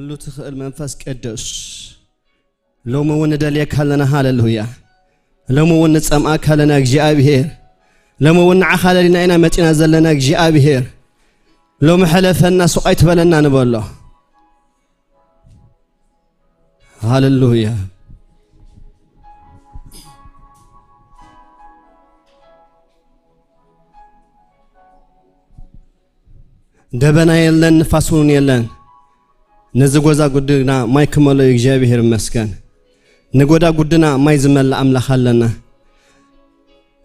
ኩሉ ትኽእል መንፈስ ቅዱስ ሎሚ እውን ንደልየካ ኣለና። ሃለሉያ! ሎሚ እውን ንፀምኣካ ኣለና እግዚኣብሔር። ሎሚ እውን ንዓኻ ለሊና ኢና መፂና ዘለና እግዚኣብሔር። ሎሚ ሕለፈና፣ ሱቕ ኣይትበለና ንበሎ። ሃለሉያ! ደበና የለን፣ ንፋስ እውን የለን። ነዚ ጎዛ ጉድና ማይ ክመልኦ እዩ። እግዚኣብሔር ይመስገን፣ ንጎዳ ጉድና ማይ ዝመልእ ኣምላኽ ኣለና።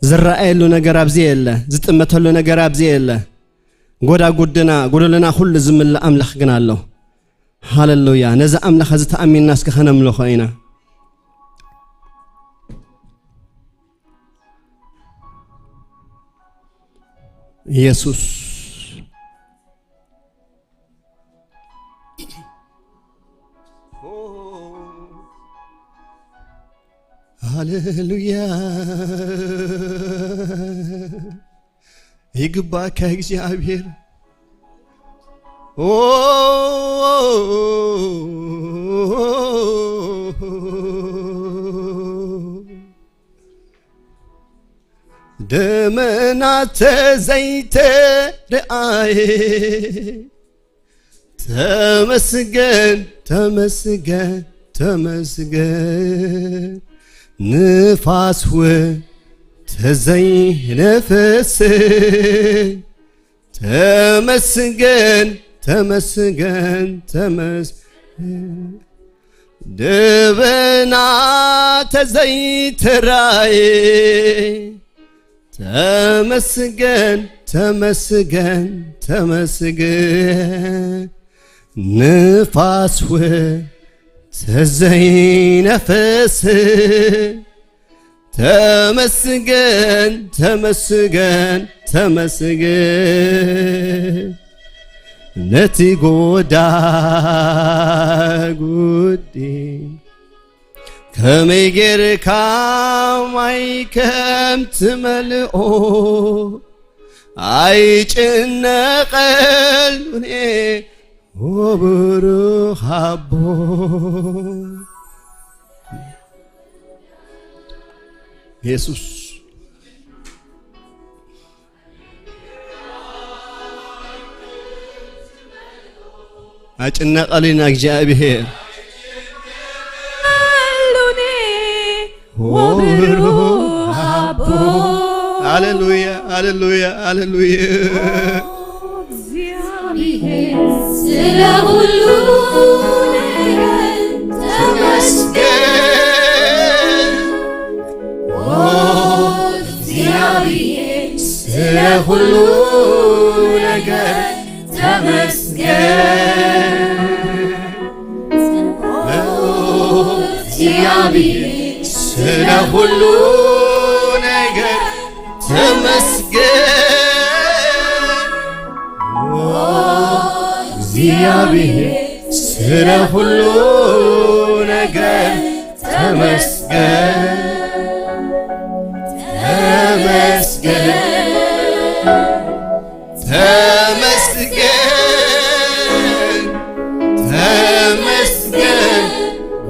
ዝረኣየሉ ነገር ኣብዚ የለ፣ ዝጥመተሉ ነገር ኣብዚ የለ። ጎዳ ጉድና ጎደለና ኩሉ ዝምልእ ኣምላኽ ግን ኣሎ። ሃለሉያ! ነዚ ኣምላኽ እዚ ተኣሚንና እስኪ ከነምልኾ ኢና። ኢየሱስ፣ ሃሌሉያ፣ ይግባእካ እግዚአብሔር። ኦ፣ ደመና ተዘይተረኣየ፣ ተመስገን፣ ተመስገን፣ ተመስገን። ንፋስ ውን ተዘይነፈስ፣ ተመስገን፣ ተመስገን፣ ተመስገን። ደበና ተዘይተራእየ፣ ተመስገን፣ ተመስገን፣ ተመስገን። ንፋስ ውን ተዘይነፈስ፣ ተመስገን፣ ተመስገን፣ ተመስገን። ነቲ ጎዳ ጉዲ ከመይ ጌርካ ማይ ከም ትመልኦ ኣይጭነቐሉኔ። ወብሩኽ ኣቦ ኢየሱስ፣ ኣይጭነቐልና እግዚአብሔር። ወብሩኽ ኣቦ። ሃሌሉያ፣ ሃሌሉያ፣ ሃሌሉያ። እግዚአብሔር ስለ ሁሉ ነገር ተመስገን። እግዚአብሔር ስለ ሁሉ ነገር ተመስገን። እግዚአብሔር ስለ ሁሉ ነገር ተመስገን። እግዚአብሔር ስለ ሁሉ ነገር ተመስገን፣ ተመስገን፣ ተመስገን፣ ተመስገን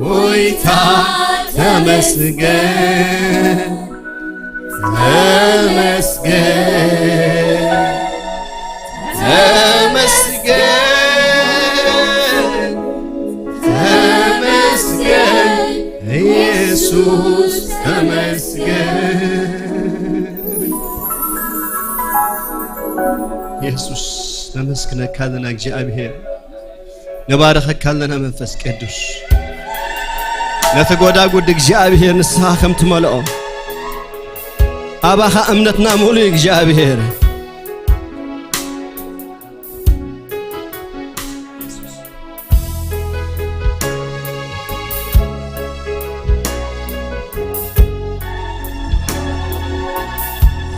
ጎይታ ተመስገን፣ ተመስገን፣ ተመስገን፣ ተመስገን ኢየሱስ ተመስገን። ኢየሱስ፣ ነመስግነካ ኣለና እግዚኣብሔር፣ ነባረኸካ ኣለና መንፈስ ቅዱስ። ነቲ ጎዳጉዲ እግዚኣብሔር ንስኻ ከም ትመልኦ ኣባኻ እምነትና ሙሉእ እግዚኣብሔር።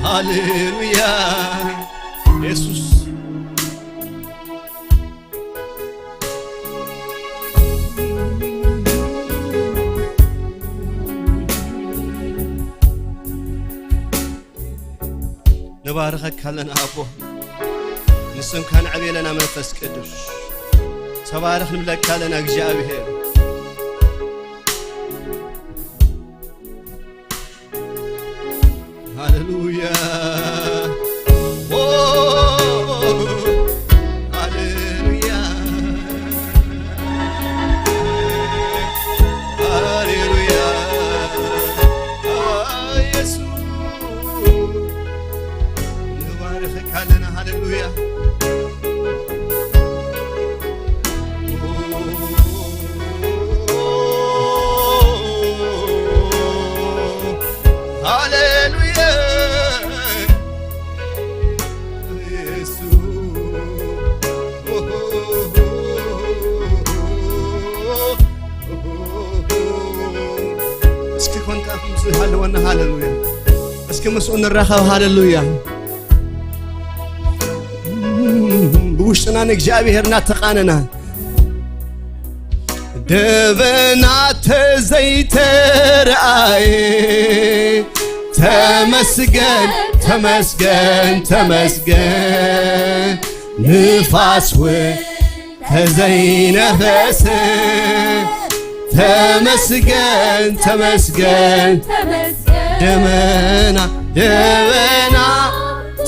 ሃሌሉያ ኢየሱስ፣ ንባርኸካ ኣለና ኣቦ። ንስምካ ንዕብየለና መንፈስ ቅዱስ። ተባረኽ ንብለካ ኣለና እግዚኣብሔር። ሃሌሉያ፣ ኦ ሃሌሉያ፣ ሃሌሉያ። ኢየሱስ ንባርኸካ ኣለና። ሃሌሉያ። ሃሌሉያ ኢየሱስ። እስኪ ኮንካ ምስ ሃለወና። ሃሌሉያ። እስኪ ምስኡ ንራኸብ። ሃሌሉያ። ብውሽጥና ንእግዚኣብሔር እናተቓነና ደበና ተዘይተረኣየ ተመስገን፣ ተመስገን፣ ተመስገን። ንፋስ ውን ተዘይነፈሰ ተመስገን፣ ተመስገን። ተመስገን። ደመና ደመና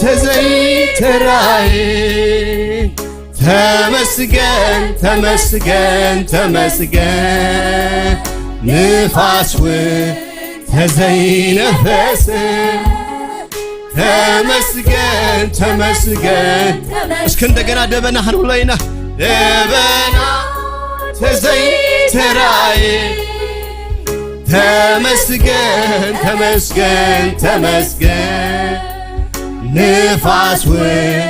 ተዘይተራእየ ተመስገን፣ ተመስገን፣ ተመስገን። ንፋስ ውን ተዘይነፈሰ ተመስገን፣ ተመስገን። እስኪ እንደገና ደበና ክንብሎ ኢና። ደበና ተዘይተራእየ ተመስገን፣ ተመስገን፣ ተመስገን። ንፋስ ውን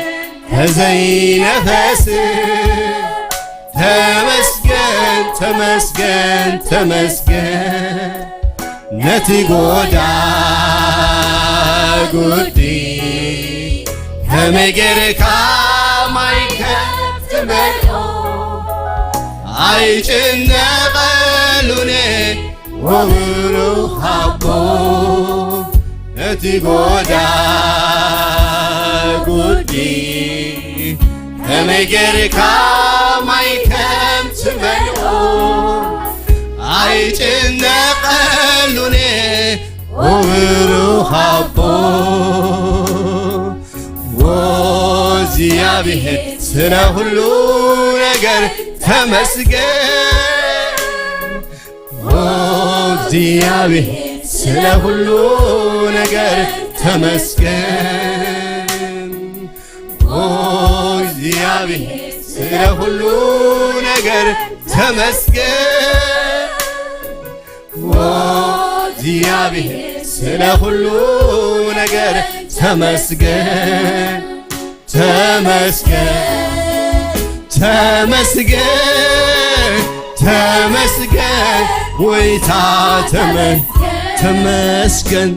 ተዘይነፈስ ተመስገን፣ ተመስገን፣ ተመስገን። ነቲ ጎዳ ጉዲ ከመይ ጌርካ ማይ ከም ትመልኦ ኣይጭነቐሉኔ ወብሩኽ ኣቦ። ነቲ ጎዳ ጉዲ ከመይ ጌርካ ማይ ከም ትመልኦ ኣይጭነቐሉኔ ወብሩኽ ኣቦ። እግዚአብሔር ስለ ሁሉ ነገር ተመስገን። እግዚአብሔር ስለ ሁሉ ነገር ተመስገን። እግዚአብሔር ስለ ሁሉ ነገር ተመስገን። እግዚአብሔር ስለ ሁሉ ነገር ተመስገን፣ ተመስገን፣ ተመስገን፣ ተመስገን። ጎይታ ተመስገን፣ ተመስገን፣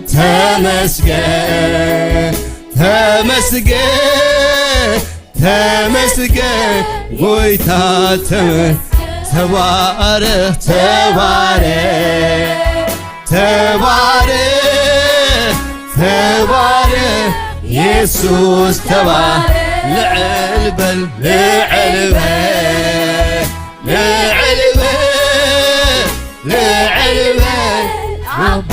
ተመስገን፣ ተመስገን። ጎይታ ተባረክ፣ ተባረክ፣ ተባረክ፣ ተባረክ ኢየሱስ ተባረክ። ልዕል በል፣ ልዕል በል፣ ልዕል በል፣ ልዕል በል ኣቦ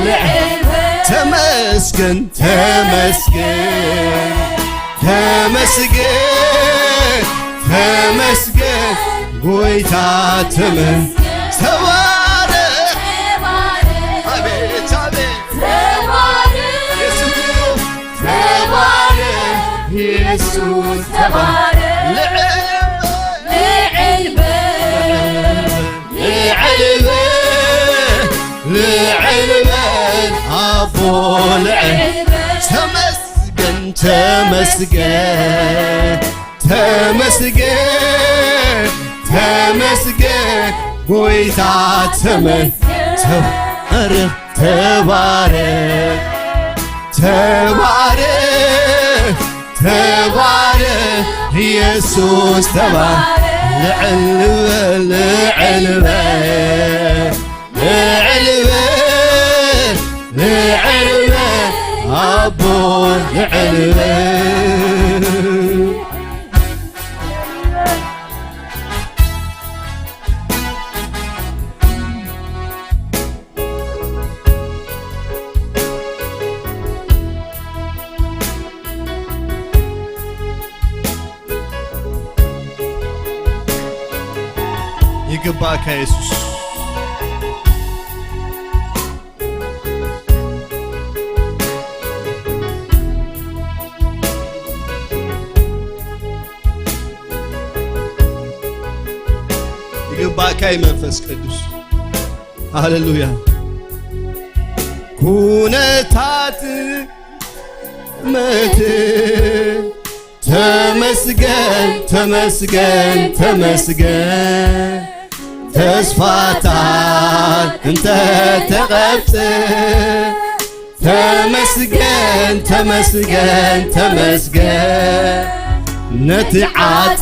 ልዕል። ተመስገን፣ ተመስገን፣ ተመስገን፣ ተመስገን። ጎይታ ተባረክ። አቤት አቤት ኢየሱስ ተባረክ፣ ኢየሱስ ተባረክ። ልዕል ልዕል በል፣ ልዕል በል ኣቦ ልዕል። ተመስገን፣ ተመስገን፣ ተመስገን፣ ተመስገን። ጎይታ ተባረክ፣ ተባረክ፣ ተባረክ፣ ተባረክ ኢየሱስ ተባረክ። ልዕል በል፣ ልዕል በል፣ ልዕል በል፣ ልዕል በል ኣቦ ልዕል በል። ይግባእካ ኢየሱስ። ይግባእካ መንፈስ ቅዱስ። ሃሌሉያ። ኩነታት መት ተመስገን፣ ተመስገን፣ ተመስገን። ተስፋታት እንተ ተቐብፅ ተመስገን፣ ተመስገን፣ ተመስገን። ነቲ ዓፃፅምቲ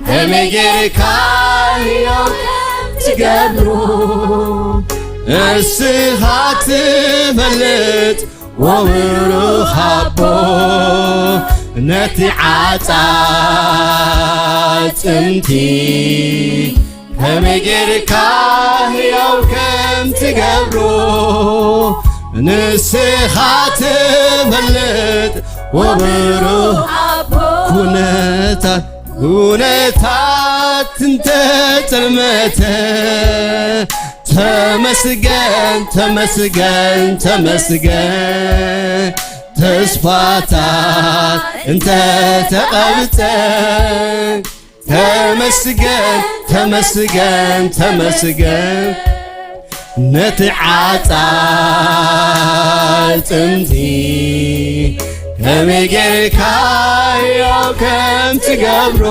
ከመይ ጌርካዮ ትገብሩ እስኻ ትፈልጥ ወብሩኽ ኣቦ። ነቲ ዓፃፅምቲ ከመይ ጌርካ ሕያው ከም ትገብሩ ንስኻ ትፈልጥ ወብሩኽ። ኩነታት ኩነታት እንተጸልመተ ተመስገን፣ ተመስገን፣ ተመስገን። ተስፋታት እንተ ተቐብፀ ተመስገን፣ ተመስገን፣ ተመስገን። ነቲ ዓፃፅምቲ ከመይ ጌርካዮ ከም ትገብሮ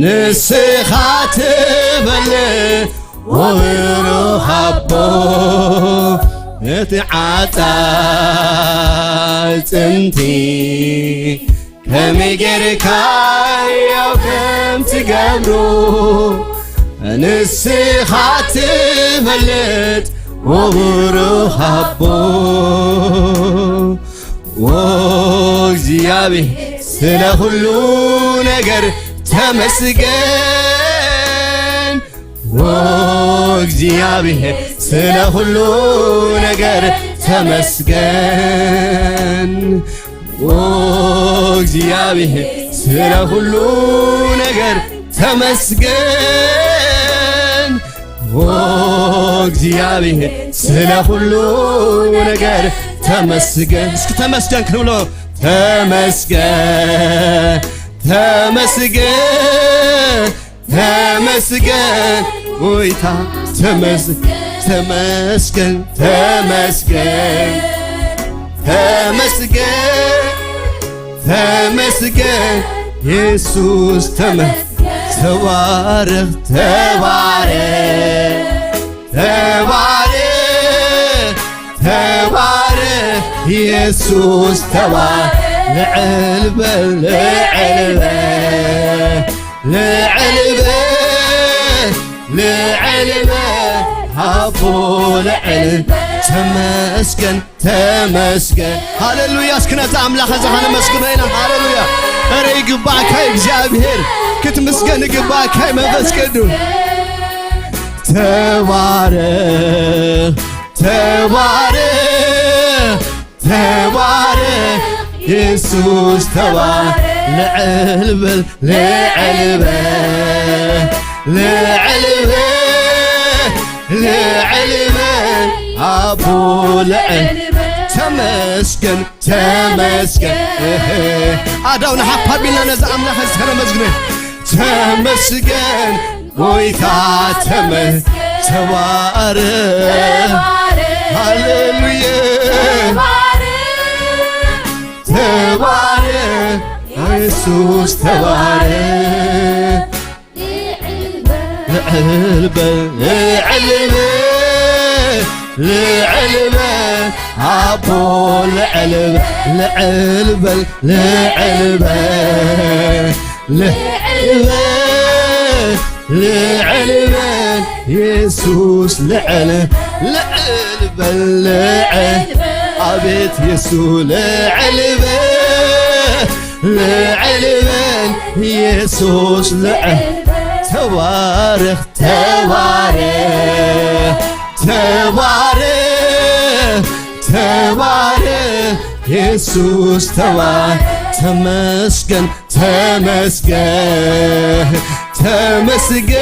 ንስኻ ትፈልጥ ወብሩኽ ኣቦ። ነቲ ዓፃፅምቲ ከመይ ጌርካዮ ከም ትገብሩ ንስኻ ትፈልጥ ወብሩኽ ኣቦ። እግዚአብሔር ስለ ሁሉ ነገር ተመስገን። እግዚአብሔር ስለ ሁሉ ነገር ተመስገን። እግዚአብሔር ስለ ሁሉ ነገር ተመስገን። እግዚአብሔር ስለ ሁሉ ነገር ተመስገን። እስኪ ተመስገን ክንብሎ። ተመስገን፣ ተመስገን፣ ተመስገን ጎይታ ተመስገን፣ ተመስገን፣ ተመስገን፣ ተመስገን፣ ተመስገን ኢየሱስ ተባረክ፣ ተባረክ፣ ተባረክ፣ ተባረክ ኢየሱስ ተባረክ። ልዕል በል፣ ልዕል በል፣ ልዕል በል፣ ልዕል በል ኣቦ ልዕል። ተመስገን፣ ተመስገን። ሃሌሉያ። እስኪ ነዚ ኣምላኽ እዚ ከነመስግኖ ኢና። ሃሌሉያ። ኧረ ይግባእካ እግዚአብሔር፣ ክትምስገን ይግባእካ መንፈስ ቅዱስ። ተባረክ፣ ተባረክ፣ ተባረክ ኢየሱስ ተባረክ። ልዕል በል፣ ልዕል በል፣ ልዕል በል፣ ልዕል በል ኣቦ ልዕል። ተመስገን፣ ተመስገን። ኣዳውና ሓፍ ኣቢልና ነዚ ኣምላኽ እዚ ከነመስግኖ። ተመስገን ጎይታ ተባረክ። ሃሌሉያ። ተባረክ ኢየሱስ ተባረክ። ልዕል በል፣ ልዕል በል፣ ልዕል በል ኣቦ ልዕል በል፣ ልዕል በል፣ ልዕል በል፣ ልዕል በል፣ ልዕል በል ኢየሱስ ልዕል፣ ልዕል በል፣ ልዕል። አቤት ኢየሱስ ልዕል በል፣ ልዕል በል ኢየሱስ ልዕል። ተባረክ፣ ተባረክ፣ ተባረክ፣ ተባረክ ኢየሱስ ተባረክ። ተመስገን ተመስገን ተመስገን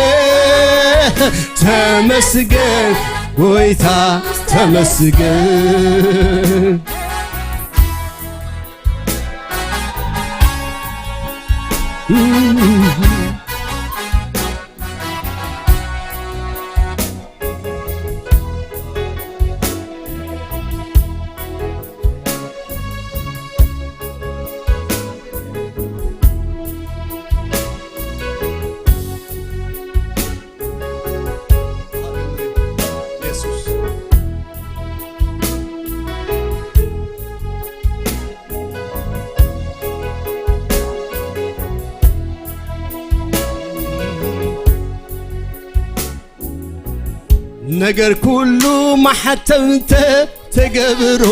ተመስገን ጎይታ ተመስገን። ነገር ኩሉ ማሐተምተ ተገብሮ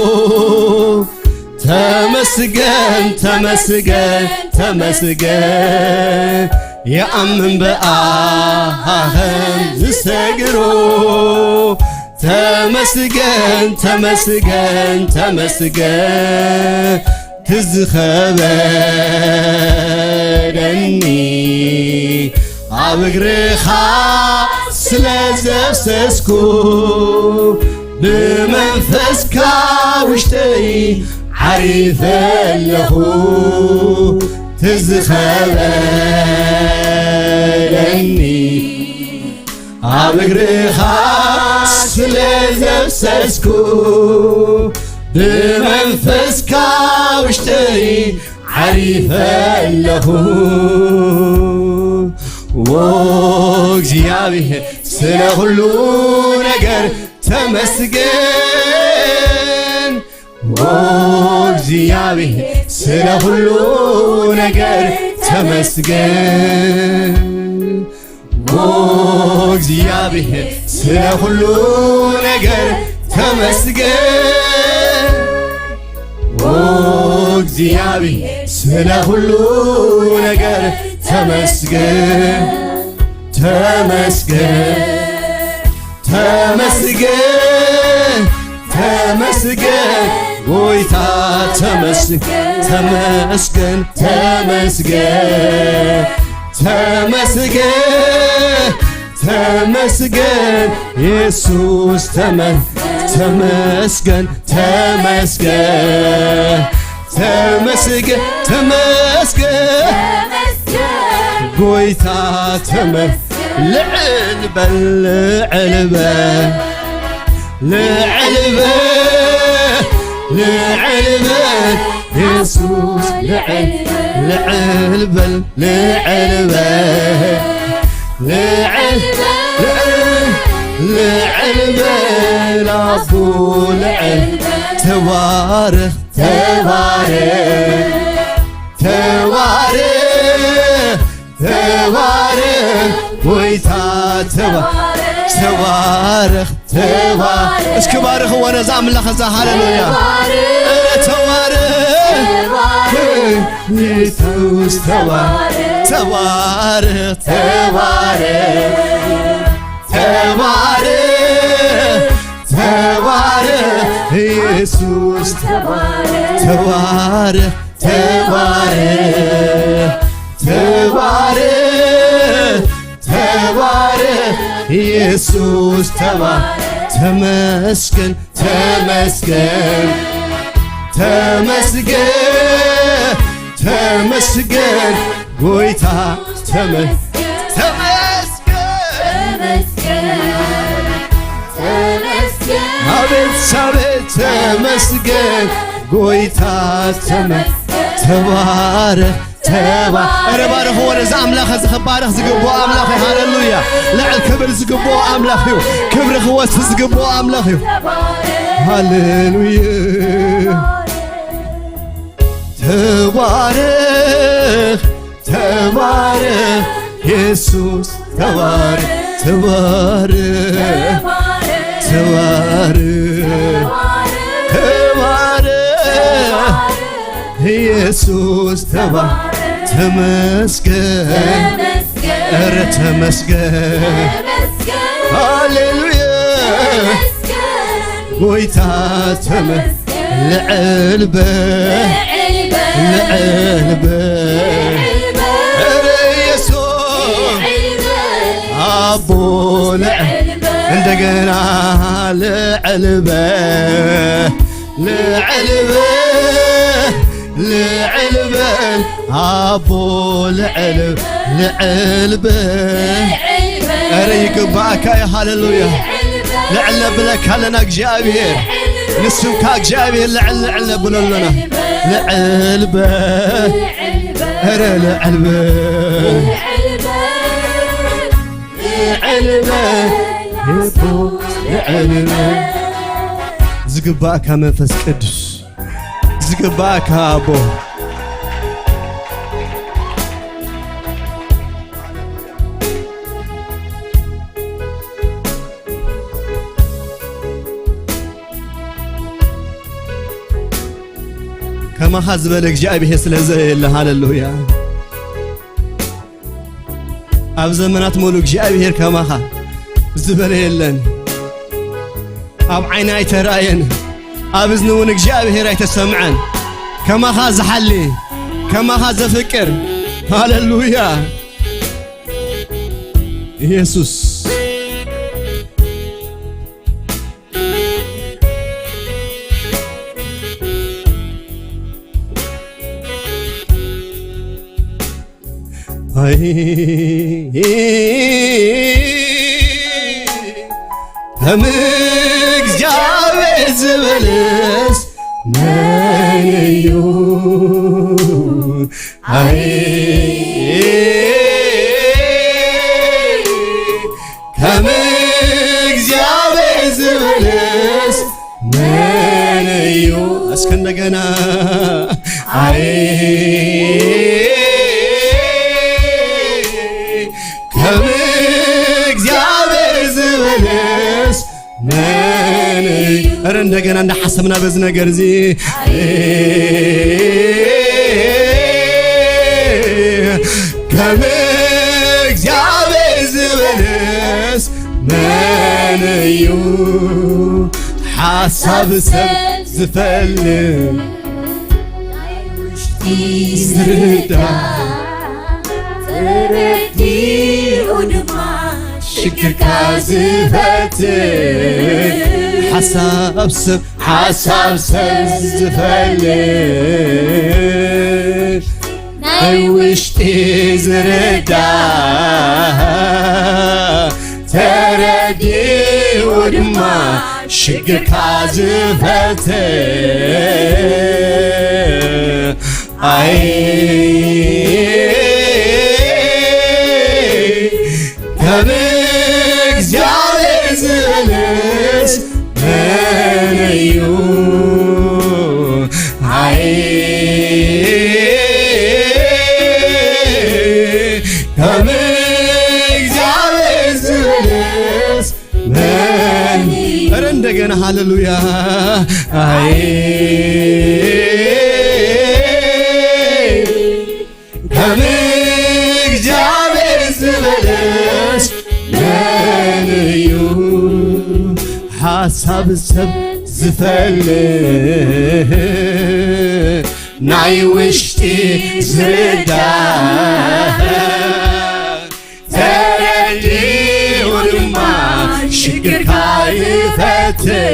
ተመስገን ተመስገን ተመስገን የአምን በአህም ዝሰግሮ ተመስገን ተመስገን ተመስገን ትዝኸበደኒ ኣብ እግርኻ ስለ ዘፍሰስኩ ብመንፈስካ ውሽጠይ ዓሪፈ ኣለኹ ትዝኸበደኒ ኣብ እግርኻ ስለ ዘፍሰስኩ ብመንፈስካ ውሽጠይ ዓሪፈ ኣለኹ። እግዚአብሔር ስለ ሁሉ ነገር ተመስገን። እግዚአብሔር ስለ ሁሉ ነገር ተመስገን። እግዚአብሔር ስለ ሁሉ ነገር ተመስገን። እግዚአብሔር ስለ ሁሉ ነገር ተመስገን ተመስገን ተመስገን ተመስገን ጎይታ ተመስገን ተመስገን ተመስገን ተመስገን ተመስገን ኢየሱስ ተመስገን ተመስገን ተመስገን ተመስገን ጎይታ ልዕል በል ልዕል በል ልዕል በል ልዕል በል ኢየሱስ ልዕል ልዕል በል ልዕል በል ልዕል ልዕል ልዕል በል አቦ ልዕል ተባረክ ተባረክ ተባረክ ተባረክ ጎይታ ተባረክ ተባረክ። እስኪ ባርኽዎ ነዛ ኣምላኽ እዛ ሃሌሉያ ተባረክ ኢየሱስ ተባረክ ተባረክ ተባረክ ተባረክ ተባረክ ኢየሱስ ተባረክ ተባረክ ተባረክ ተባረክ ኢየሱስ ተመስገን ተመስገን ተመስገን ተመስገን ጎይታ ተመስገን አቤት አቤት ተመስገን ጎይታ ተባረክ ኧረ ባርኽዎ ነዚ ኣምላኽ እዚ ክባረኽ ዝግብኦ ኣምላኽ እዩ። ሃሌሉያ ልዕል ክብር ዝግብኦ ኣምላኽ እዩ። ክብሪ ክወስድ ዝግብኦ ኣምላኽ እዩ። ሃሌሉያ ተባረክ ተባረክ ኢየሱስ ተባረክ ተባረክ ተባረክ ተባረክ ኢየሱስ ተመስገን ኧረ ተመስገን ሃሌሉያ ጎይታ ልዕል በል ልዕል በል ኧረ ኢየሱስ አቦ ልዕል እንደገና ልዕል በል ልዕል በል ልዕል በል አቦ ልዕል ልዕል በል ኧረ ይግባእካ ሃሌሉያ ልዕል ነብለካ ኣለና እግዚአብሔር ንስምካ እግዚአብሔር ልዕል ልዕል ነብሎ ኣለና ልዕል በል ኧረ ልዕል በል ልዕል በል ልዕል በል ዝግባእካ መንፈስ ቅዱስ ዝግባእካ አቦ ከማኻ ዝበለ እግዚአብሔር ስለዘየለ ሃሌሉያ ኣብ ዘመናት ሙሉ እግዚአብሔር ከማኻ ዝበለ የለን ኣብ ዓይኒ ኣይተረኣየን ኣብ እዝኒ እውን እግዚአብሔር ኣይተሰምዐን ከማኻ ዝሓሊ ከማኻ ዘፍቅር ሃሌሉያ ኢየሱስ አይ ከም እግዚአብሔር ዝበለስ መን እዩ አይ ከም እግዚአብሔር ዝበለስ መን እዩ እስከ እንደገና አይ ከም እግዚአብሔር ዝበለስ መን እዩ ኧረ እንደገና እንዳሓሰብና በዚ ነገር እዚ ከም እግዚአብሔር ዝበለስ መን እዩ ሓሳብ ሰብ ዝፈልጥ ዝርዳእ ተረዲኡ ድማ ሽግርካ ዝፈትሕ ሓሳብ ሰብ ሓሳብ ሰብ ዝፈልጥ ናይ ውሽጢ ዝርዳእ ተረዲኡ ድማ ሽግርካ ዝፈትሕ አይ ከም እግዚአብሔር ዝበለስ መን እዩ አይ ከም እግዚአብሔር ዝበለስ መን ኧረ እንደገና ሃሌሉያ አይ ከም እግዚአብሔር ዝበለስ መን እዩ ሓሳብ ሰብ ዝፈልጥ ናይ ውሽጢ ዝርዳእ ተረዲኡ ድማ ሽግርካ ይፈትሕ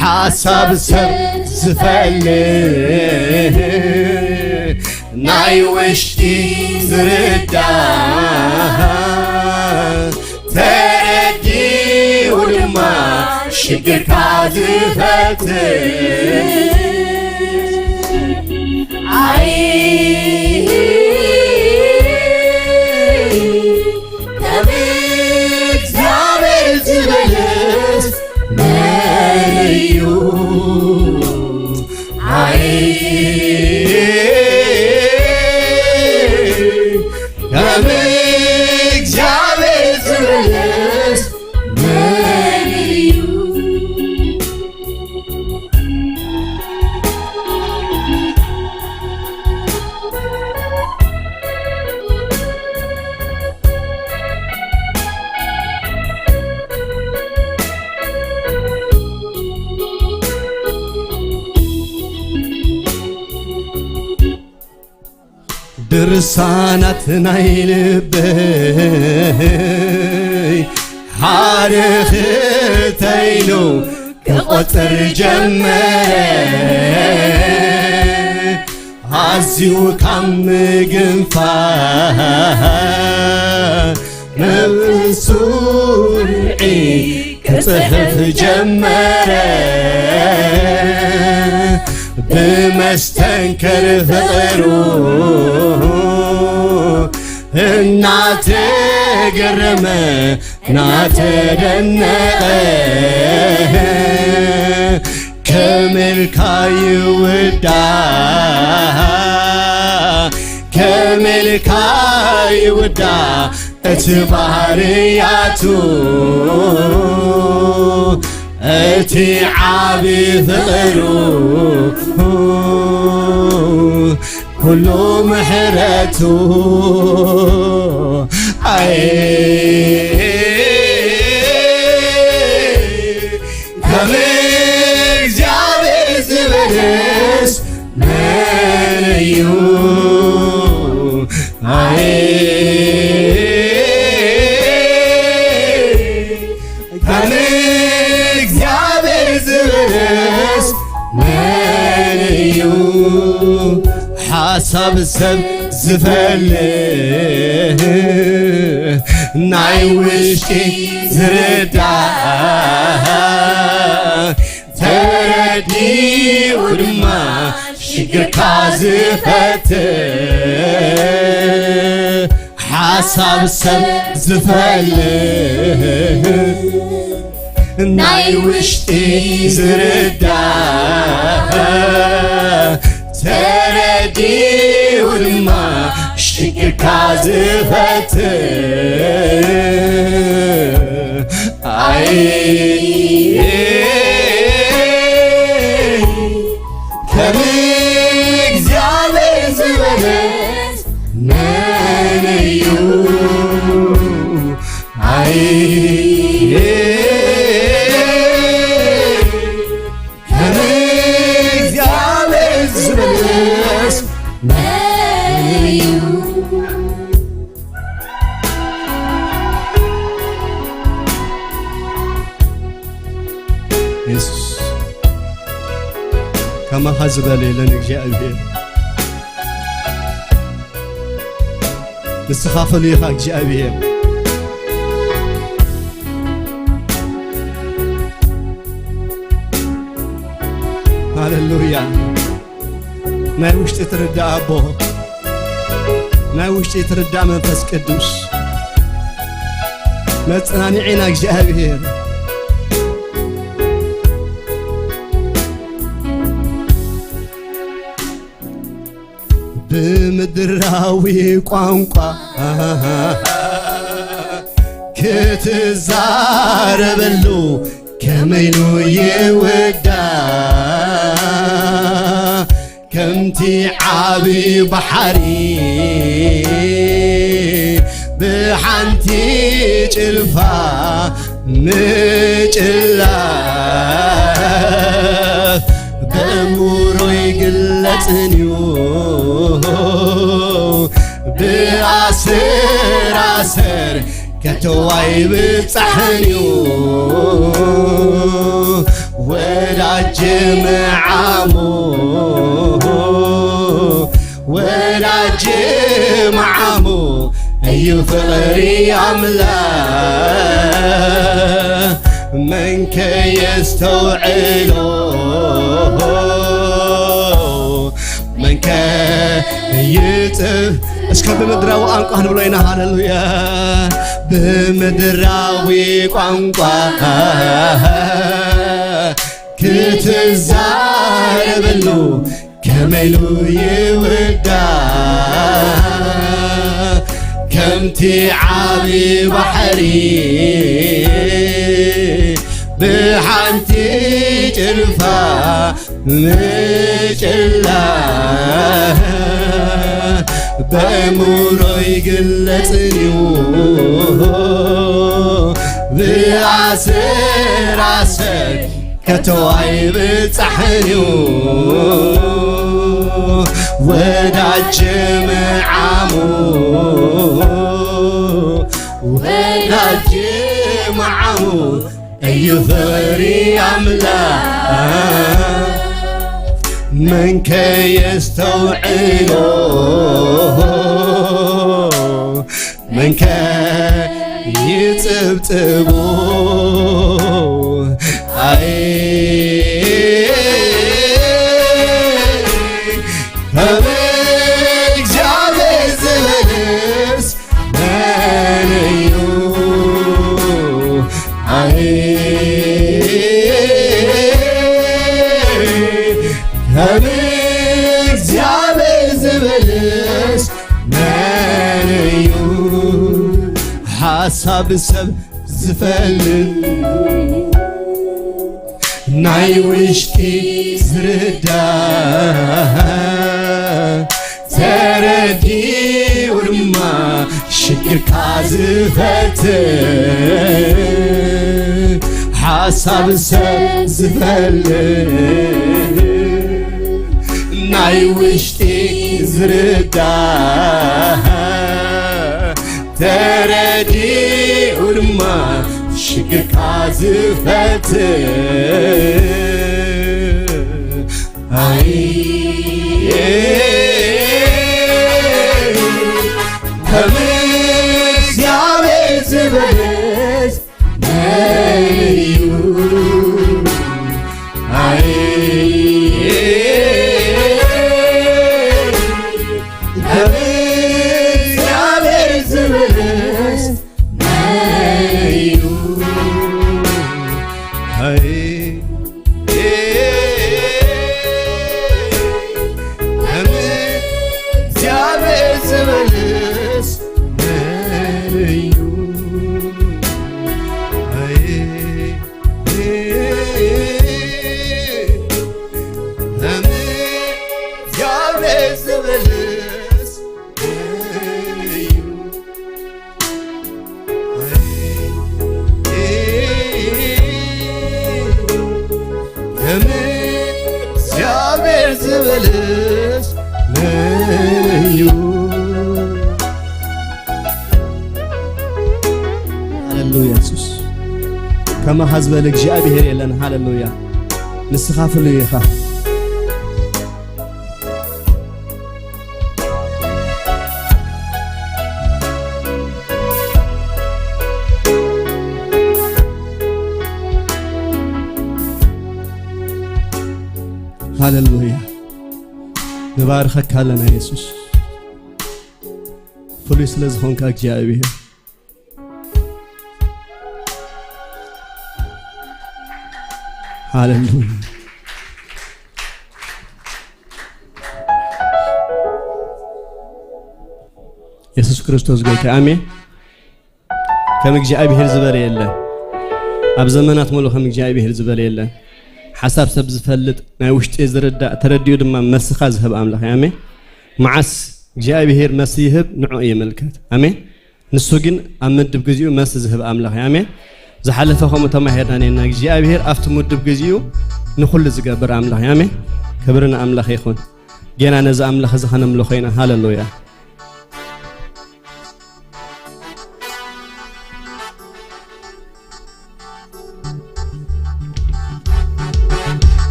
ሓሳብ ሰብ ዝፈልጥ ናይ ውሽጢ ዝርዳእ ተረዲኡ ድማ ሽግርካ ዝፈትሕ አይ ከም እግዚአብሔር ዝበለስ መን እዩ አይ ከም እግዚአብሔር ዝበለስ መን እዩ ድርሳናት ናይ ልበይ ሓደ ክልተ ኢሉ ክቆፅር ጀመረ ኣዝዩ ካብ ምግንፋሕ ነብሱርዒ ክጽሕፍ ጀመረ ብመስተንከር ፍቅሩ እናተገረመ እናተደነቀ ከመልካ ይውዳ ከመልካ ይውዳ እቲ ባህርያቱ እቲ ዓቢ ፍቅሩ ኩሉ ምሕረቱ ኣይ ከም እግዚአብሔር ዝበለስ መን እዩ? ኣይ ከም እግዚአብሔር ዝበለስ መን እዩ? ሓሳብ ሰብ ዝፈልጥ ናይ ውሽጢ ዝርዳእ ተረዲኡ ድማ ሽግርካ ዝፈትሕ ሓሳብ ሰብ ዝፈልጥ ናይ ውሽጢ ዝርዳእ ተረዲኡ ድማ ሽግርካ ዝፈትሕ ኣይ ከም እግዚአብሔር ዝበለስ መን እዩ? ኣይ ከም እግዚአብሔር ዝበለስ መን እዩ? ኢየሱስ ከማኻ ዝበለ የለን እግዚኣብሔር ንስኻ ፍሉይ ኢኻ እግዚኣብሔር ሃሌሉያ ናይ ውሽጢ ትርዳእ ኣቦ ናይ ውሽጢ ትርዳእ መንፈስ ቅዱስ መጽናንዒና እግዚኣብሔር ብምድራዊ ቋንቋ ክትዛረበሉ ከመይሉ ይውዳእ ከምቲ ዓቢ ባሕሪ ብሓንቲ ጭልፋ ምጭላፍ በእምሮ ይግለጽን እዩ ብኣስር ኣሰር ከተዋይ ብጻሕን እዩ ወዳጅ መዓሙ ወዳጅ መዓሙ እዩ ፍቕሪ ኣምላኽ መንከ የስተውዕሎ መንከ ይጥፍ እስከ ብምድራዊ ቋንቋ ንብሎ ኢና ሃሌሉያ ብምድራዊ ቋንቋ ክትዛረበሉ ከመይሉ ይውዳእ ከምቲ ዓቢ ባሕሪ ብሓንቲ ጭልፋ ምጭላፍ በእምሮ ይግለጽን እዩ ብኣስር ኣሰር ከተዋይ ብጻሕን እዩ ወዳጅ ምዓሙ ወዳጅ ምዓሙ እዩ ፍቕሪ ኣምላኽ መንከ የስተውዕሎ መንከ ይጽብጽቦ ኣይ ከም እግዚአብሔር ዝበልስ መን እዩ? ኣይ ከም እግዚአብሔር ዝበልስ መን እዩ? ሓሳብ ሰብ ዝፈልጥ ናይ ውሽጢ ዝርዳእ ተረዲኡ ድማ ሽግርካ ዝፈትሕ ሓሳብ ሰብ ዝፈልጥ ናይ ውሽጢ ዝርዳእ ተረዲኡ ድማ ሽግርካ ዝፈትሕ ኣይ ከም እግዚአብሔር ዝበልስ መን እዩ? ኣይ ከም እግዚአብሔር ዝበልስ መን እዩ? ኣይ ከም እግዚአብሔር ዝበልስ መን እዩ? ኣይ ከም እግዚአብሔር ዝበልስ መን እዩ? ከም እግዚአብሔር ዝበልስ መን እዩ? ሃሌሉያ የሱስ ከማኻ ዝበለ እግዚኣብሔር የለን። ሃሌሉያ ንስኻ ፍሉይ ኢኻ። ሃሌሉያ ንባርኸካ ኣለና የሱስ ፍሉይ ስለ ዝኾንካ እግዚኣብሔር። ሃሌሉያ የሱስ ክርስቶስ ጎይታ ኣሜን። ከም እግዚኣብሔር ዝበለ የለን። ኣብ ዘመናት ሙሉ ከም እግዚኣብሔር ዝበለ የለን። ሓሳብ ሰብ ዝፈልጥ ናይ ውሽጢ ዝርዳእ ተረዲኡ ድማ መስኻ ዝህብ ኣምላኽ እዩ። ኣሜን። መዓስ እግዚኣብሔር መሲ ይህብ ንዑ የመልከት። ኣሜን። ንሱ ግን ኣብ ምድብ ግዚኡ መሲ ዝህብ ኣምላኽ እዩ። ኣሜን። ዝሓለፈ ከምኡ ተማሂርና ነርና። እግዚኣብሔር ኣብቲ ምድብ ግዚኡ ንኩሉ ዝገብር ኣምላኽ እዩ። ኣሜን። ክብሪ ንኣምላኽ ይኹን። ገና ነዚ ኣምላኽ እዚ ከነምልኾ ኢና። ሃሌሉያ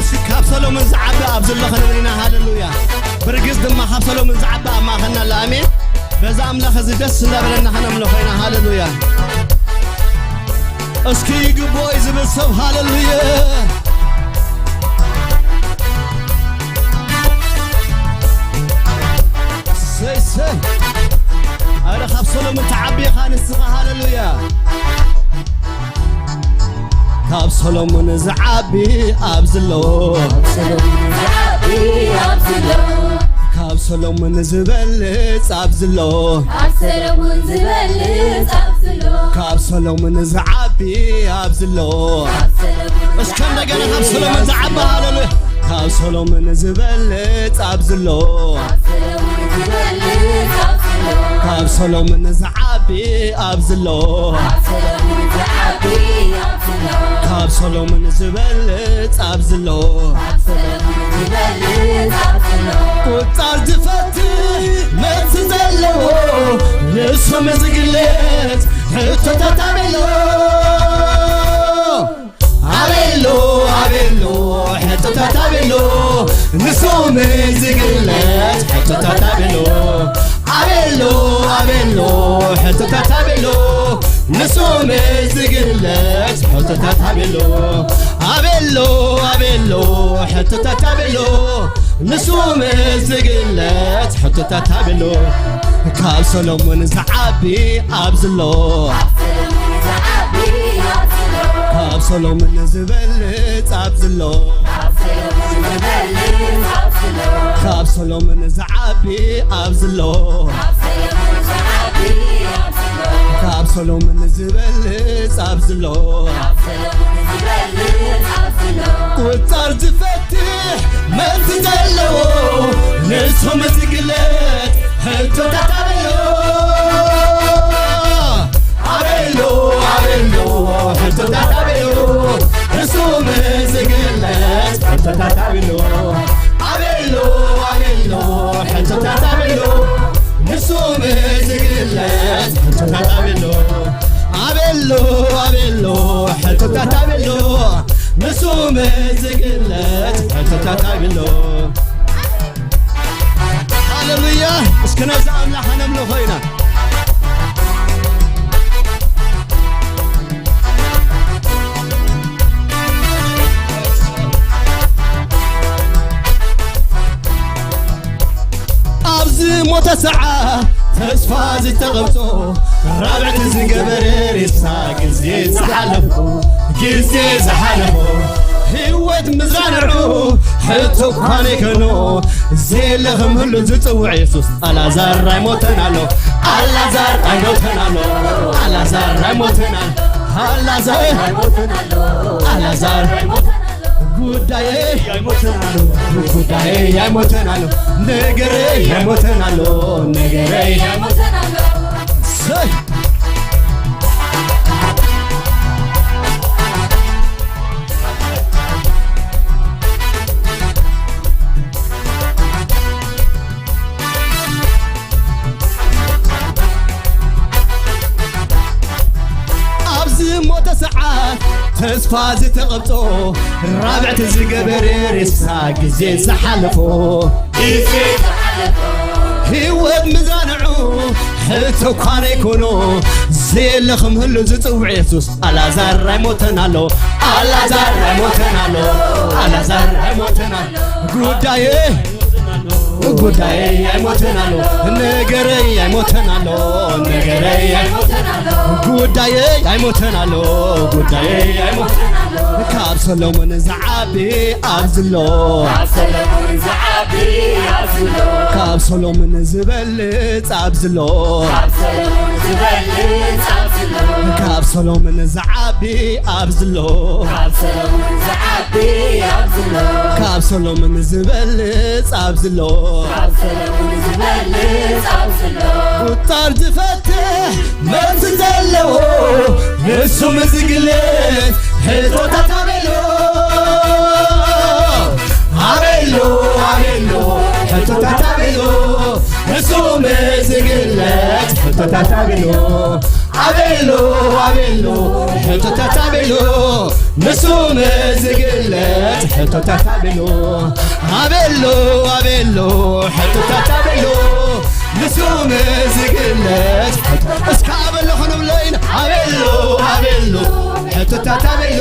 እስኪ ካብ ሰሎሞን ዝዓቢ ኣብ ዘሎ ክንብል ኢና። ሃሌሉያ ብርግፅ ድማ ካብ ሰሎሞን ዝዓቢ ኣብ ማእኸልና ኣሎ። ኣሜን። በዛ ኣምላኽ እዚ ደስ እንዳበለና ከነምልኾ ኢና። ሃሌሉያ እስኪ ይግብኦ እዩ ዝብል ሰብ ሃሌሉያ። ሰይ ሰይ ኣረ ካብ ሰሎሞን ተዓቢኻ ንስኻ። ሃሌሉያ ካብ ሰሎሞን ዝዓቢ ኣብ ዘሎ ካብ ሰሎሞን ዝበልፅ ኣብ ዘሎ ካብ ሰሎሞን ዝዓቢ ኣብ ዘሎ እስከ እንደገና ካብ ሰሎሞን ዝዓቢ ሃሌሉያ ካብ ሰሎሞን ዝበልፅ ኣብ ዘሎ ካብ ሰሎሞን ዝዓቢ ኣብ ዘሎ ካብ ሰሎሞን ዝበልፅ ኣብ ዘሎ ቁፃር ዝፈትሕ መልሲ ዘለዎ ንስም ዝግለጽ ሕቶታት ኣበሎ ኣበሎ ኣበሎ ሕቶታት ኣበሎ ንስም ዝግለጽ ሕቶታት ኣበሎ ኣበሎ ኣበሎ ሕቶታት ኣበሎ ንስም ዝግለጽ ሕቶታት ኣበሎ ኣበሎ ኣበሎ ሕቶታት ኣበሎ ንስም ዝግለጽ ሕቶታት ኣበሎ ካብ ሰሎሞን ዝዓቢ ኣብ ዘሎ ካብ ሰሎሞን ዝበልፅ ኣብ ዘሎ ካብ ሰሎሞን ዝዓቢ ኣብ ዘሎ ካብ ሰሎሞን ዝበልፅ ኣብ ዘሎ ቁፃር ዝፈትሕ መልሲ ዘለዎ ንስም ዝግለጽ ሕቶታት ኣበሎ ኣበሎ ኣበሎ ሕቶታት ኣበሎ ንስም ዝግለጽ ሕቶታት ኣበሎ ኣበሎ ኣበሎ ሕቶታት ኣበሎ ንስም ዝግለጽ ሕቶታት ኣበሎ ኣበሎ ኣበሎ ሕቶታት ኣበሎ ንስም ዝግለጽ ሕቶታት ኣበሎ ሃሌሉያ እስከ ነዚ ኣምላኽ ነምልኾ ኢና ኣብዚ ሞተ ሰዓት ተስፋ ዝተቐብፆ ራብዕቲ ዝገበረ ሬሳ ግዜ ዝሓለፎ ግዜ ዝሓለፎ ህይወት ምዝራንዑ ሕቶ እኳ ነይከኖ ዘየለኽምህሉ ዝፅውዕ የሱስ ኣላዛር ኣይሞተን ኣሎ ኣላዛር ኣይሞተን ኣሎ ኣላዛር ኣይሞተን ኣሎ ኣላዛር ኣላዛር ጉዳዬ ጉዳዬ ኣይሞተን ኣሎ ነገረይ ኣይሞተን ኣሎ ነገረይ ሰይ ኣብዚ ሞተ ሰዓት ተስፋ ዝተቐብፆ ራብዕቲ ዝገበረ ሬሳ ግዜ ዝሓለፎ ህይወት ምዛንዑ ሕቶ እኳ ነይኮኖ ዘየለኽምህሉ ዝፅውዕ የሱስ ኣላዛር ኣይሞተን ኣሎ ኣላዛር ኣይሞተን ኣሎ ኣላዛር ኣይሞተን ኣሎ ጉዳዬ ጉዳዬ ኣይሞተን ኣሎ ነገረይ ኣይሞተን ኣሎ ነገረይ ጉዳዬ ኣይሞተን ኣሎ ጉዳዬ ኣይሞተን ካብ ሰሎሞን ዝዓቢ ኣብ ዘሎ ካብ ሰሎሞን ዝበልፅ ኣብ ዘሎ ካብ ሰሎሞን ዝዓቢ ኣብ ዘሎ ካብ ሰሎሞን ዝበልፅ ኣብ ዘሎ ቁጣር ዝፈትሕ መልሲ ዘለዎ ንሱም ዝግለጽ ሕቶታት ኣበሎ ኣበሎ ኣበሎ ሕቶታት ኣበሎ ንሱም ዝግለጽ ሕቶታት ኣበሎ ኣበሎ ኣበሎ ሕቶታት ኣበሎ ንሱም ዝግለጽ ሕቶታት ኣበሎ ኣበሎ ኣበሎ ሕቶታት ኣበሎ ንሱም ዝግለጽ እስከ ኣበሎ ክንብሎ ኢና ኣበሎ ኣበሎ ሕቶታት ኣበሎ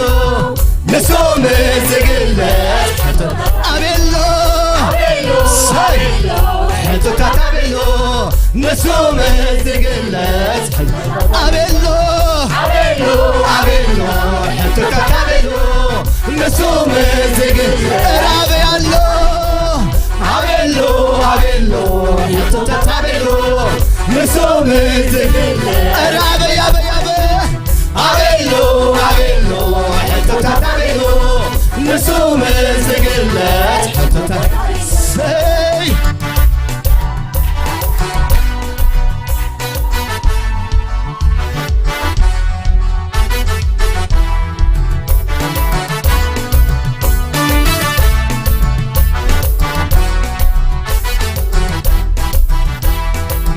ንሱም ዝግለጽ ኣበሎ ሰይ ሕቶታት ኣበሎ ንሱም ዝግለጽ ኣበሎ ኣበሎ ሕቶታት ኣበሎ ንሱ ምዝግል ራበ ያሎ አቤሎ አቤሎ ሕቶታት አቤሎ ንሱ ምዝግል ራበ ያበ ያበ አቤሎ አቤሎ ሕቶታት አቤሎ ንሱ ምዝግለት ሕቶታት ሰይ።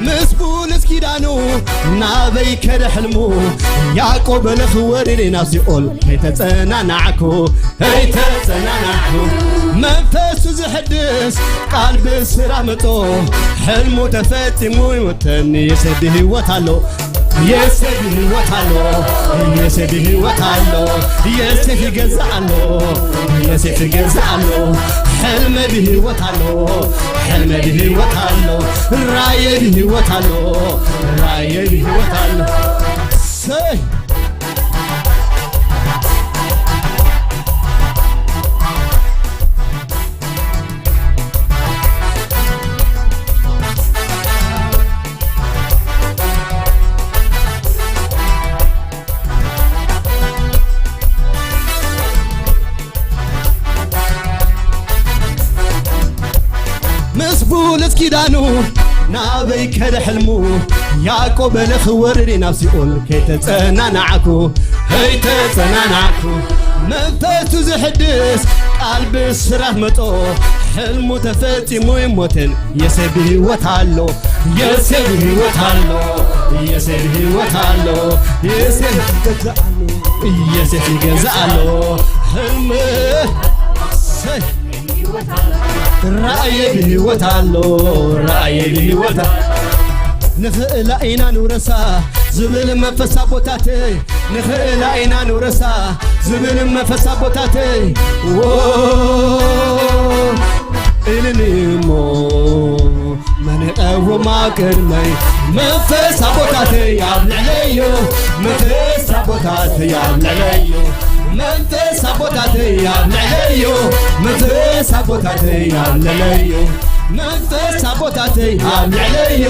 ምስ ቡልስ ኪዳኑ ናበይ ከደ ሕልሙ ያዕቆብ ንኽወሪድ ናብ ሲኦል ከይተጸናናዕኩ ከይተጸናናዕኩ መንፈሱ ዝሕድስ ቃል ብስራ መጦ ሕልሙ ተፈጺሙ ይሞተኒ የሰብ ህይወት ኣሎ የሰብ ህይወት ኣሎ የሰብ ህይወት ኣሎ የሴፍ ይገዛእ ኣሎ የሴፍ ይገዛእ ኣሎ ሕልመ ብህይወት ኣሎ ሕልመ ብህይወት ኣሎ ራእየ ብህይወት ኣሎ ራእየ ብህይወት ኣሎ ሰይ። ምስ ቡልስ ኪዳኑ ናበይ ከደ ሕልሙ ያዕቆብ ንኽወርድ ናብ ሲኦል ከይተጸናናዕኩ ከይተጸናናዕኩ መንፈሱ ዝሕድስ ቃል ብስራት መጦ ሕልሙ ተፈጺሙ ይሞትን የሰብ ህይወት ኣሎ የሰብ ህይወት ኣሎ የሰብ ህይወት ኣሎ የሴፍ ይገዛእ ኣሎ የሴፍ ይገዛእ ኣሎ ሕልም ሰይ ራእየ ብህይወት ኣሎ ራእየ ብህይወት ንኽእላ ኢና ንውረሳ ዝብል መንፈስ ኣቦታተይ ንኽእላ ኢና ንውረሳ ዝብል መንፈስ ኣቦታተይ እልኒ እሞ መን ይቐውም ኣብ ቅድመይ መንፈስ ኣቦታተይ ኣብ ልዕለዩ መንፈስ ኣቦታተይ ኣብ ልዕለዩ መንፈስ ኣቦታተይ ኣብ ልዕለዩ መንፈስ ኣቦታተይ ኣብ ልዕለዩ መንፈስ ኣቦታተይ ኣብ ልዕለዩ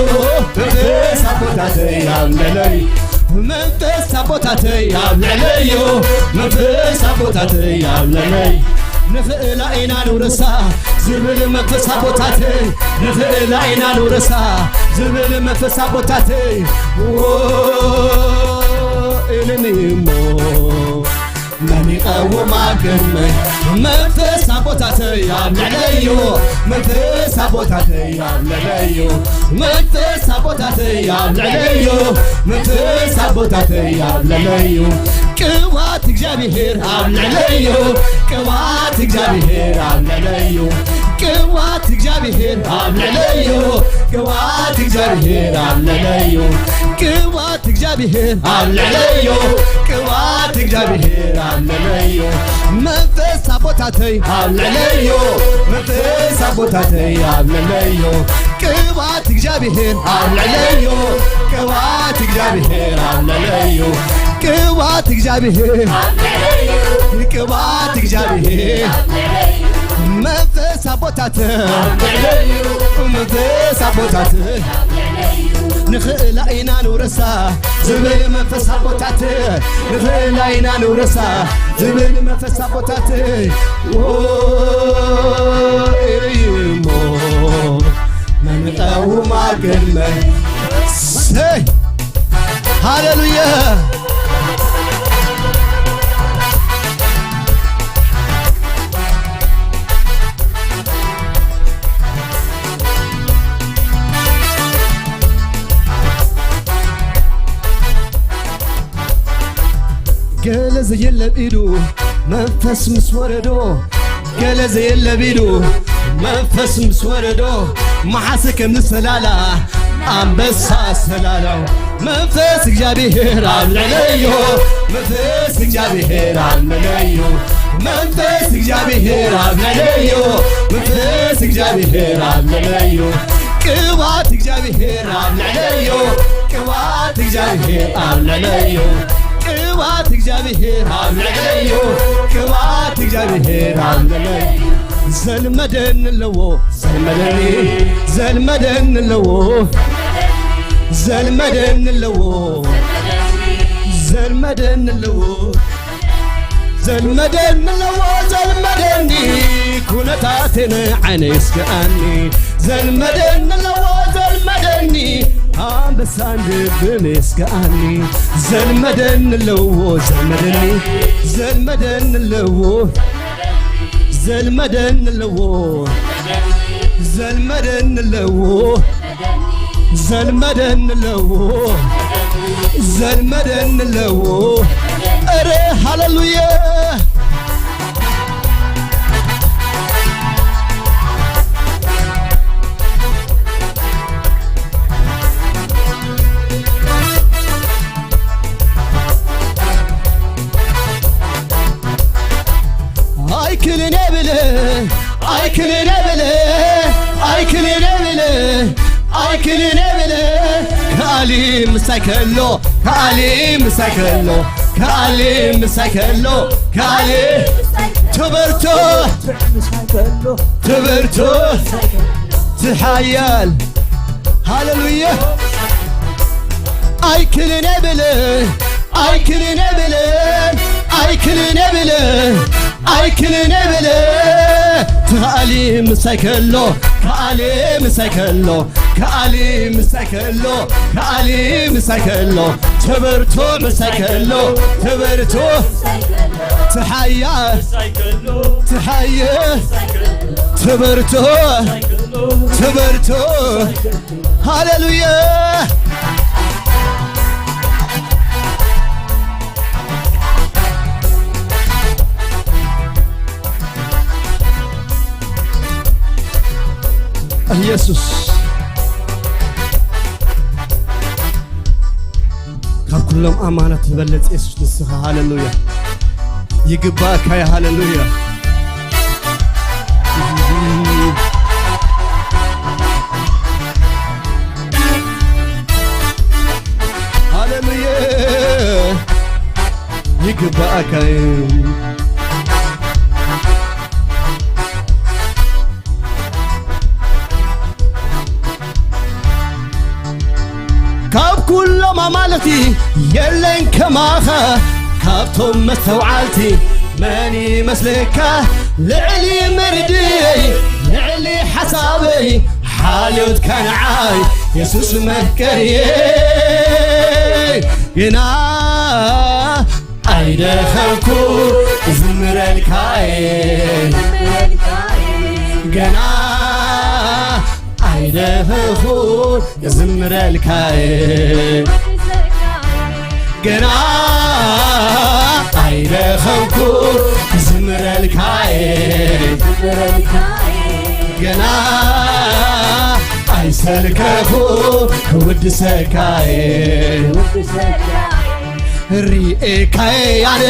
መንፈስ ኣቦታተይ ኣብ ልዕለዩ መንፈስ ኣቦታተይ ኣብ ልዕለዩ መንፈስ ኣቦታተይ ኣብ ልዕለዩ ንኽእላ ኢና ንውረሳ ዝብል መንፈስ ኣቦታተይ ንኽእላ ኢና ንውረሳ ዝብል መንፈስ ኣቦታተይ እልኒ እሞ መን ይቐውም ኣብ ቅድመይ መንፈስ ኣቦታተይ ኣብ ልዕለዩ መንፈስ ኣቦታተይ ኣብ ልዕለዩ መንፈስ ኣቦታተይ ኣብ ልዕለዩ መንፈስ ኣቦታተይ ኣብ ልዕለዩ ቅባት እግዚአብሔር ኣብ ልዕለዩ ቅባት እግዚአብሔር ኣብ ልዕለዩ ቅባት እግዚአብሔር ኣብ ልዕለዩ ቅባት እግዚአብሔር ኣብ ልዕለዩ ቅባት እግዚአብሔር ኣብ ልዕለዩ ቅባት እግዚአብሔር ኣብ ልዕለዩ መንፈስ ኣቦታተይ ኣብ ልዕለዩ መንፈስ ኣቦታተይ ኣብ ልዕለዩ ቅባት እግዚአብሔር ኣብ ልዕለዩ ቅባት እግዚአብሔር ኣብ ልዕለዩ ቅባት እግዚአብሔር ቅባት እግዚአብሔር መንፈስ ኣቦታተይ መንፈስ ኣቦታተይ ንኽእላ ኢና ንውረሳ ዝብል መንፈስ ኣቦታተይ ንኽእላ ኢና ንውረሳ ዝብል መንፈስ ኣቦታተይ እሞ መን ይቐውም ኣብ ቅድመይ ሰይ ሃሌሉያ። ገለ ዘየለ ኢዱ መንፈስ ምስ ወረዶ ገለ ዘየለ ቢዱ መንፈስ ምስ ወረዶ መሓስ ከም ዝሰላላ ኣንበሳ ሰላላው መንፈስ እግዚአብሔር ኣብ ልዕለዩ መንፈስ እግዚአብሔር ኣብ ልዕለዩ መንፈስ እግዚአብሔር ኣብ ልዕለዩ መንፈስ እግዚአብሔር ኣብ ልዕለዩ ቅባት እግዚአብሔር ኣብ ልዕለዩ ቅባት እግዚአብሔር ኣብ ልዕለዩ። ቅባት እግዚአብሔር ኣብ ልዕለዩ ቅባት እግዚአብሔር ኣብ ልዕለዩ ዘልመደን ኣለዎ ዘልመደኒ ዘልመደን ኣለዎ ዘልመደን ኣለዎ ዘልመደን ኣለዎ ዘልመደን ኣለዎ ዘልመደኒ ኩነታትን ዓይነ ይስግኣኒ ዘልመደን ኣለዎ ዘልመደኒ አንበሳን ድብን ይስግኣኒ ዘልመደን ኣለዎ ዘልመደኒ ዘልመደን ኣለዎ ዘልመደን ኣለዎ ዘልመደን ኣለዎ ዘልመደን ኣለዎ ዘልመደን ኣለዎ ኧረ ሃሌሉያ አይክልን ብለ አይክልን ብለ አይክልን ብለ አይክልን ብለ ከአሊ ምሳይ ከሎ ከአሊ ምሳይ ከሎ ከአሊ ምሳይ ከሎ ከአሊ ትበርቶ ትበርቶ ትሓያል ሃሌሉያ አይክልን ብለ አይክልን ብለ አይክልን ብለ አይክልን ብለ ትኻሊ ምሳይ ከሎ ከአሊ ምሳይ ከሎ ከአሊ ምሳይ ከሎ ከአሊ ምሳይ ከሎ ትበርቶ ምሳይ ከሎ ትበርቶ ትሓያ ትሓየ ትበርቶ ትበርቶ ሃሌሉያ ኢየሱስ ካብ ኩሎም ኣማናት ዝበለፅ ኢየሱስ ንስኻ ሃሌሉያ ይግባእካ ሃሌሉያ ሃሌሉያ ይግባእካ ካብ ኩሎም ኣማለኽቲ የለን ከማኸ ካብቶም መስተውዓልቲ መን ይመስለካ ልዕሊ ምርድየይ ልዕሊ ሓሳበይ ሓልዮትካ ንዓይ የሱስ መፍቀርየ ግና ኣይደኸምኩ ዝምረልካየ ገና አይደኸኹ ዝምረልካየ ገና አይደኸምኩ ዝምረልካየ ገና አይሰልከኹ ክውድሰካየ ሪኤካየ ኣነ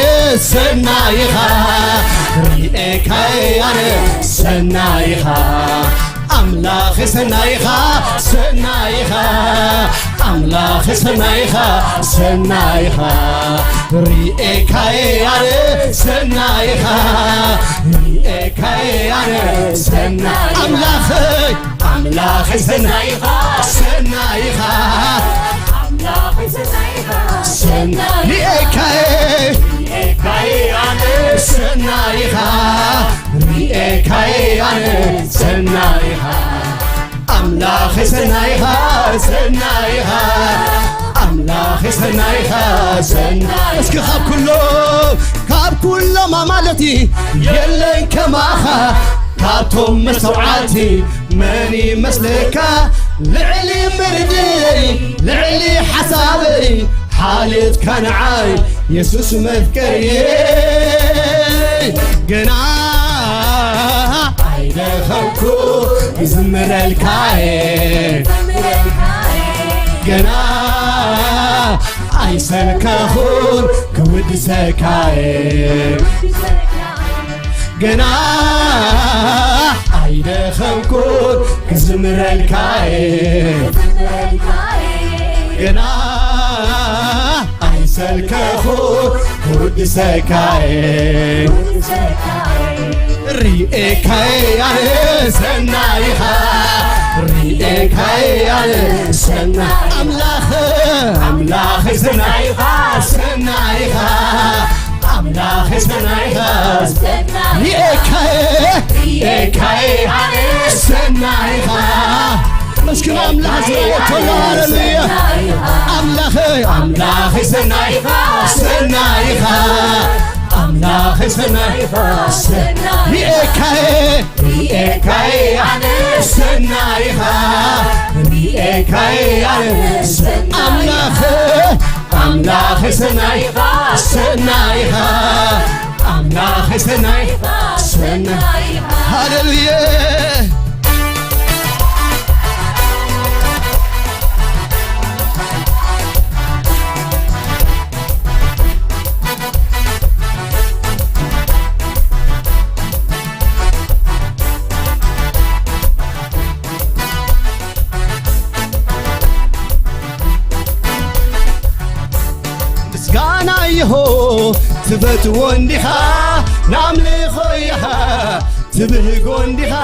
ሰናይኻ ሪኤካየ ኣነ ሰናይኻ ኣምላኽ ሰናይኻ ሰናይኻ ኣምላኽ ሰናይኻ ሰናይኻ ሪኤካየ ኣነ ሰናይኻ ሪኤካየ ኣነ ሰናይ ኣምላኸይ ኣምላኽ ሰናይኻ ሰናይኻ ሪኤካየ ኣነ ሰናይኻ ሪኤካየ ኣነ ሰናይኻ ኣምላኽ ሰናይኻ ሰናይኻ ኣምላኽ ሰናይኻ ሰናይ እስኪ ካብ ኩሎም ኣማለቲ የለን ከማኻ ካብቶም መስተውዓልቲ መን ይመስለካ ልዕሊ ምርድይ ልዕሊ ሓሳበይ ሓልዮትካ ንዓይ የሱስ መፍቀርየ ገና ኣይደኸምኩ ዝምረልካየ ገና ኣይሰልከኹን ክውድሰካየ ገና ኣይደኸምኩን ክዝምረልካየ ገና ኣይሰልከኹን ክውድሰካየ ሪኤካየ ኣነ ሰናይኻ ሪኤካየ ኣነ ሰናይ ኣምላኽ ኣምላኽ ሰናይኻ ሰናይኻ ኣምላኽ ሰናይኻ ሪኤካየ ሪኤካየ ኣነ ሰናይኻ መስክን ኣምላኽ ዝወተሎ ሃሌሉያ ኣምላኽ ኣምላኽ ሰናይኻ ሰናይኻ ኣምላኽ ሰናይኻ ሪኤካየ ሪኤካየ ኣነ ሰናይኻ ሪኤካየ ኣነ ኣምላኽ ኣምላኽ ሰናይኻ ሰናይኻ ኣምላኽ ሰናይኻ ሰናይ ሃሌሉያ ምስጋና ይሆ ትፈትዎ እንዲኻ ናምልኾ ኢኻ ትብህጎ እንዲኻ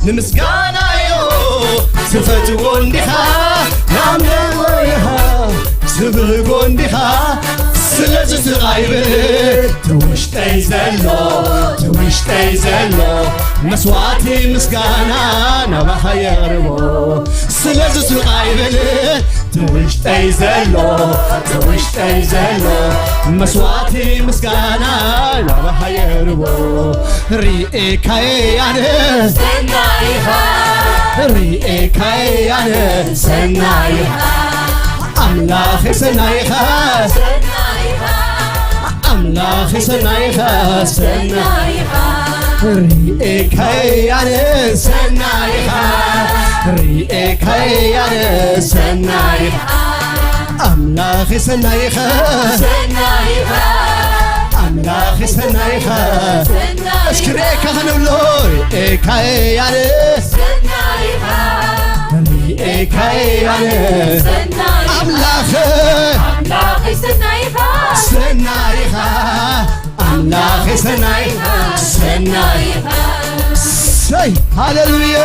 ንምስጋና ይሆ ትፈትዎ እንዲኻ ናምልኾ ኢኻ ትብህጎ እንዲኻ ስለዚ ስቓይብል ትውሽጠይ ዘሎ ትውሽጠይ ዘሎ መስዋዕቲ ምስጋና ናባኻ የቕርቦ ስለዚ ስቓይብል ትውሽጠይ ዘሎ ትውሽጠይ ዘሎ መስዋዕቲ ምስጋና ናባኻ የቕርቦ ሪኤካየ ኣነ ሰናይኻ ሪኤካየ ኣነ ሰናይኻ ኣምላኽ ሰናይኻ ሰናይኻ ኣምላኽ ሰናይኻ ሰናይ ሰናይኻ ሪኤካየ ኣነ ሰናይኻ ሪኤካየ ኣነ ሰናይኻ ኣምላኽ ሰናይኻ ሰናይኻ ኣምላኽ ሰናይኻ እስኪ ሰናይኻ ሪኤካ ክንብሎ ሪኤካየ ኣነ ሰናይኻ ሪኤካየ ኣነ ሰናይኻ ኣምላኽ ኣምላኽ ሰናይኻ ሰናይኻ ኣምላኽ ሰናይኻ ሰናይ ሰናይኻ ሰይ ሃሌሉያ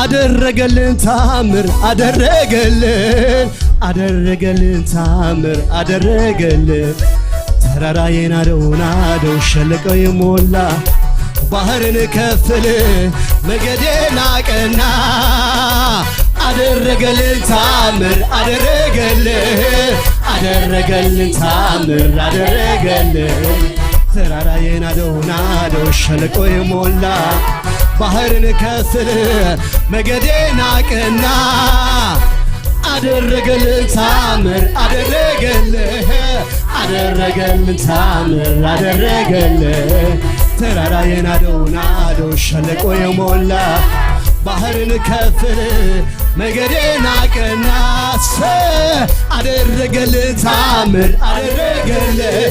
አደረገልን ታምር አደረገልን አደረገልን ታምር አደረገልን ተራራ የናደው ናደው ሸለቆ የሞላ ባህርን ከፍል መንገዴን አቀና አደረገልን ታምር አደረገልን አደረገልን ታምር አደረገልን ተራራ የናደው ናደው ሸለቆ የሞላ ባህርን ከፍል መንገዴን አቀና አደረገልን ታምር አደረገልን አደረገልን ታምር አደረገልን ተራራ የናደው ናደው ሸለቆ የሞላ ባህርን ከፍል መንገዴን አቀና አደረገልን ታምር አደረገልን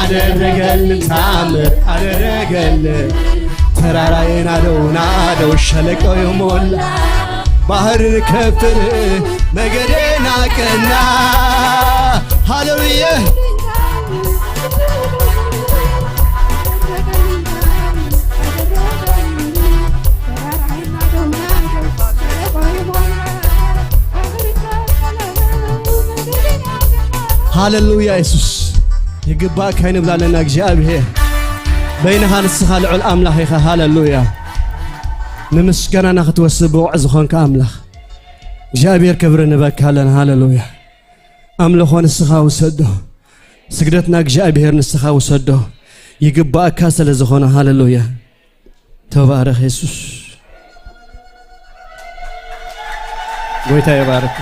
አደረገልን ታምር አደረገልን ተራራ የናደው ናደው ሸለቆ የሞላ ባህርን ከፍል መንገዴን አቀና ሃሌሉያ ሃሌሉያ ኢየሱስ ይግባእካ ይንብላለና እግዚአብሔር በይንኻ ንስኻ ልዑል ኣምላኽ ኢኻ ሃሌሉያ ንምስጋናና ክትወስድ ብውዕ ዝኾንካ ኣምላኽ እግዚአብሔር ክብሪ ንበካ ኣለና ሃሌሉያ ኣምልኾ ንስኻ ውሰዶ ስግደትና እግዚአብሔር ንስኻ ውሰዶ ይግባእካ ስለ ዝኾነ ሃሌሉያ ተባረኽ ኢየሱስ ጎይታ ይባርክ።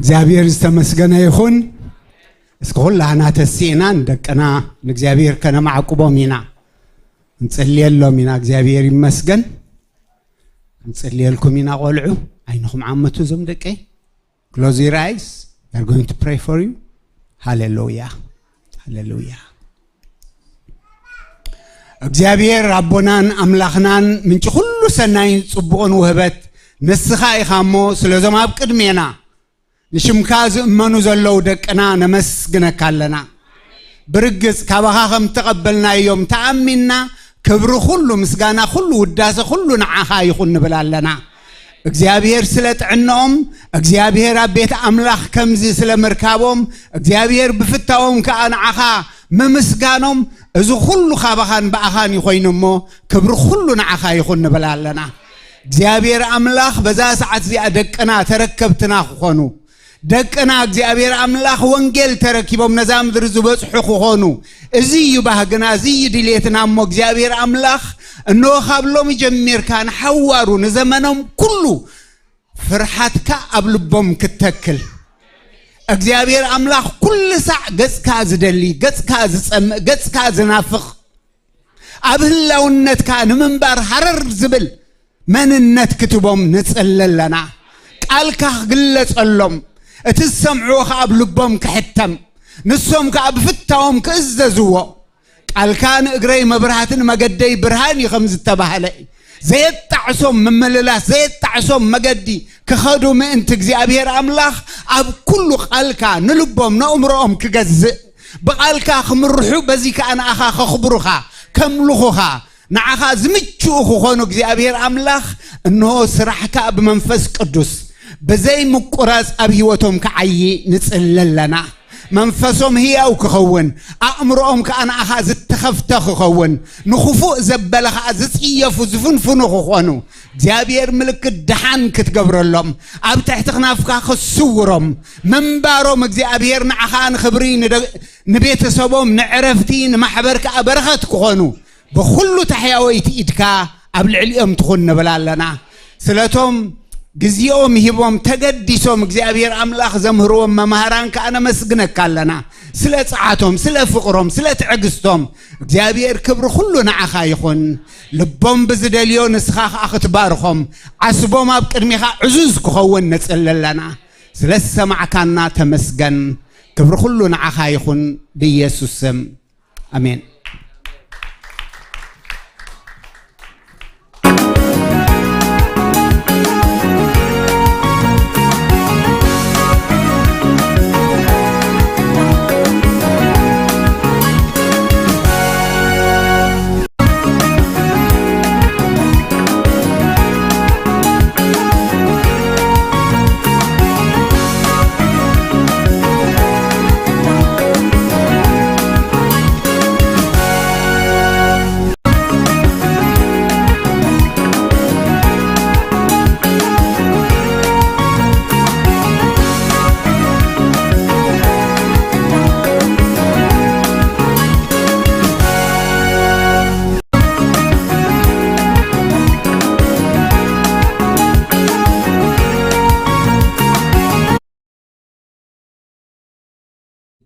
እግዚአብሔር ዝተመስገነ ይኹን። እስከ ኩላህና ተሲእና ንደቅና ንእግዚአብሔር ከነማዕቁቦም ኢና ንፅልየሎም ኢና። እግዚአብሔር ይመስገን። ንፅልየልኩም ኢና። ቆልዑ ዓይንኹም ዓመቱ እዞም ደቀይ። Close your eyes. We are going to pray for you. ሃሌሉያ ሃሌሉያ። እግዚአብሔር ኣቦናን ኣምላኽናን፣ ምንጪ ኩሉ ሰናይን ጽቡቕን ውህበት ንስኻ ኢኻ እሞ፣ ስለዞም ኣብ ቅድሜና ንሽምካ ዝእመኑ ዘለው ደቅና ነመስግነካ ኣለና። ብርግፅ ካባኻ ከም ተቐበልናዮም ተኣሚንና ክብሪ ኩሉ፣ ምስጋና ኩሉ፣ ውዳሰ ኩሉ ንዓኻ ይኹን ንብል ኣለና። እግዚአብሔር ስለ ጥዕንኦም፣ እግዚአብሔር ኣብ ቤት ኣምላኽ ከምዚ ስለ ምርካቦም፣ እግዚአብሔር ብፍታዎም ከዓ ንዓኻ ምምስጋኖም፣ እዚ ኩሉ ካባኻን በኣኻን ይኮይኑ እሞ ክብሪ ኩሉ ንዓኻ ይኹን ንብል ኣለና። እግዚአብሔር ኣምላኽ፣ በዛ ሰዓት እዚኣ ደቅና ተረከብትና ክኾኑ፣ ደቅና እግዚአብሔር ኣምላኽ ወንጌል ተረኪቦም ነዛ ምድሪ ዝበፅሑ ክኾኑ፣ እዚ እዩ ባህግና፣ እዚ እዩ ድሌትና እሞ እግዚአብሔር ኣምላኽ እንሆ ካብ ሎሚ ጀሚርካ ንሓዋሩ ንዘመኖም ኩሉ ፍርሓትካ ኣብ ልቦም ክተክል፣ እግዚአብሔር ኣምላኽ ኩሉ ሳዕ ገጽካ ዝደሊ፣ ገጽካ ዝፀምእ፣ ገጽካ ዝናፍቕ፣ ኣብ ህላውነትካ ንምንባር ሃረር ዝብል መንነት ክትቦም ንፅሊ ኣለና። ቃልካ ክግለጸሎም፣ እቲ ዝሰምዕዎ ከዓ ኣብ ልቦም ክሕተም፣ ንሶም ከዓ ብፍታዎም ክእዘዝዎ፣ ቃልካ ንእግረይ መብራህትን መገደይ ብርሃን እዩ ከም ዝተባህለ፣ ዘየጣዕሶም ምምልላስ፣ ዘየጣዕሶም መገዲ ክኸዱ ምእንቲ፣ እግዚኣብሔር ኣምላኽ ኣብ ኩሉ ቃልካ ንልቦም ንእምሮኦም ክገዝእ፣ ብቓልካ ክምርሑ፣ በዚ ከዓ ንኣኻ ከኽብሩኻ ከምልኹኻ ንዓኻ ዝምችኡ ክኾኑ፣ እግዚኣብሔር ኣምላኽ እንሆ ስራሕካ ብመንፈስ ቅዱስ ብዘይ ምቁራፅ ኣብ ሂወቶም ክዓዪ ንፅሊ ኣለና። መንፈሶም ህያው ክኸውን፣ ኣእምሮኦም ከዓ ንኣኻ ዝተኸፍተ ክኸውን፣ ንኽፉእ ዘበለ ከዓ ዝፅየፉ ዝፍንፍኑ ክኾኑ፣ እግዚኣብሔር ምልክት ድሓን ክትገብረሎም፣ ኣብ ትሕቲ ክናፍካ ክስውሮም፣ ምንባሮም እግዚኣብሔር ንዓኻ ንክብሪ፣ ንቤተሰቦም ንዕረፍቲ፣ ንማሕበር ከዓ በረኸት ክኾኑ፣ ብኩሉ ታሕያወይቲ ኢድካ ኣብ ልዕሊኦም ትኹን ንብል ኣለና። ስለቶም ግዚኦም ሂቦም ተገዲሶም እግዚኣብሔር ኣምላኽ ዘምህርዎም መምሃራን ከዓ ነመስግነካ ኣለና። ስለ ፀዓቶም፣ ስለ ፍቕሮም፣ ስለ ትዕግስቶም እግዚኣብሔር ክብሪ ኩሉ ንዓኻ ይኹን። ልቦም ብዝደልዮ ንስኻ ከዓ ክትባርኾም፣ ዓስቦም ኣብ ቅድሚኻ ዕዙዝ ክኸውን ንፅሊ ኣለና። ስለ ዝሰማዕካና ተመስገን። ክብሪ ኩሉ ንዓኻ ይኹን ብኢየሱስ ስም፣ ኣሜን።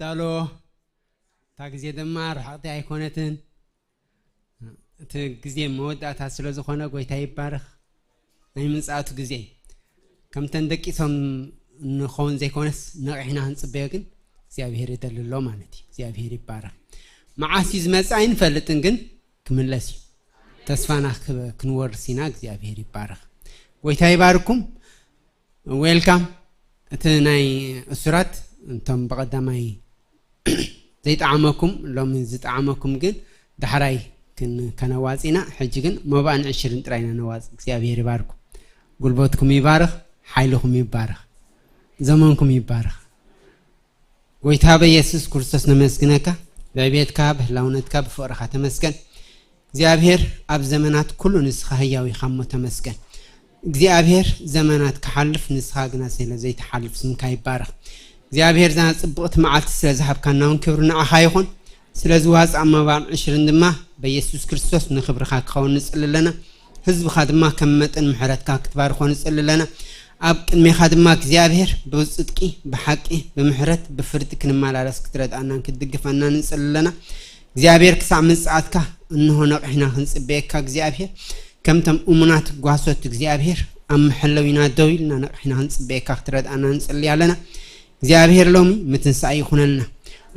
ዳሎ እታ ግዜ ድማ ርሕቕቲ ኣይኮነትን፣ እቲ ግዜ መወዳእታ ስለ ዝኾነ። ጎይታ ይባርኽ። ናይ ምንፃእቱ ግዜ ከምተን ደቂሶም ንኸውን ዘይኮነስ ነቂሕና ክንፅበዮ ግን እግዚኣብሄር ይደሊ ኣሎ ማለት እዩ። እግዚኣብሄር ይባረኽ። መዓስ እዩ ዝመፅእ ኣይንፈልጥን፣ ግን ክምለስ እዩ። ተስፋና ክንወርስ ኢና። እግዚኣብሄር ይባረኽ። ጎይታ ይባርኩም። Welcome። እቲ ናይ እሱራት እቶም ብቐዳማይ ዘይጠዓመኩም፣ ሎሚ ዝጠዓመኩም ግን ዳሕራይ ከነዋፂና። ሕጂ ግን መባእን ዕሽርን ጥራይና ነዋፅእ። እግዚኣብሄር ይባርኩም። ጉልበትኩም ይባርኽ፣ ሓይልኩም ይባርኽ፣ ዘመንኩም ይባርኽ። ጎይታ በኢየሱስ ክርስቶስ ነመስግነካ። ብዕቤትካ፣ ብህላውነትካ፣ ብፍቕርኻ ተመስገን። እግዚኣብሄር ኣብ ዘመናት ኩሉ ንስኻ ህያው ኢኻ እሞ ተመስገን። እግዚኣብሄር ዘመናት ክሓልፍ ንስኻ ግና ስለ ዘይትሓልፍ ስምካ ይባረኽ። እግዚኣብሄር እዛ ፅብቕቲ መዓልቲ ስለ ዝሃብካና እውን ክብሪ ንዓኻ ይኹን። ስለ ዝዋፅእ መባእን ዕሽርን ድማ በኢየሱስ ክርስቶስ ንክብርኻ ክኸውን ንፅሊ ኣለና። ህዝብኻ ድማ ከም መጠን ምሕረትካ ክትባርኮ ንፅሊ ኣለና። ኣብ ቅድሜኻ ድማ እግዚኣብሔር ብጽድቂ ብሓቂ ብምሕረት ብፍርዲ ክንመላለስ ክትረድኣናን ክትድግፈናን ንጽሊ ኣለና እግዚኣብሔር ክሳዕ ምጽኣትካ እንሆ ነቕሒና ክንጽበየካ እግዚኣብሔር ከምቶም እሙናት ጓሶት እግዚኣብሔር ኣብ መሐለዊና ደው ኢልና ነቕሒና ክንጽበየካ ክትረድኣና ንጽሊ ኣለና እግዚኣብሔር ሎሚ ምትንሳእ ይኹነልና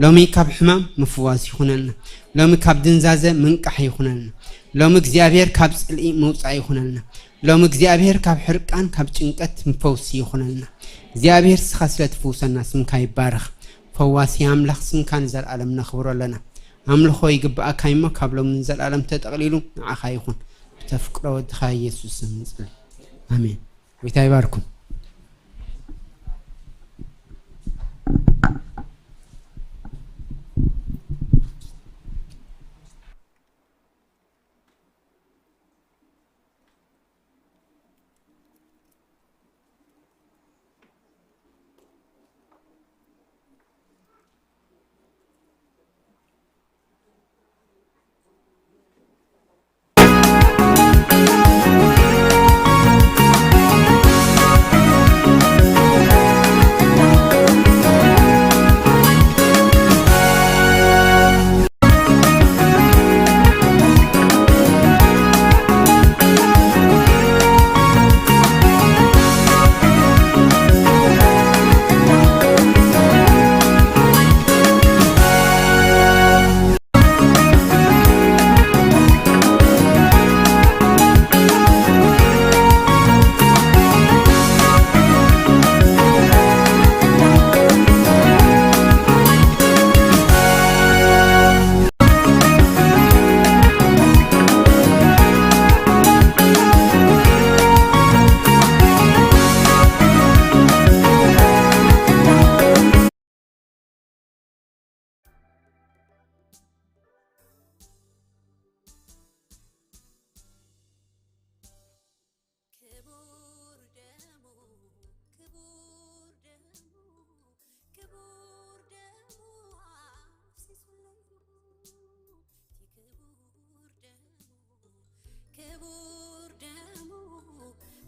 ሎሚ ካብ ሕማም ምፍዋስ ይኹነልና ሎሚ ካብ ድንዛዘ ምንቃሕ ይኹነልና ሎሚ እግዚኣብሔር ካብ ጽልኢ ምውፃእ ይኹነልና ሎሚ እግዚኣብሔር ካብ ሕርቃን ካብ ጭንቀት ምፈውሲ ይኹነልና እግዚኣብሔር ስኻ ስለ ትፍውሰና ስምካ ይባረኽ ፈዋሲ ኣምላኽ ስምካ ንዘለኣለም ነኽብሮ ኣለና ኣምልኾ ይግባኣካ እሞ ካብ ሎሚ ንዘለኣለም ተጠቕሊሉ ንዓኻ ይኹን ብተፍቅሮ ወድኻ ኢየሱስ ስም ንጽሊ ኣሜን። ጎይታ ይባርኩም።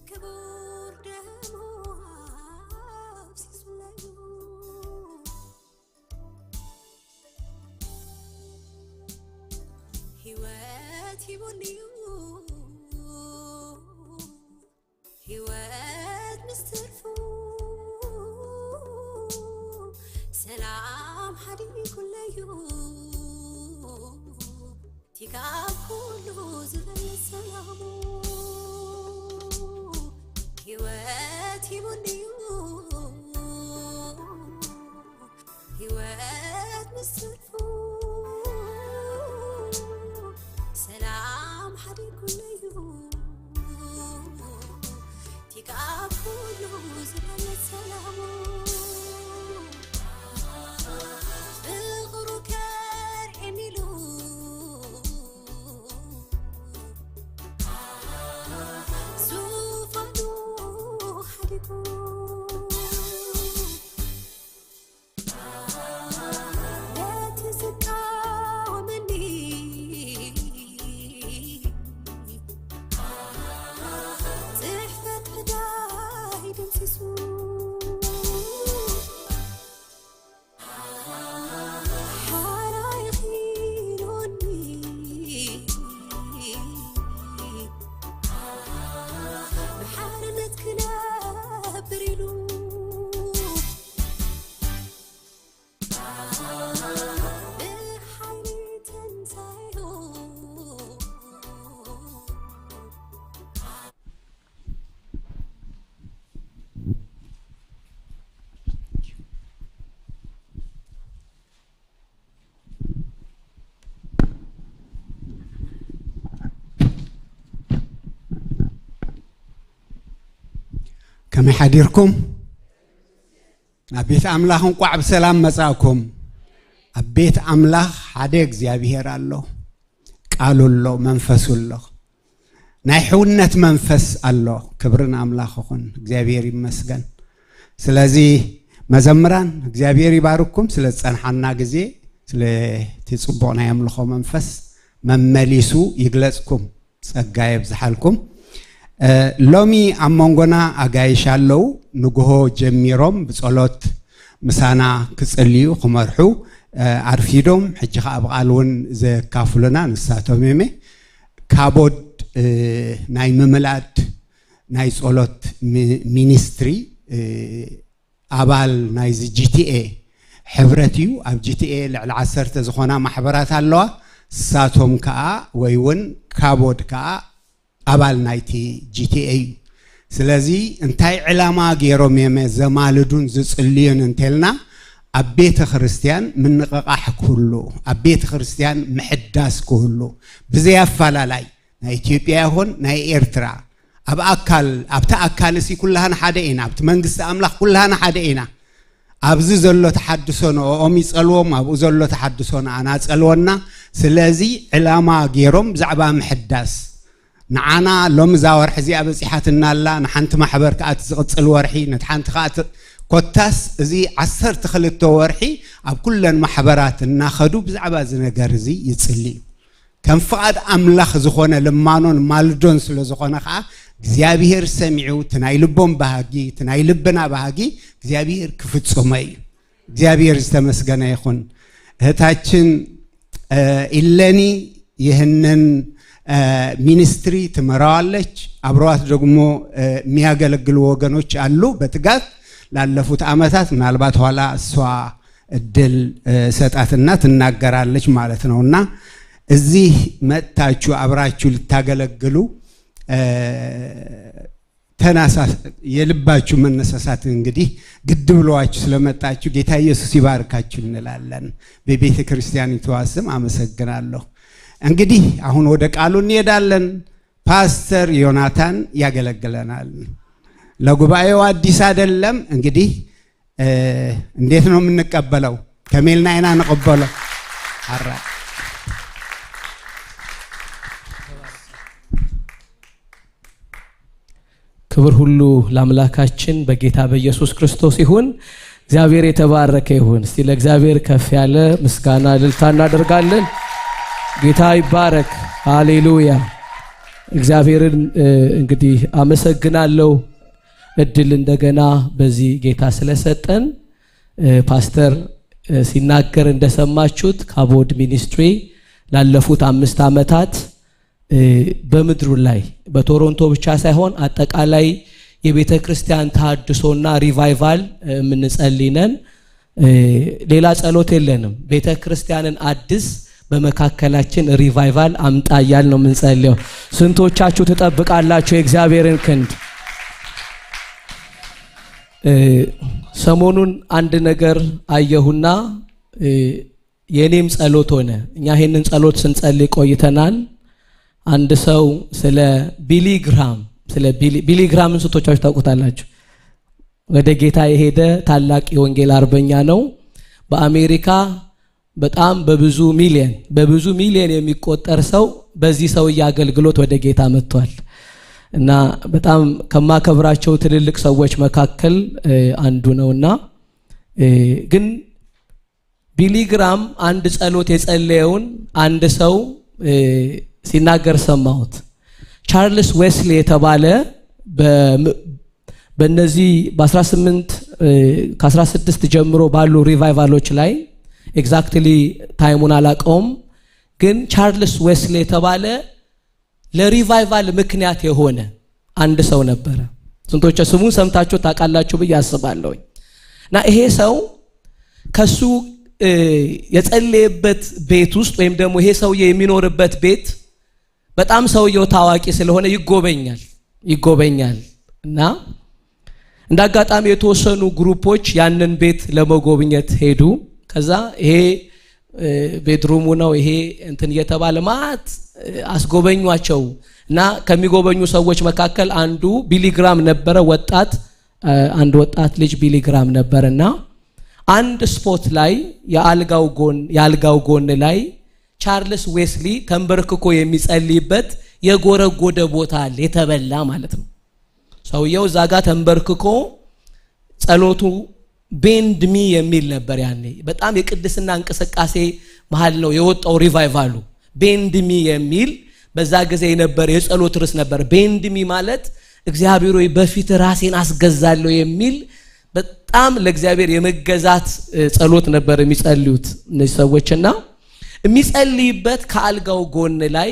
ክቡር ደሙ አፍሲሱለዩ ሕይወት ሂቡንዩ ሕይወት ምስትርፉ ሰላም ሓዲጉለዩ ቲካብ ኩሉ ዝበልፅ ሰላሙ ሕይወት ሂቡንዩ ሕይወት ምስትርፉ ሰላም ሓዲጉለዩ ቲካብ ኩሉ ዝበልፅ ሰላሙ ፍቕሩ ከርዒሚሉ ዙፋኑ ሓዲጉ ነቲ ዝቃወመኒ ጽሕፈት ዕዳይ ደምሲሱ ሓራይ ኺኑኒ ብሓርነት ክነብር ኢሉ ብሓይሊ ተንሳይሁ ከመይ ሓዲርኩም? ናብ ቤት ኣምላኽ እንቋዕ ብሰላም መጻእኩም። ኣብ ቤት ኣምላኽ ሓደ እግዚኣብሔር ኣሎ፣ ቃሉ ኣሎ፣ መንፈሱ ኣሎ፣ ናይ ሕውነት መንፈስ ኣሎ። ክብርን ኣምላኽ ይኹን፣ እግዚኣብሔር ይመስገን። ስለዚ መዘምራን እግዚኣብሔር ይባርኩም። ስለ ዝፀንሓና ግዜ ስለቲ ፅቡቕ ናይ ኣምልኾ መንፈስ መመሊሱ ይግለጽኩም፣ ጸጋ የብዝሓልኩም። ሎሚ ኣብ መንጎና ኣጋይሽ ኣለው። ንግሆ ጀሚሮም ብጸሎት ምሳና ክጽልዩ ክመርሑ ኣርፊዶም፣ ሕጂ ከዓ ብቓል እውን ዘካፍሉና ንሳቶም እዮም። ካቦድ ናይ ምምላድ ናይ ጸሎት ministry ኣባል ናይዚ GTA ሕብረት እዩ። ኣብ GTA ልዕሊ 10 ዝኾና ማሕበራት ኣለዋ። ንሳቶም ከዓ ወይ እውን ካቦድ ከዓ ኣባል ናይቲ GTA እዩ። ስለዚ እንታይ ዕላማ ገይሮም የመ ዘማልዱን ዝጽልዩን እንተልና፣ ኣብ ቤተ ክርስቲያን ምንቕቓሕ ክህሉ፣ ኣብ ቤተ ክርስቲያን ምሕዳስ ክህሉ፣ ብዘይ ኣፈላላይ ናይ ኢትዮጵያ ይኹን ናይ ኤርትራ፣ ኣብ ኣካል ኣብቲ ኣካል እሲ ኩላህና ሓደ ኢና። ኣብቲ መንግስቲ ኣምላኽ ኩላህና ሓደ ኢና። ኣብዚ ዘሎ ተሓድሶ ንኦም ይፀልዎም፣ ኣብኡ ዘሎ ተሓድሶ ንኣና ፀልወና። ስለዚ ዕላማ ገይሮም ብዛዕባ ምሕዳስ ንዓና ሎሚ እዛ ወርሒ እዚኣ በፂሓትና ኣላ። ንሓንቲ ማሕበር ከዓ እቲ ዝቕፅል ወርሒ፣ ነቲ ሓንቲ ከዓ ኮታስ እዚ 12 ወርሒ ኣብ ኩለን ማሕበራት እናኸዱ ብዛዕባ እዚ ነገር እዚ ይፅልዩ። ከም ፍቓድ ኣምላኽ ዝኾነ ልማኖን ማልዶን ስለ ዝኾነ ከዓ እግዚኣብሔር ሰሚዑ እቲ ናይ ልቦም ባህጊ፣ እቲ ናይ ልብና ባህጊ እግዚኣብሔር ክፍጽሞ እዩ። እግዚአብሔር ዝተመስገነ ይኹን። እህታችን ኢለኒ ይህንን ministry ትመራዋለች። አብረዋት ደግሞ የሚያገለግሉ ወገኖች አሉ በትጋት ላለፉት ዓመታት። ምናልባት ኋላ እሷ እድል ሰጣትና ትናገራለች ማለት ነው። እና እዚህ መጥታችሁ አብራችሁ ልታገለግሉ ተናሳ የልባችሁ መነሳሳት እንግዲህ ግድ ብለዋችሁ ስለመጣችሁ ጌታ ኢየሱስ ይባርካችሁ እንላለን። በቤተ ክርስቲያኒቷ ስም አመሰግናለሁ። እንግዲህ አሁን ወደ ቃሉ እንሄዳለን። ፓስተር ዮናታን ያገለግለናል። ለጉባኤው አዲስ አይደለም። እንግዲህ እንዴት ነው የምንቀበለው? ከሜልና ኢና ንቅበሎ አራ። ክብር ሁሉ ለአምላካችን በጌታ በኢየሱስ ክርስቶስ ይሁን። እግዚአብሔር የተባረከ ይሁን። እስቲ ለእግዚአብሔር ከፍ ያለ ምስጋና እልልታ እናደርጋለን። ጌታ ይባረክ። ሃሌሉያ። እግዚአብሔርን እንግዲህ አመሰግናለሁ እድል እንደገና በዚህ ጌታ ስለሰጠን። ፓስተር ሲናገር እንደሰማችሁት ካቦድ ministry ላለፉት 5 ዓመታት በምድሩ ላይ በቶሮንቶ ብቻ ሳይሆን አጠቃላይ የቤተ ክርስቲያን ተሐድሶና revival የምንጸልይ ነን። ሌላ ጸሎት የለንም። ቤተ ክርስቲያንን አዲስ በመካከላችን revival አምጣ እያልን ነው የምንጸልየው። ስንቶቻችሁ ትጠብቃላችሁ የእግዚአብሔርን ክንድ? ሰሞኑን አንድ ነገር አየሁና የኔም ጸሎት ሆነ። እኛ ይሄንን ጸሎት ስንጸልይ ቆይተናል። አንድ ሰው ስለ ቢሊ ግራም፣ ስለ ቢሊ ግራምን ስንቶቻችሁ ታውቁታላችሁ? ወደ ጌታ የሄደ ታላቅ የወንጌል አርበኛ ነው። በአሜሪካ በጣም በብዙ ሚሊየን የሚቆጠር ሰው በዚህ ሰውዬ አገልግሎት ወደ ጌታ መጥቷል። እና በጣም ከማከብራቸው ትልልቅ ሰዎች መካከል አንዱ ነውና፣ ግን ቢሊ ግራም አንድ ጸሎት የጸለየውን አንድ ሰው ሲናገር ሰማሁት። ቻርልስ ዌስሊ የተባለ በእነዚህ በ18 ከ16 ጀምሮ ባሉ revival ኦች ላይ፣ exactly time ኡን አላቀውም፣ ግን ቻርልስ ዌስሊ የተባለ ለ revival ምክንያት የሆነ አንድ ሰው ነበረ። ስንቶች ስሙን ሰምታችሁ ታውቃላችሁ ብዬ አስባለሁኝ። እና ይሄ ሰው ከሱ የጸለየበት ቤት ውስጥ ወይም ደግሞ ይሄ ሰውዬ የሚኖርበት ቤት በጣም ሰውየው ታዋቂ ስለሆነ ይጎበኛል። እና እንደ አጋጣሚ የተወሰኑ group ኦች ያንን ቤት ለመጎብኘት ሄዱ። ከዛ ይሄ bedroom ኡ ነው፣ ይሄ እንትን እየተባለ ማት አስጎበኟቸው። እና ከሚጎበኙ ሰዎች መካከል አንዱ ቢሊ ግራም ነበረ። አንድ ወጣት ልጅ ቢሊ ግራም ነበረ። እና አንድ spot ላይ የአልጋው ጎን ላይ ቻርልስ ዌስሊ ተንበርክኮ የሚጸልይበት የጎረጎደ ቦታ አለ፣ የተበላ ማለት ነው። ሰውየው እዛ ጋር ተንበርክኮ ጸሎቱ "Bend me" የሚል ነበር። ያኔ በጣም የቅድስና እንቅስቃሴ መሀል ነው የወጣው revival ኡ። "Bend me" የሚል በዛ ጊዜ የነበረ የጸሎት ርዕስ ነበር። Bend me ማለት እግዚአብሔር ሆይ በፊት ራሴን አስገዛለሁ የሚል በጣም ለእግዚአብሔር የመገዛት ጸሎት ነበር የሚጸልዩት እነዚህ ሰዎችና የሚጸልይበት ከአልጋው ጎን ላይ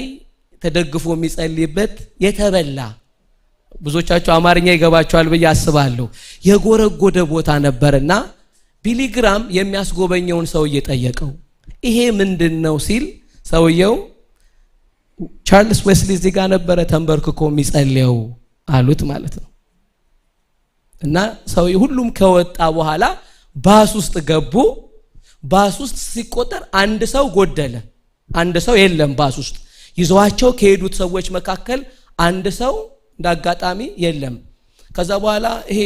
ተደግፎ የሚጸልይበት የተበላ፣ ብዙዎቻችሁ አማርኛ ይገባችኋል ብዬ አስባለሁ፣ የጎረጎደ ቦታ ነበርና ቢሊ ግራም የሚያስጎበኘውን ሰውዬ ጠየቀው። ይሄ ምንድን ነው ሲል ሰውየው ቻርልስ ዌስሊ እዚህ ጋር ነበረ ተንበርክኮ የሚጸልየው አሉት ማለት ነው። እና ሰውዬው ሁሉም ከወጣ በኋላ ባስ ውስጥ ገቡ። ባስ ውስጥ ሲቆጠር አንድ ሰው ጎደለ። አንድ ሰው የለም ባስ ውስጥ። ይዘዋቸው ከሄዱት ሰዎች መካከል አንድ ሰው እንዳጋጣሚ የለም። ከዛ በኋላ ይሄ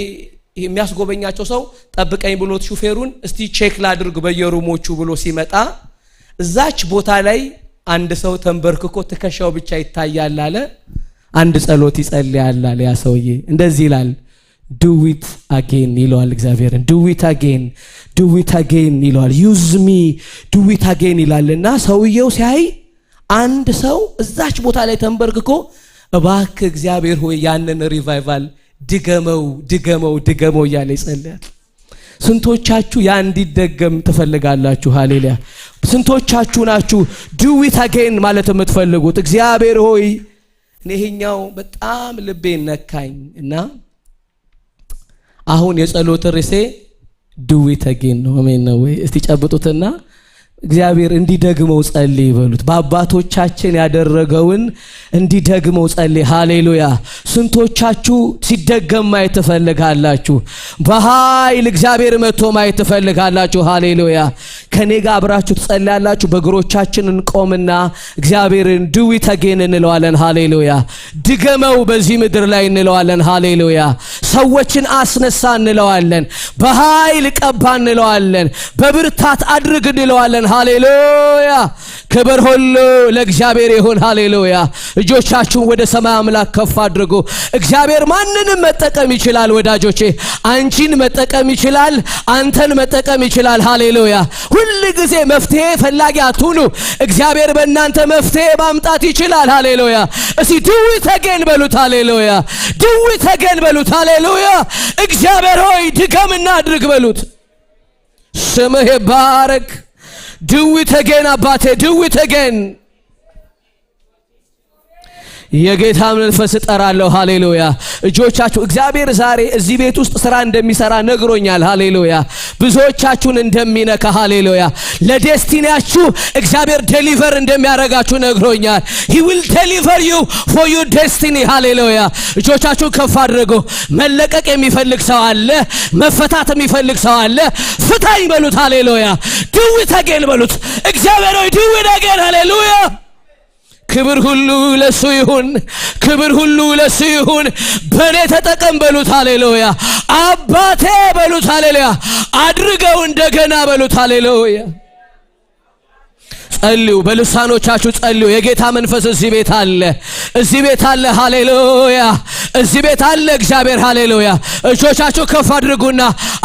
የሚያስጎበኛቸው ሰው ጠብቀኝ ብሎት ሹፌሩን እስቲ check ላድርግ በየ room ኦቹ ብሎ ሲመጣ እዛች ቦታ ላይ አንድ ሰው ተንበርክኮ ትከሻው ብቻ ይታያል አለ። አንድ ጸሎት ይጸልያል አለ። ያ ሰውዬ እንደዚህ ይላል፣ "Do it again" ይለዋል እግዚአብሔርን። "Do it again, do it again" ይለዋል። "Use me, do it again" ይላል። እና ሰውየው ሲያይ አንድ ሰው እዛች ቦታ ላይ ተንበርክኮ እባክህ እግዚአብሔር ሆይ ያንን revival ድገመው፣ ድገመው፣ ድገመው እያለ ይጸልያል። ስንቶቻችሁ ያ እንዲደገም ትፈልጋላችሁ? ሃሌሉያ። ስንቶቻችሁ ናችሁ "do it again" ማለት የምትፈልጉት? እግዚአብሔር ሆይ፣ እኔ ይሄኛው በጣም ልቤን ነካኝ እና አሁን የጸሎት ርዕሴ "do it again" ነው። አሜን ነው ወይ? እስቲ ጨብጡትና እግዚአብሔር እንዲደግመው ጸልይ በሉት። በአባቶቻችን ያደረገውን እንዲደግመው ጸልይ። ሃሌሉያ። ስንቶቻችሁ ሲደገም ማየት ትፈልጋላችሁ? በኃይል እግዚአብሔር መጥቶ ማየት ትፈልጋላችሁ? ሃሌሉያ። ከኔ ጋር አብራችሁ ትጸልያላችሁ። በእግሮቻችን እንቆምና እግዚአብሔርን "do it again" እንለዋለን። ሃሌሉያ። ድገመው በዚህ ምድር ላይ እንለዋለን። ሃሌሉያ። ሰዎችን አስነሳ እንለዋለን። በኃይል ቀባ እንለዋለን። በብርታት አድርግ እንለዋለን። ሃሌሉያ። ክብር ሁሉ ለእግዚአብሔር ይሁን። ሃሌሉያ። እጆቻችሁን ወደ ሰማይ አምላክ ከፍ አድርጉ። እግዚአብሔር ማንንም መጠቀም ይችላል ወዳጆቼ። አንቺን መጠቀም ይችላል። አንተን መጠቀም ይችላል። ሃሌሉያ። ሁል ጊዜ መፍትሄ ፈላጊ አትሁኑ። እግዚአብሔር በእናንተ መፍትሄ ማምጣት ይችላል። ሃሌሉያ። እስቲ "do it again" በሉት። ሃሌሉያ። "Do it again" በሉት። ሃሌሉያ። እግዚአብሔር ሆይ ድገምና አድርግ በሉት። ስምህ ይባረክ። Do it again አባቴ፣ do it again። የጌታ መንፈስ እጠራለሁ። ሃሌሉያ። እጆቻችሁ፣ እግዚአብሔር ዛሬ እዚህ ቤት ውስጥ ስራ እንደሚሰራ ነግሮኛል። ሃሌሉያ። ብዙዎቻችሁን እንደሚነካ፣ ሃሌሉያ። ለ destiny ያችሁ እግዚአብሔር deliver እንደሚያደርጋችሁ ነግሮኛል። He will deliver you for your destiny። ሃሌሉያ። እጆቻችሁን ከፍ አድርጉ። መለቀቅ የሚፈልግ ሰው አለ። መፈታት የሚፈልግ ሰው አለ። ፍታኝ በሉት። ሃሌሉያ። "Do it again" በሉት። እግዚአብሔር ሆይ do it again። ሃሌሉያ። ክብር ሁሉ ለሱ ይሁን። ክብር ሁሉ ለሱ ይሁን። በእኔ ተጠቀም በሉት። ሃሌሉያ። አባቴ በሉት። ሃሌሉያ። አድርገው እንደገና በሉት። ሃሌሉያ። ጸልዩ፣ በልሳኖቻችሁ ጸልዩ። የጌታ መንፈስ እዚህ ቤት አለ፣ እዚህ ቤት አለ። ሃሌሉያ። እዚህ ቤት አለ እግዚአብሔር። ሃሌሉያ። እጆቻችሁ ከፍ አድርጉና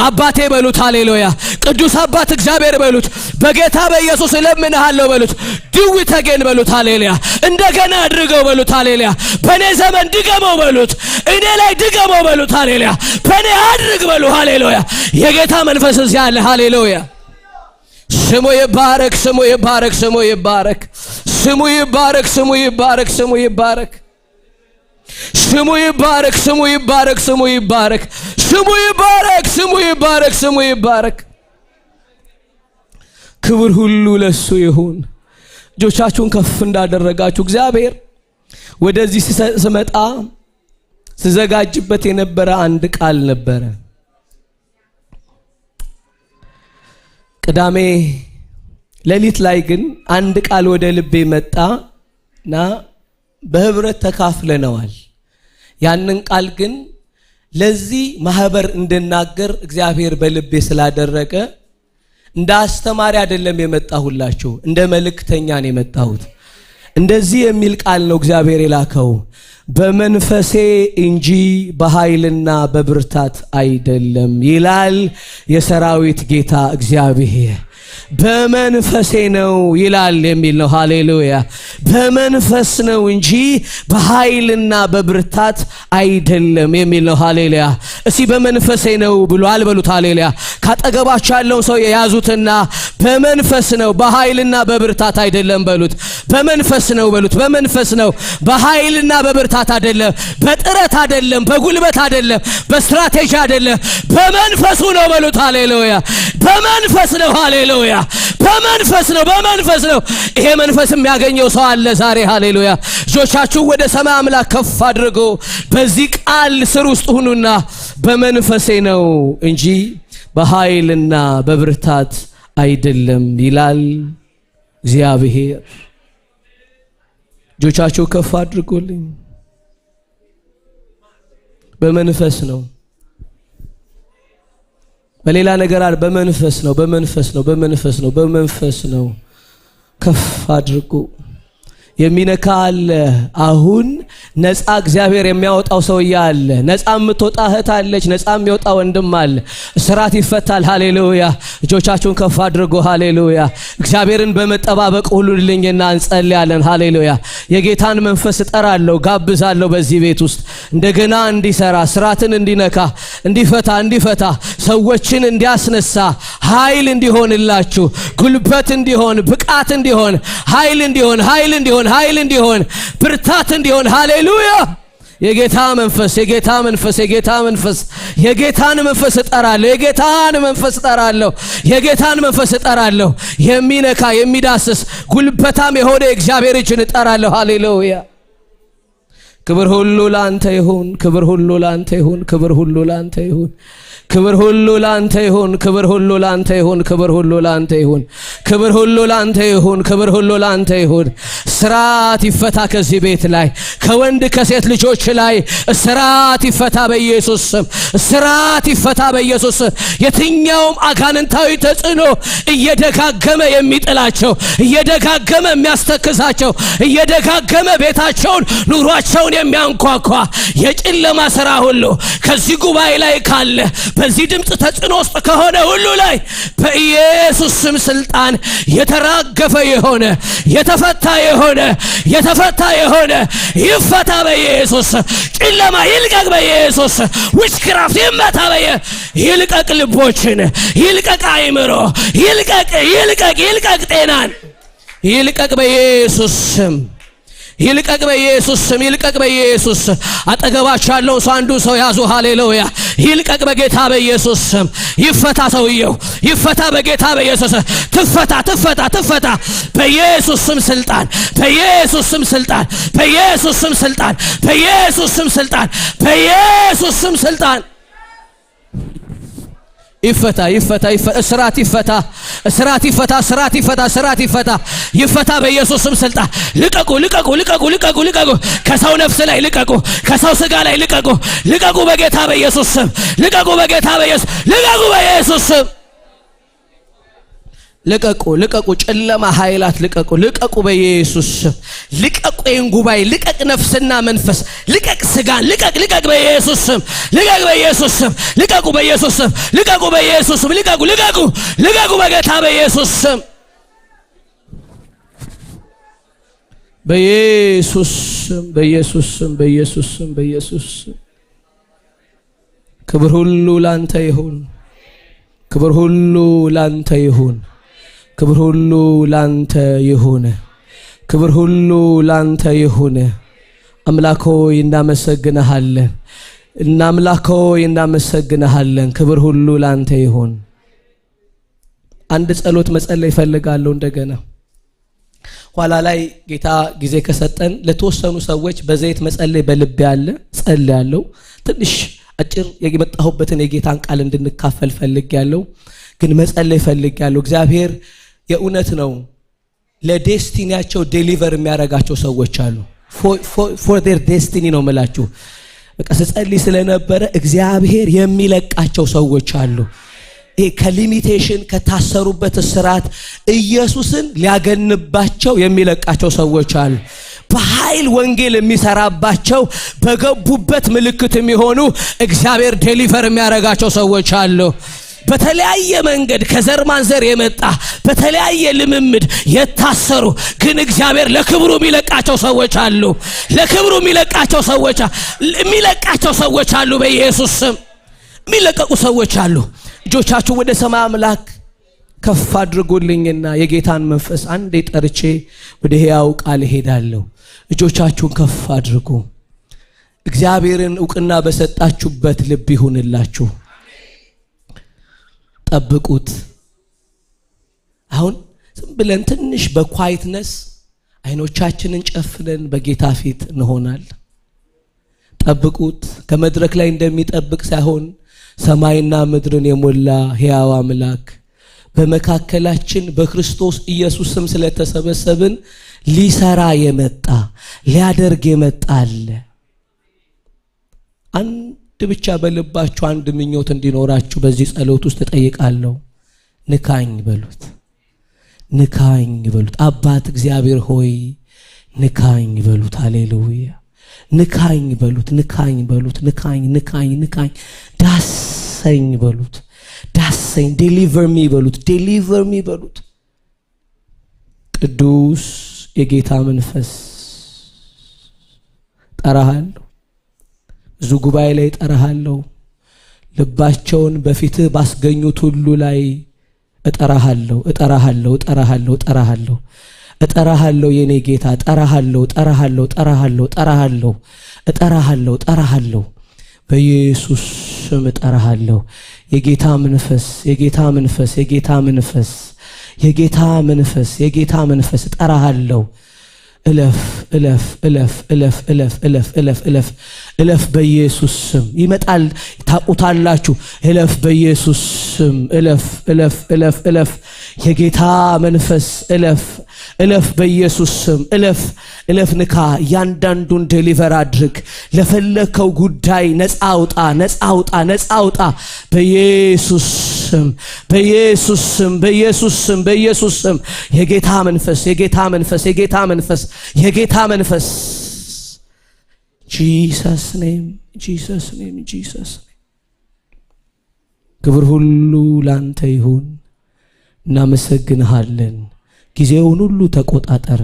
አባቴ በሉት። ሃሌሉያ። ቅዱስ አባት እግዚአብሔር በሉት። በጌታ በኢየሱስ እለምንሃለሁ በሉት። "Do it again" በሉት። ሃሌሉያ። እንደገና አድርገው በሉት። ሃሌሉያ። በእኔ ዘመን ድገመው በሉት። እኔ ላይ ድገመው በሉት። ሃሌሉያ። በእኔ አድርግ በሉ። ሃሌሉያ። የጌታ መንፈስ እዚህ አለ። ሃሌሉያ። ስሙ ይባረክ፣ ስሙ ይባረክ፣ ስሙ ይባረክ፣ ስሙ ይባረክ፣ ስሙ ይባረክ፣ ስሙ ይባረክ፣ ስሙ ይባረክ፣ ስሙ ይባረክ፣ ስሙ ይባረክ፣ ስሙ ይባረክ፣ ስሙ ይባረክ፣ ስሙ ይባረክ። ክብር ሁሉ ለሱ ይሁን። እጆቻችሁን ከፍ እንዳደረጋችሁ እግዚአብሔር ወደዚህ ስመጣ ስዘጋጅበት የነበረ አንድ ቃል ነበረ። ቅዳሜ ሌሊት ላይ ግን አንድ ቃል ወደ ልቤ መጣ እና በህብረት ተካፍለነዋል። ያንን ቃል ግን ለዚህ ማህበር እንድናገር እግዚአብሔር በልቤ ስላደረገ እንደ አስተማሪ አይደለም የመጣሁላችሁ፣ እንደ መልእክተኛ ነው የመጣሁት። እንደዚህ የሚል ቃል ነው እግዚአብሔር የላከው፣ በመንፈሴ እንጂ በኃይልና በብርታት አይደለም ይላል የሰራዊት ጌታ እግዚአብሔር። በመንፈሴ ነው ይላል የሚል ነው። ሃሌሉያ። በመንፈስ ነው እንጂ በኃይልና በብርታት አይደለም የሚል ነው። ሃሌሉያ። እስቲ በመንፈሴ ነው ብሏል በሉት። ሃሌሉያ። ካጠገባችሁ ያለውን ሰው የያዙትና በመንፈስ ነው በኃይልና በብርታት አይደለም በሉት። በመንፈስ ነው በሉት። በመንፈስ ነው፣ በኃይልና በብርታት አይደለም፣ በጥረት አይደለም፣ በጉልበት አይደለም፣ በስትራቴጂ አይደለም፣ በመንፈሱ ነው በሉት። ሃሌሉያ። በመንፈስ ነው። ሃሌሉያ። በመንፈስ ነው። በመንፈስ ነው። ይሄ መንፈስ የሚያገኘው ሰው አለ ዛሬ። ሃሌሉያ። እጆቻችሁ ወደ ሰማይ አምላክ ከፍ አድርጎ በዚህ ቃል ስር ውስጥ ሁኑና በመንፈሴ ነው እንጂ በኃይልና በብርታት አይደለም ይላል እግዚአብሔር። እጆቻችሁ ከፍ አድርጉልኝ። በመንፈስ ነው፣ በሌላ ነገር አለ። በመንፈስ ነው፣ በመንፈስ ነው፣ በመንፈስ ነው፣ በመንፈስ ነው። ከፍ አድርጉ። የሚነካ አለ። አሁን ነፃ እግዚአብሔር የሚያወጣው ሰውዬ አለ። ነፃ የምትወጣ እህት አለች። ነፃ የሚወጣ ወንድም አለ። እስራት ይፈታል። ሃሌሉያ። እጆቻችሁን ከፍ አድርጉ። ሃሌሉያ። እግዚአብሔርን በመጠባበቅ ሁሉልኝና እንጸልያለን። ሃሌሉያ። የጌታን መንፈስ እጠራለሁ፣ ጋብዛለሁ በዚህ ቤት ውስጥ እንደገና እንዲሰራ፣ እስራትን እንዲነካ፣ እንዲፈታ እንዲፈታ፣ ሰዎችን እንዲያስነሳ፣ ኃይል እንዲሆንላችሁ፣ ጉልበት እንዲሆን፣ ብቃት እንዲሆን፣ ኃይል እንዲሆን፣ ኃይል እንዲሆን፣ ኃይል እንዲሆን፣ ብርታት እንዲሆን። ሃሌሉያ። የጌታ መንፈስ፣ የጌታ መንፈስ፣ የጌታ መንፈስ፣ የጌታን መንፈስ እጠራለሁ። የጌታን መንፈስ እጠራለሁ። የጌታን መንፈስ እጠራለሁ። የሚነካ፣ የሚዳስስ፣ ጉልበታም የሆነ የእግዚአብሔር እጅን እጠራለሁ። ሃሌሉያ። ክብር ሁሉ ላንተ ይሁን። ክብር ሁሉ ላንተ ይሁን። ክብር ሁሉ ላንተ ይሁን። ክብር ሁሉ ላንተ ይሁን። ክብር ሁሉ ላንተ ይሁን። ክብር ሁሉ ላንተ ይሁን። ክብር ሁሉ ላንተ ይሁን። ክብር ሁሉ ላንተ ይሁን። እስራት ይፈታ ከዚህ ቤት ላይ፣ ከወንድ ከሴት ልጆች ላይ እስራት ይፈታ በኢየሱስ ስም። እስራት ይፈታ በኢየሱስ ስም። የትኛውም አጋንንታዊ ተጽዕኖ እየደጋገመ የሚጥላቸው፣ እየደጋገመ የሚያስተክዛቸው፣ እየደጋገመ ቤታቸውን ኑሯቸውን የሚያንኳኳ የጨለማ ስራ ሁሉ ከዚህ ጉባኤ ላይ ካለ፣ በዚህ ድምፅ ተጽዕኖ ውስጥ ከሆነ ሁሉ ላይ በኢየሱስ ስም ስልጣን የተራገፈ የሆነ፣ የተፈታ የሆነ፣ የተፈታ የሆነ ይፈታ በኢየሱስ። ጨለማ ይልቀቅ በኢየሱስ። Witchcraft ይመታ በየ ይልቀቅ፣ ልቦችን ይልቀቅ፣ አይምሮ ይልቀቅ፣ ይልቀቅ፣ ይልቀቅ፣ ጤናን ይልቀቅ በኢየሱስ ስም። ይልቀቅ በኢየሱስ ስም። ይልቀቅ በኢየሱስ ስም። አጠገባችሁ ያለውን ሰው አንዱ ሰው ያዙ። ሃሌሉያ። ይልቀቅ በጌታ በኢየሱስ ስም። ይፈታ፣ ሰውየው ይፈታ በጌታ በኢየሱስ ስም። ትፈታ፣ ትፈታ፣ ትፈታ በኢየሱስ ስም ስልጣን፣ በኢየሱስ ስም ስልጣን፣ በኢየሱስ ስም ስልጣን፣ በኢየሱስ ስም ስልጣን፣ በኢየሱስ ስም ስልጣን። ይፈታ፣ ይፈታ፣ ይፈታ፣ እስራት ይፈታ፣ እስራት ይፈታ፣ እስራት ይፈታ፣ እስራት ይፈታ፣ ይፈታ በኢየሱስ ስም ስልጣን። ልቀቁ፣ ልቀቁ፣ ልቀቁ፣ ልቀቁ፣ ልቀቁ። ከሰው ነፍስ ላይ ልቀቁ፣ ከሰው ስጋ ላይ ልቀቁ፣ ልቀቁ በጌታ በኢየሱስ ስም። ልቀቁ በጌታ በኢየሱስ፣ ልቀቁ በኢየሱስ ስም። ልቀቁ፣ ልቀቁ፣ ጨለማ ኃይላት ልቀቁ፣ ልቀቁ በኢየሱስ ስም። ልቀቁ፣ ይህን ጉባኤ ልቀቅ፣ ነፍስና መንፈስ ልቀቅ፣ ስጋን ልቀቅ፣ ልቀቅ በኢየሱስ ስም። ልቀቅ በኢየሱስ ስም። ልቀቁ በኢየሱስ ስም። ልቀቁ በኢየሱስ ስም። ልቀቁ፣ ልቀቁ፣ ልቀቁ በጌታ በኢየሱስ ስም፣ በኢየሱስ ስም፣ በኢየሱስ ስም፣ በኢየሱስ ስም፣ በኢየሱስ ስም። ክብር ሁሉ ላንተ ይሁን። ክብር ሁሉ ላንተ ይሁን። ክብር ሁሉ ላንተ ይሁን። ክብር ሁሉ ላንተ ይሁን። አምላክ ሆይ እናመሰግንሃለን። እና አምላክ ሆይ እናመሰግንሃለን። ክብር ሁሉ ላንተ ይሁን። አንድ ጸሎት መጸለይ እፈልጋለሁ እንደገና። ኋላ ላይ ጌታ ጊዜ ከሰጠን ለተወሰኑ ሰዎች በዘይት መጸለይ በልቤ አለ፣ ጸልያለሁ። ትንሽ አጭር የመጣሁበትን የጌታን ቃል እንድንካፈል ፈልጌያለሁ። ግን መጸለይ ፈልጌያለሁ። እግዚአብሔር የእውነት ነው ለ destiny ያቸው deliver የሚያደርጋቸው ሰዎች አሉ። For their destiny ነው የምላችሁ። በቃ ስጸልይ ስለነበረ እግዚአብሔር የሚለቃቸው ሰዎች አሉ። ይሄ ከ limitation፣ ከታሰሩበት እስራት ኢየሱስን ሊያገንባቸው የሚለቃቸው ሰዎች አሉ። በኃይል ወንጌል የሚሰራባቸው፣ በገቡበት ምልክት የሚሆኑ፣ እግዚአብሔር deliver የሚያደርጋቸው ሰዎች አሉ። በተለያየ መንገድ ከዘር ማንዘር የመጣ በተለያየ ልምምድ የታሰሩ ግን እግዚአብሔር ለክብሩ የሚለቃቸው ሰዎች አሉ። ለክብሩ የሚለቃቸው ሰዎች የሚለቃቸው ሰዎች አሉ። በኢየሱስ ስም የሚለቀቁ ሰዎች አሉ። እጆቻችሁ ወደ ሰማይ አምላክ ከፍ አድርጉልኝና የጌታን መንፈስ አንዴ ጠርቼ ወደ ሕያው ቃል እሄዳለሁ። እጆቻችሁን ከፍ አድርጉ። እግዚአብሔርን እውቅና በሰጣችሁበት ልብ ይሁንላችሁ። ጠብቁት። አሁን ዝም ብለን ትንሽ በ quietness አይኖቻችንን ጨፍነን በጌታ ፊት እንሆናለን። ጠብቁት። ከመድረክ ላይ እንደሚጠብቅ ሳይሆን ሰማይና ምድርን የሞላ ሕያው አምላክ በመካከላችን በክርስቶስ ኢየሱስ ስም ስለተሰበሰብን ሊሰራ የመጣ ሊያደርግ የመጣ አለ። አንድ ብቻ በልባችሁ አንድ ምኞት እንዲኖራችሁ በዚህ ጸሎት ውስጥ እጠይቃለሁ። ንካኝ በሉት፣ ንካኝ በሉት። አባት እግዚአብሔር ሆይ ንካኝ በሉት። ሃሌሉያ። ንካኝ በሉት፣ ንካኝ በሉት፣ ንካኝ፣ ንካኝ፣ ንካኝ፣ ዳሰኝ በሉት፣ ዳሰኝ። Deliver me በሉት፣ deliver me በሉት። ቅዱስ የጌታ መንፈስ ጠራሃለሁ፣ ብዙ ጉባኤ ላይ ጠራሃለሁ። ልባቸውን በፊትህ ባስገኙት ሁሉ ላይ እጠራሃለሁ፣ እጠራሃለሁ፣ እጠራሃለሁ፣ እጠራሃለሁ፣ እጠራሃለሁ። የኔ ጌታ እጠራሃለሁ፣ እጠራሃለሁ፣ እጠራሃለሁ፣ እጠራሃለሁ፣ እጠራሃለሁ፣ እጠራሃለሁ። በኢየሱስ ስም እጠራሃለሁ። የጌታ መንፈስ፣ የጌታ መንፈስ፣ የጌታ መንፈስ፣ የጌታ መንፈስ፣ የጌታ መንፈስ እጠራሃለሁ። እለፍ፣ እለፍ፣ እለፍ፣ እለፍ፣ እለፍ፣ እለፍ፣ እለፍ፣ እለፍ፣ እለፍ በኢየሱስ ስም። ይመጣል፣ ታውቁታላችሁ። እለፍ በኢየሱስ ስም። እለፍ፣ እለፍ፣ እለፍ፣ እለፍ። የጌታ መንፈስ እለፍ፣ እለፍ በኢየሱስ ስም። እለፍ፣ እለፍ። ንካ፣ እያንዳንዱን deliver አድርግ። ለፈለከው ጉዳይ ነፃ አውጣ፣ ነፃ አውጣ፣ ነፃ አውጣ። በኢየሱስ ስም፣ በኢየሱስ ስም፣ በኢየሱስ ስም፣ በኢየሱስ ስም። የጌታ መንፈስ፣ የጌታ መንፈስ፣ የጌታ መንፈስ፣ የጌታ መንፈስ። Jesus name, Jesus name, Jesus name። ክብር ሁሉ ላንተ ይሁን። እናመሰግንሃለን። ጊዜውን ሁሉ ተቆጣጠር።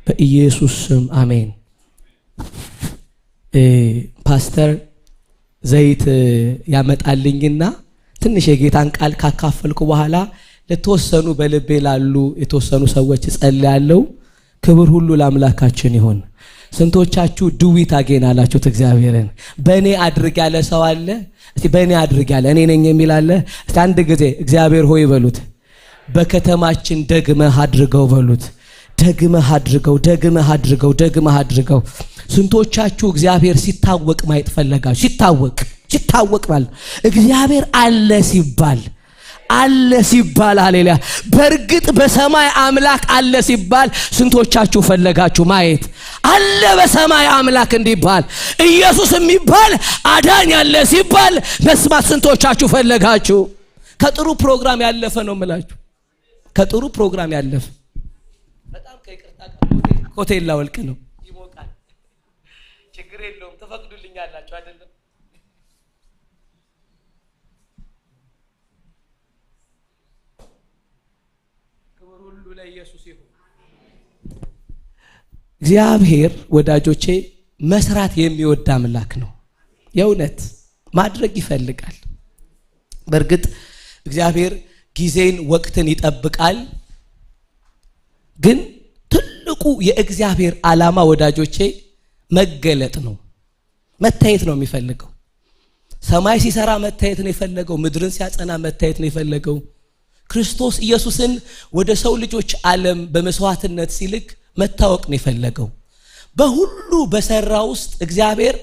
በኢየሱስ ስም አሜን። ፓስተር ዘይት ያመጣልኝና ትንሽ የጌታን ቃል ካካፈልኩ በኋላ ለተወሰኑ በልቤ ላሉ የተወሰኑ ሰዎች እጸልያለሁ። ክብር ሁሉ ለአምላካችን ይሁን። ስንቶቻችሁ do it again አላችሁት እግዚአብሔርን? በእኔ አድርግ ያለ ሰው አለ? እስቲ በእኔ አድርግ ያለ እኔ ነኝ የሚል አለ? እስቲ አንድ ጊዜ እግዚአብሔር ሆይ በሉት። በከተማችን ደግመህ አድርገው በሉት። ደግመህ አድርገው፣ ደግመህ አድርገው፣ ደግመህ አድርገው። ስንቶቻችሁ እግዚአብሔር ሲታወቅ ማየት ፈለጋችሁ? ሲታወቅ፣ ሲታወቅ ማለት እግዚአብሔር አለ ሲባል፣ አለ ሲባል፣ ሃሌሉያ፣ በእርግጥ በሰማይ አምላክ አለ ሲባል ስንቶቻችሁ ፈለጋችሁ ማየት? አለ በሰማይ አምላክ እንዲባል፣ ኢየሱስ የሚባል አዳኝ አለ ሲባል መስማት ስንቶቻችሁ ፈለጋችሁ? ከጥሩ ፕሮግራም ያለፈ ነው የምላችሁ። ከጥሩ ፕሮግራም ያለፈ። በጣም ከይቅርታ ጋር ኮቴን ላወልቅ ነው፣ ይሞቃል። ችግር የለውም፣ ትፈቅዱልኛላችሁ አይደለም? ክብር ሁሉ ለኢየሱስ ይሁን። እግዚአብሔር ወዳጆቼ መስራት የሚወድ አምላክ ነው። የእውነት ማድረግ ይፈልጋል። በእርግጥ እግዚአብሔር ጊዜን ወቅትን ይጠብቃል። ግን ትልቁ የእግዚአብሔር ዓላማ ወዳጆቼ መገለጥ ነው። መታየት ነው የሚፈልገው። ሰማይ ሲሰራ መታየት ነው የፈለገው። ምድርን ሲያጸና መታየት ነው የፈለገው። ክርስቶስ ኢየሱስን ወደ ሰው ልጆች ዓለም በመስዋዕትነት ሲልክ መታወቅ ነው የፈለገው። በሁሉ በሰራ ውስጥ እግዚአብሔር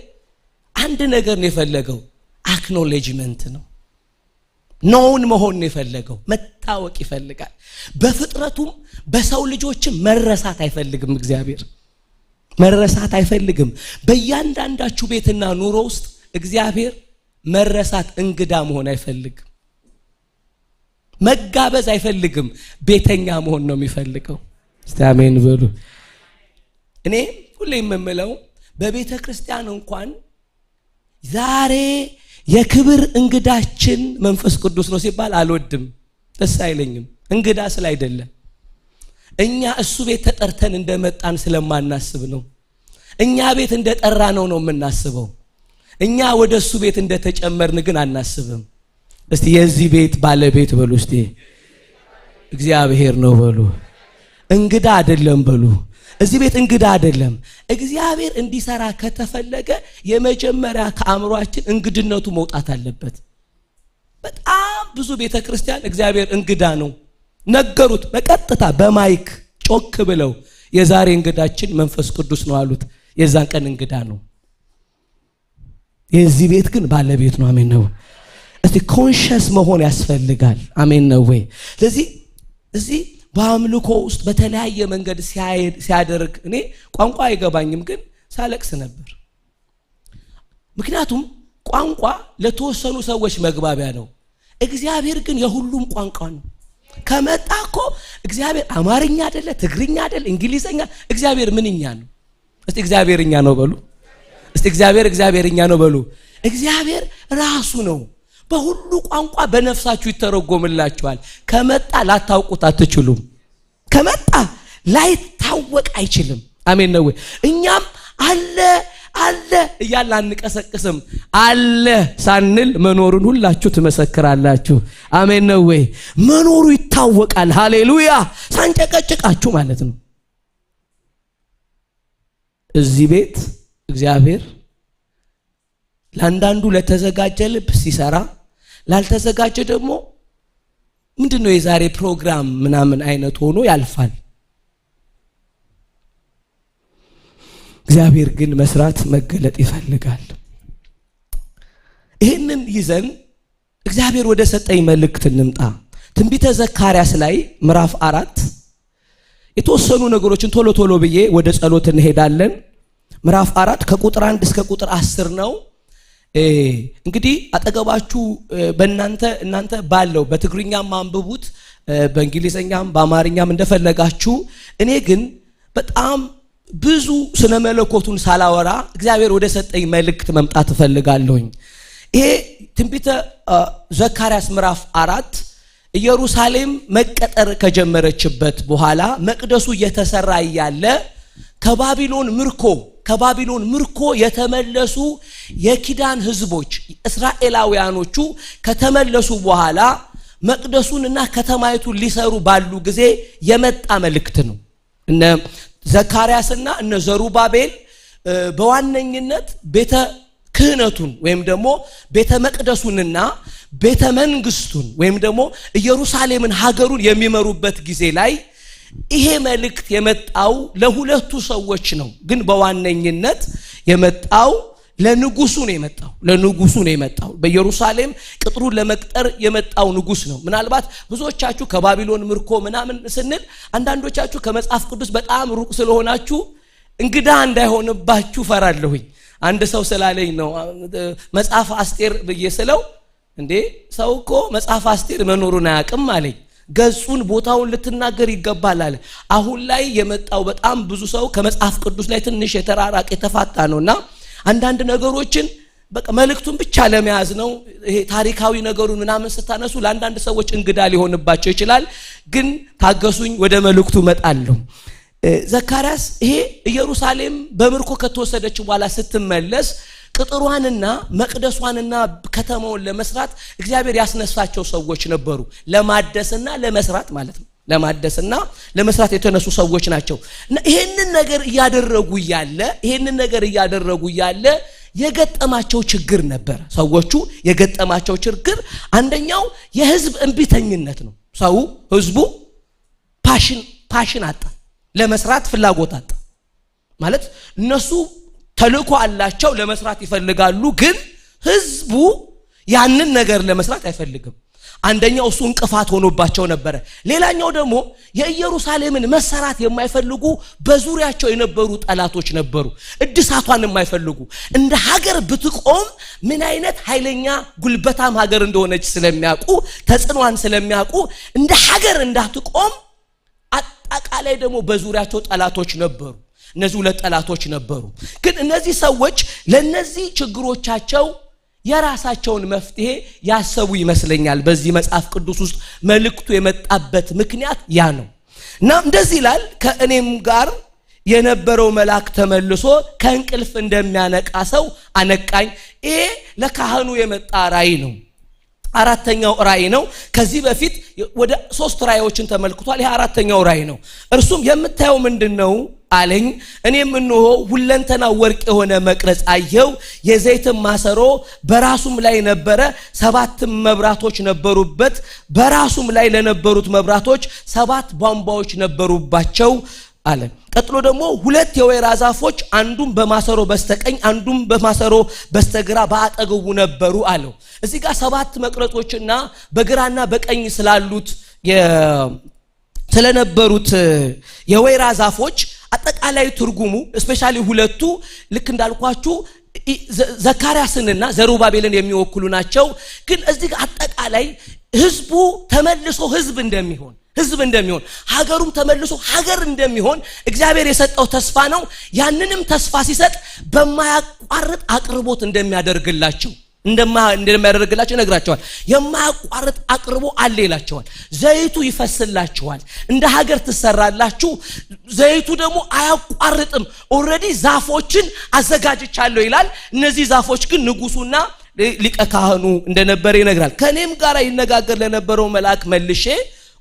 አንድ ነገር ነው የፈለገው፣ acknowledgement ነው። Known መሆን ነው የፈለገው። መታወቅ ይፈልጋል። በፍጥረቱም በሰው ልጆችም መረሳት አይፈልግም። እግዚአብሔር መረሳት አይፈልግም። በእያንዳንዳችሁ ቤትና ኑሮ ውስጥ እግዚአብሔር መረሳት እንግዳ መሆን አይፈልግም። መጋበዝ አይፈልግም። ቤተኛ መሆን ነው የሚፈልገው። እስቲ አሜን በሉ። እኔ ሁሌ የምምለው በቤተ ክርስቲያን እንኳን ዛሬ የክብር እንግዳችን መንፈስ ቅዱስ ነው ሲባል አልወድም፣ ደስ አይለኝም። እንግዳ ስላይደለ እኛ እሱ ቤት ተጠርተን እንደመጣን ስለማናስብ ነው። እኛ ቤት እንደጠራ ነው የምናስበው። እኛ ወደ እሱ ቤት እንደተጨመርን ግን አናስብም። እስቲ የዚህ ቤት ባለቤት በሉ፣ እስቲ እግዚአብሔር ነው በሉ። እንግዳ አይደለም በሉ። እዚህ ቤት እንግዳ አይደለም። እግዚአብሔር እንዲሰራ ከተፈለገ የመጀመሪያ ከአእምሯችን እንግድነቱ መውጣት አለበት። በጣም ብዙ ቤተክርስቲያን እግዚአብሔር እንግዳ ነው ነገሩት። በቀጥታ በማይክ ጮክ ብለው የዛሬ እንግዳችን መንፈስ ቅዱስ ነው አሉት። የዛን ቀን እንግዳ ነው። የዚህ ቤት ግን ባለቤት ነው። አሜን ነው። እስቲ conscious መሆን ያስፈልጋል። አሜን ነው ወይ? ስለዚህ እዚህ በአምልኮ ውስጥ በተለያየ መንገድ ሲያደርግ እኔ ቋንቋ አይገባኝም፣ ግን ሳለቅስ ነበር። ምክንያቱም ቋንቋ ለተወሰኑ ሰዎች መግባቢያ ነው። እግዚአብሔር ግን የሁሉም ቋንቋ ነው። ከመጣ እኮ እግዚአብሔር አማርኛ አይደለ፣ ትግርኛ አይደለ፣ እንግሊዘኛ፣ እግዚአብሔር ምንኛ ነው? እስቲ እግዚአብሔርኛ ነው በሉ። እስቲ እግዚአብሔር እግዚአብሔርኛ ነው በሉ። እግዚአብሔር ራሱ ነው። በሁሉ ቋንቋ በነፍሳችሁ ይተረጎምላችኋል። ከመጣ ላታውቁት አትችሉም። ከመጣ ላይታወቅ አይችልም። አሜን ነው ወይ? እኛም አለ አለ እያልን አንቀሰቅስም። አለ ሳንል መኖሩን ሁላችሁ ትመሰክራላችሁ። አሜን ነው ወይ? መኖሩ ይታወቃል። ሃሌሉያ! ሳንጨቀጭቃችሁ ማለት ነው። እዚህ ቤት እግዚአብሔር ለአንዳንዱ ለተዘጋጀ ልብ ሲሰራ፣ ላልተዘጋጀ ደግሞ ምንድነው የዛሬ ፕሮግራም ምናምን አይነት ሆኖ ያልፋል። እግዚአብሔር ግን መስራት መገለጥ ይፈልጋል። ይህንን ይዘን እግዚአብሔር ወደ ሰጠኝ መልእክት እንምጣ። ትንቢተ ዘካርያስ ላይ ምዕራፍ 4 የተወሰኑ ነገሮችን ቶሎ ቶሎ ብዬ ወደ ጸሎት እንሄዳለን። ምዕራፍ 4 ከቁጥር 1 እስከ ቁጥር 10 ነው። እንግዲህ አጠገባችሁ በእናንተ እናንተ ባለው በትግርኛም አንብቡት፣ በእንግሊዘኛም በአማርኛም እንደፈለጋችሁ። እኔ ግን በጣም ብዙ ስነ መለኮቱን ሳላወራ እግዚአብሔር ወደ ሰጠኝ መልእክት መምጣት እፈልጋለሁኝ። ይሄ ትንቢተ ዘካርያስ ምዕራፍ 4 ኢየሩሳሌም መቀጠር ከጀመረችበት በኋላ መቅደሱ እየተሰራ እያለ ከባቢሎን ምርኮ የተመለሱ የኪዳን ህዝቦች እስራኤላውያኖቹ ከተመለሱ በኋላ መቅደሱንና ከተማይቱን ሊሰሩ ባሉ ጊዜ የመጣ መልእክት ነው። እነ ዘካርያስና እነ ዘሩባቤል በዋነኝነት ቤተ ክህነቱን ወይም ደግሞ ቤተ መቅደሱንና ቤተ መንግስቱን ወይም ደግሞ ኢየሩሳሌምን ሀገሩን የሚመሩበት ጊዜ ላይ ይሄ መልእክት የመጣው ለሁለቱ ሰዎች ነው። ግን በዋነኝነት የመጣው ለንጉሱ ነው የመጣው። ለንጉሱ ነው የመጣው። በኢየሩሳሌም ቅጥሩን ለመቅጠር የመጣው ንጉስ ነው። ምናልባት ብዙዎቻችሁ ከባቢሎን ምርኮ ምናምን ስንል አንዳንዶቻችሁ ከመጽሐፍ ቅዱስ በጣም ሩቅ ስለሆናችሁ እንግዳ እንዳይሆንባችሁ ፈራለሁኝ። አንድ ሰው ስላለኝ ነው መጽሐፍ አስቴር ብዬ ስለው፣ እንዴ ሰው እኮ መጽሐፍ አስቴር መኖሩን አያውቅም አለኝ። ገጹን ቦታውን ልትናገር ይገባል አለ። አሁን ላይ የመጣው በጣም ብዙ ሰው ከመጽሐፍ ቅዱስ ላይ ትንሽ የተራራቀ የተፋታ ነውና አንዳንድ ነገሮችን በቃ መልእክቱን ብቻ ለመያዝ ነው። ይሄ ታሪካዊ ነገሩን ምናምን ስታነሱ ለአንዳንድ ሰዎች እንግዳ ሊሆንባቸው ይችላል። ግን ታገሱኝ፣ ወደ መልእክቱ እመጣለሁ። ዘካርያስ ይሄ ኢየሩሳሌም በምርኮ ከተወሰደች በኋላ ስትመለስ ቅጥሯንና መቅደሷንና ከተማውን ለመስራት እግዚአብሔር ያስነሳቸው ሰዎች ነበሩ። ለማደስና ለመስራት ማለት ነው። ለማደስና ለመስራት የተነሱ ሰዎች ናቸው። እና ይሄንን ነገር እያደረጉ እያለ የገጠማቸው ችግር ነበር። ሰዎቹ የገጠማቸው ችግር አንደኛው የህዝብ እምቢተኝነት ነው። ሰው ህዝቡ passion አጣ፣ ለመስራት ፍላጎት አጣ። ማለት እነሱ ተልእኮ አላቸው፣ ለመስራት ይፈልጋሉ፣ ግን ህዝቡ ያንን ነገር ለመስራት አይፈልግም። አንደኛው እሱ እንቅፋት ሆኖባቸው ነበር። ሌላኛው ደግሞ የኢየሩሳሌምን መሰራት የማይፈልጉ በዙሪያቸው የነበሩ ጠላቶች ነበሩ። እድሳቷን የማይፈልጉ እንደ ሀገር ብትቆም ምን አይነት ኃይለኛ ጉልበታም ሀገር እንደሆነች ስለሚያውቁ፣ ተጽዕኖዋን ስለሚያውቁ እንደ ሀገር እንዳትቆም አጠቃላይ ደግሞ በዙሪያቸው ጠላቶች ነበሩ። እነዚህ ሁለት ጠላቶች ነበሩ። ግን እነዚህ ሰዎች ለነዚህ ችግሮቻቸው የራሳቸውን መፍትሄ ያሰቡ ይመስለኛል። በዚህ መጽሐፍ ቅዱስ ውስጥ መልእክቱ የመጣበት ምክንያት ያ ነው። እና እንደዚህ ይላል፣ ከእኔም ጋር የነበረው መልአክ ተመልሶ ከእንቅልፍ እንደሚያነቃ ሰው አነቃኝ። ይሄ ለካህኑ የመጣ ራእይ ነው። አራተኛው ራእይ ነው። ከዚህ በፊት ወደ 3 ራእዮችን ተመልክቷል። ይሄ አራተኛው ራእይ ነው። እርሱም የምታየው ምንድነው አለኝ። እኔም እነሆ ሁለንተናው ወርቅ የሆነ መቅረጽ አየሁ፣ የዘይትም ማሰሮ በራሱም ላይ ነበረ፣ 7 መብራቶች ነበሩበት፣ በራሱም ላይ ለነበሩት መብራቶች 7 ቧንቧዎች ነበሩባቸው አለ። ቀጥሎ ደግሞ 2 የወይራ ዛፎች አንዱም በማሰሮ በስተቀኝ አንዱም በማሰሮ በስተግራ በአጠገቡ ነበሩ አለው። እዚህ ጋር 7 መቅረጾችና በግራና በቀኝ ስላሉት ስለነበሩት የወይራ ዛፎች አጠቃላይ ትርጉሙ especially ሁለቱ ልክ እንዳልኳችሁ ዘካርያስንና ዘሩባቤልን የሚወክሉ ናቸው። ግን እዚህ ጋር አጠቃላይ ህዝቡ ተመልሶ ህዝብ እንደሚሆን ሀገሩም ተመልሶ ሀገር እንደሚሆን እግዚአብሔር የሰጠው ተስፋ ነው። ያንንም ተስፋ ሲሰጥ በማያቋርጥ አቅርቦት እንደሚያደርግላቸው ይነግራቸዋል። የማያቋርጥ አቅርቦ አለ ይላቸዋል። ዘይቱ ይፈስላቸዋል፣ እንደ ሀገር ትሰራላችሁ፣ ዘይቱ ደግሞ አያቋርጥም። Already ዛፎችን አዘጋጅቻለሁ ይላል። እነዚህ ዛፎች ግን ንጉሱና ሊቀ ካህኑ እንደነበረ ይነግራል። ከኔም ጋር ይነጋገር ለነበረው መልአክ መልሼ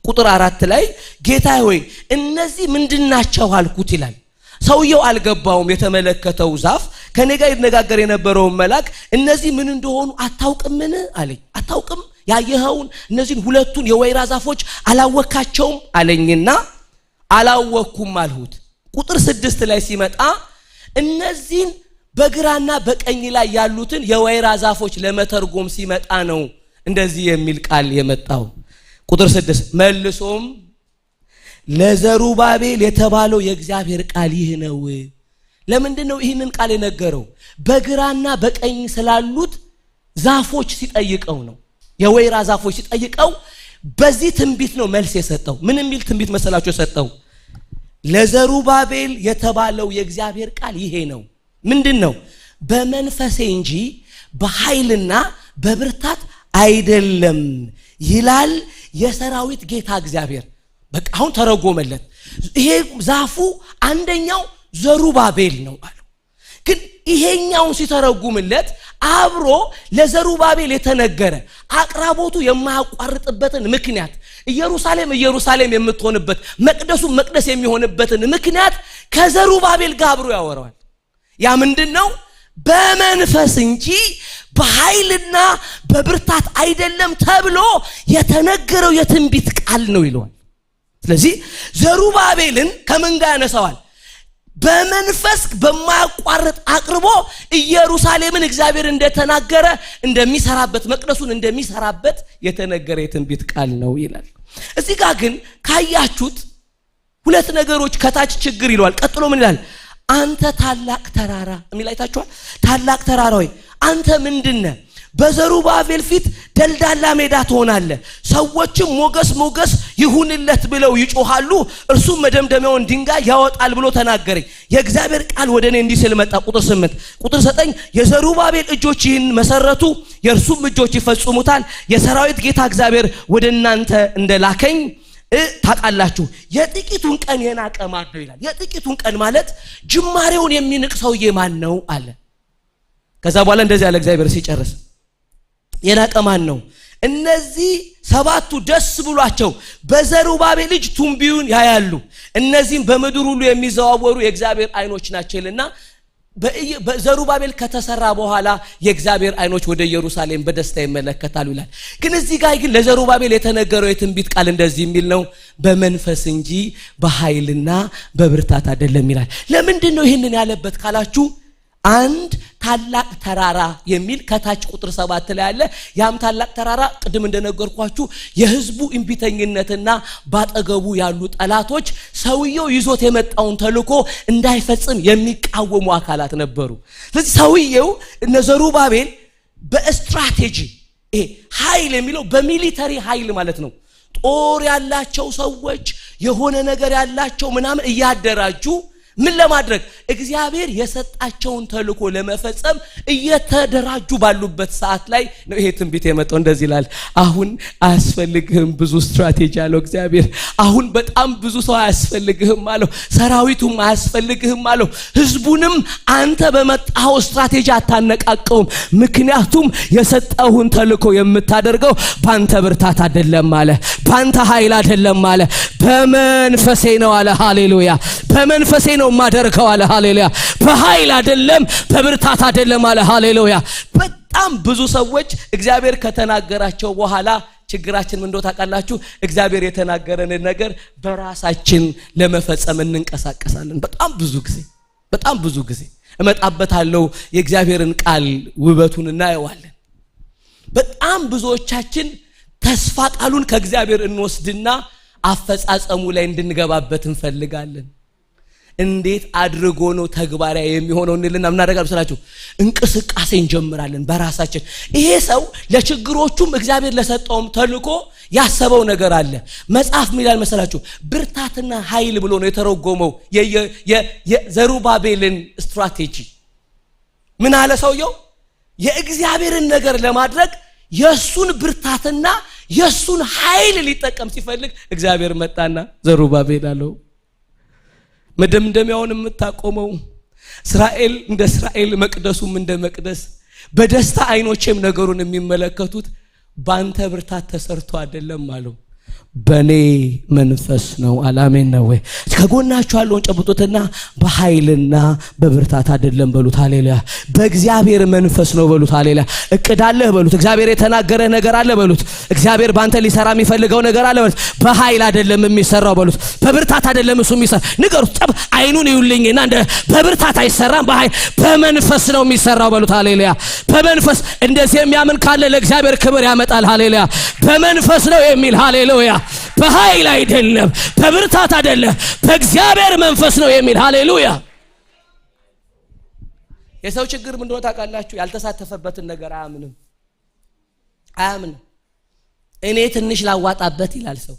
ቁጥር 4 ላይ ጌታ ሆይ እነዚህ ምንድናቸው አልኩት ይላል። ሰውየው አልገባውም። የተመለከተው ዛፍ ከኔ ጋር ይነጋገር የነበረው መልአክ እነዚህ ምን እንደሆኑ አታውቅምን አለኝ። አታውቅም? ያየኸውን እነዚህን ሁለቱን የወይራ ዛፎች አላወካቸውም አለኝና አላወኩም አልሁት። ቁጥር 6 ላይ ሲመጣ እነዚህን በግራና በቀኝ ላይ ያሉትን የወይራ ዛፎች ለመተርጎም ሲመጣ ነው እንደዚህ የሚል ቃል የመጣው። ቁጥር 6 መልሶም ለዘሩባቤል የተባለው የእግዚአብሔር ቃል ይህ ነው። ለምንድነው ይህንን ቃል የነገረው? በግራና በቀኝ ስላሉት ዛፎች ሲጠይቀው ነው። የወይራ ዛፎች ሲጠይቀው በዚህ ትንቢት ነው መልስ የሰጠው። ምን የሚል ትንቢት መሰላችሁ የሰጠው? ለዘሩባቤል የተባለው የእግዚአብሔር ቃል ይሄ ነው። ምንድነው? በመንፈሴ እንጂ በኃይልና በብርታት አይደለም ይላል የሰራዊት ጌታ እግዚአብሔር። በቃ አሁን ተረጎመለት። ይሄ ዛፉ አንደኛው ዘሩባቤል ነው አለው። ግን ይሄኛውን ሲተረጉምለት አብሮ ለዘሩባቤል የተነገረ አቅራቦቱ የማያቋርጥበትን ምክንያት፣ ኢየሩሳሌም ኢየሩሳሌም የምትሆንበት መቅደሱ መቅደስ የሚሆንበትን ምክንያት ከዘሩባቤል ጋር አብሮ ያወራዋል። ያ ምንድነው? በመንፈስ እንጂ በኃይልና በብርታት አይደለም ተብሎ የተነገረው የትንቢት ቃል ነው ይለዋል። ስለዚህ ዘሩባቤልን ከምን ጋር ያነሳዋል? በመንፈስ በማያቋርጥ አቅርቦ ኢየሩሳሌምን እግዚአብሔር እንደተናገረ እንደሚሰራበት መቅደሱን እንደሚሰራበት የተነገረ የትንቢት ቃል ነው ይላል። እዚህ ጋር ግን ካያችሁት ሁለት ነገሮች ከታች ችግር ይለዋል። ቀጥሎ ምን ይላል? አንተ ታላቅ ተራራ የሚል አይታችኋል? ታላቅ ተራራ ሆይ አንተ ምንድነህ? በዘሩባቤል ፊት ደልዳላ ሜዳ ትሆናለህ፣ ሰዎችም ሞገስ ሞገስ ይሁንለት ብለው ይጮሃሉ፣ እርሱም መደምደሚያውን ድንጋይ ያወጣል ብሎ ተናገረኝ። የእግዚአብሔር ቃል ወደ እኔ እንዲህ ሲል መጣ። ቁጥር 8 ቁጥር 9 የዘሩባቤል እጆች ይህን መሰረቱ፣ የእርሱም እጆች ይፈጽሙታል። የሰራዊት ጌታ እግዚአብሔር ወደ እናንተ እንደላከኝ ታውቃላችሁ። የጥቂቱን ቀን የናቀ ማን ነው ይላል። የጥቂቱን ቀን ማለት ጅማሬውን የሚንቅ ሰውዬ ማን ነው አለ። ከዛ በኋላ እንደዚህ አለ እግዚአብሔር ሲጨርስ፣ የናቀ ማን ነው? እነዚህ 7ቱ ደስ ብሏቸው በዘሩባቤል ልጅ ቱንቢውን ያያሉ፣ እነዚህም በምድር ሁሉ የሚዘዋወሩ የእግዚአብሔር አይኖች ናቸው ይልና በዘሩባቤል ከተሰራ በኋላ የእግዚአብሔር አይኖች ወደ ኢየሩሳሌም በደስታ ይመለከታሉ ይላል። ግን እዚህ ጋር ግን ለዘሩባቤል የተነገረው የትንቢት ቃል እንደዚህ የሚል ነው፣ በመንፈስ እንጂ በኃይልና በብርታት አይደለም ይላል። ለምንድን ነው ይህንን ያለበት ካላችሁ፣ አንድ ታላቅ ተራራ የሚል ከታች ቁጥር 7 ላይ አለ። ያም ታላቅ ተራራ ቅድም እንደነገርኳችሁ የህዝቡ እምቢተኝነትና ባጠገቡ ያሉ ጠላቶች ሰውየው ይዞት የመጣውን ተልኮ እንዳይፈጽም የሚቃወሙ አካላት ነበሩ። ስለዚህ ሰውየው እነ ዘሩባቤል በስትራቴጂ ይሄ ኃይል የሚለው በሚሊተሪ ኃይል ማለት ነው። ጦር ያላቸው ሰዎች የሆነ ነገር ያላቸው ምናምን እያደራጁ ምን ለማድረግ? እግዚአብሔር የሰጣቸውን ተልእኮ ለመፈጸም እየተደራጁ ባሉበት ሰዓት ላይ ነው ይሄ ትንቢት የመጣው። እንደዚህ ይላል፣ አሁን አያስፈልግህም ብዙ ስትራቴጂ አለው እግዚአብሔር። አሁን በጣም ብዙ ሰው አያስፈልግህም አለው። ሰራዊቱም አያስፈልግህም አለው። ህዝቡንም አንተ በመጣኸው ስትራቴጂ አታነቃቀውም። ምክንያቱም የሰጠሁን ተልእኮ የምታደርገው ባንተ ብርታት አይደለም አለ፣ ባንተ ኃይል አይደለም አለ፣ በመንፈሴ ነው አለ። ሃሌሉያ! በመንፈሴ ነው የማደርገው አለ። ሃሌሉያ! በኃይል አይደለም፣ በብርታት አይደለም አለ። ሃሌሉያ! በጣም ብዙ ሰዎች እግዚአብሔር ከተናገራቸው በኋላ ችግራችን ምን እንደሆነ ታውቃላችሁ? እግዚአብሔር የተናገረንን ነገር በራሳችን ለመፈጸም እንንቀሳቀሳለን። በጣም ብዙ ጊዜ እመጣበታለሁ። የእግዚአብሔርን ቃል ውበቱን እናየዋለን። በጣም ብዙዎቻችን ተስፋ ቃሉን ከእግዚአብሔር እንወስድና አፈጻጸሙ ላይ እንድንገባበት እንፈልጋለን። እንዴት አድርጎ ነው ተግባራዊ የሚሆነው እንልና ምናደርጋለን ስላችሁ እንቅስቃሴ እንጀምራለን በራሳችን። ይሄ ሰው ለችግሮቹም እግዚአብሔር ለሰጠውም ተልኮ ያሰበው ነገር አለ። መጽሐፍ ምን ይላል መሰላችሁ? ብርታትና ኃይል ብሎ ነው የተረጎመው የዘሩባቤልን ስትራቴጂ። ምን አለ ሰውየው? የእግዚአብሔርን ነገር ለማድረግ የእሱን ብርታትና የእሱን ኃይል ሊጠቀም ሲፈልግ እግዚአብሔር መጣና ዘሩባቤል አለው፣ መደምደሚያውን የምታቆመው፣ እስራኤል እንደ እስራኤል፣ መቅደሱም እንደ መቅደስ፣ በደስታ አይኖቼም ነገሩን የሚመለከቱት ባንተ ብርታት ተሰርቶ አይደለም አለው፣ በኔ መንፈስ ነው። አላሜን ነው ወይ? ከጎናችሁ ያለውን ጨብጡትና በኃይልና በብርታት አይደለም በሉት። ሃሌሉያ። በእግዚአብሔር መንፈስ ነው በሉት። ሃሌሉያ። እቅድ አለህ በሉት። እግዚአብሔር የተናገረ ነገር አለ በሉት። እግዚአብሔር ባንተ ሊሰራ የሚፈልገው ነገር አለ በሉት። በኃይል አይደለም የሚሰራው በሉት። በብርታት አይደለም እሱ የሚሰራ። ንገሩት። ጠብ አይኑን ይውልኝና እንደ በብርታት አይሰራም፣ በኃይል በመንፈስ ነው የሚሰራው በሉት። ሃሌሉያ። በመንፈስ እንደዚህ የሚያምን ካለ ለእግዚአብሔር ክብር ያመጣል። ሃሌሉያ። በመንፈስ ነው የሚል፣ ሃሌሉያ። በኃይል አይደለም፣ በብርታት አይደለም፣ በእግዚአብሔር መንፈስ ነው የሚል፣ ሃሌሉያ። የሰው ችግር ምን እንደሆነ ታውቃላችሁ? ያልተሳተፈበትን ነገር አያምንም፣ አያምንም። እኔ ትንሽ ላዋጣበት ይላል ሰው።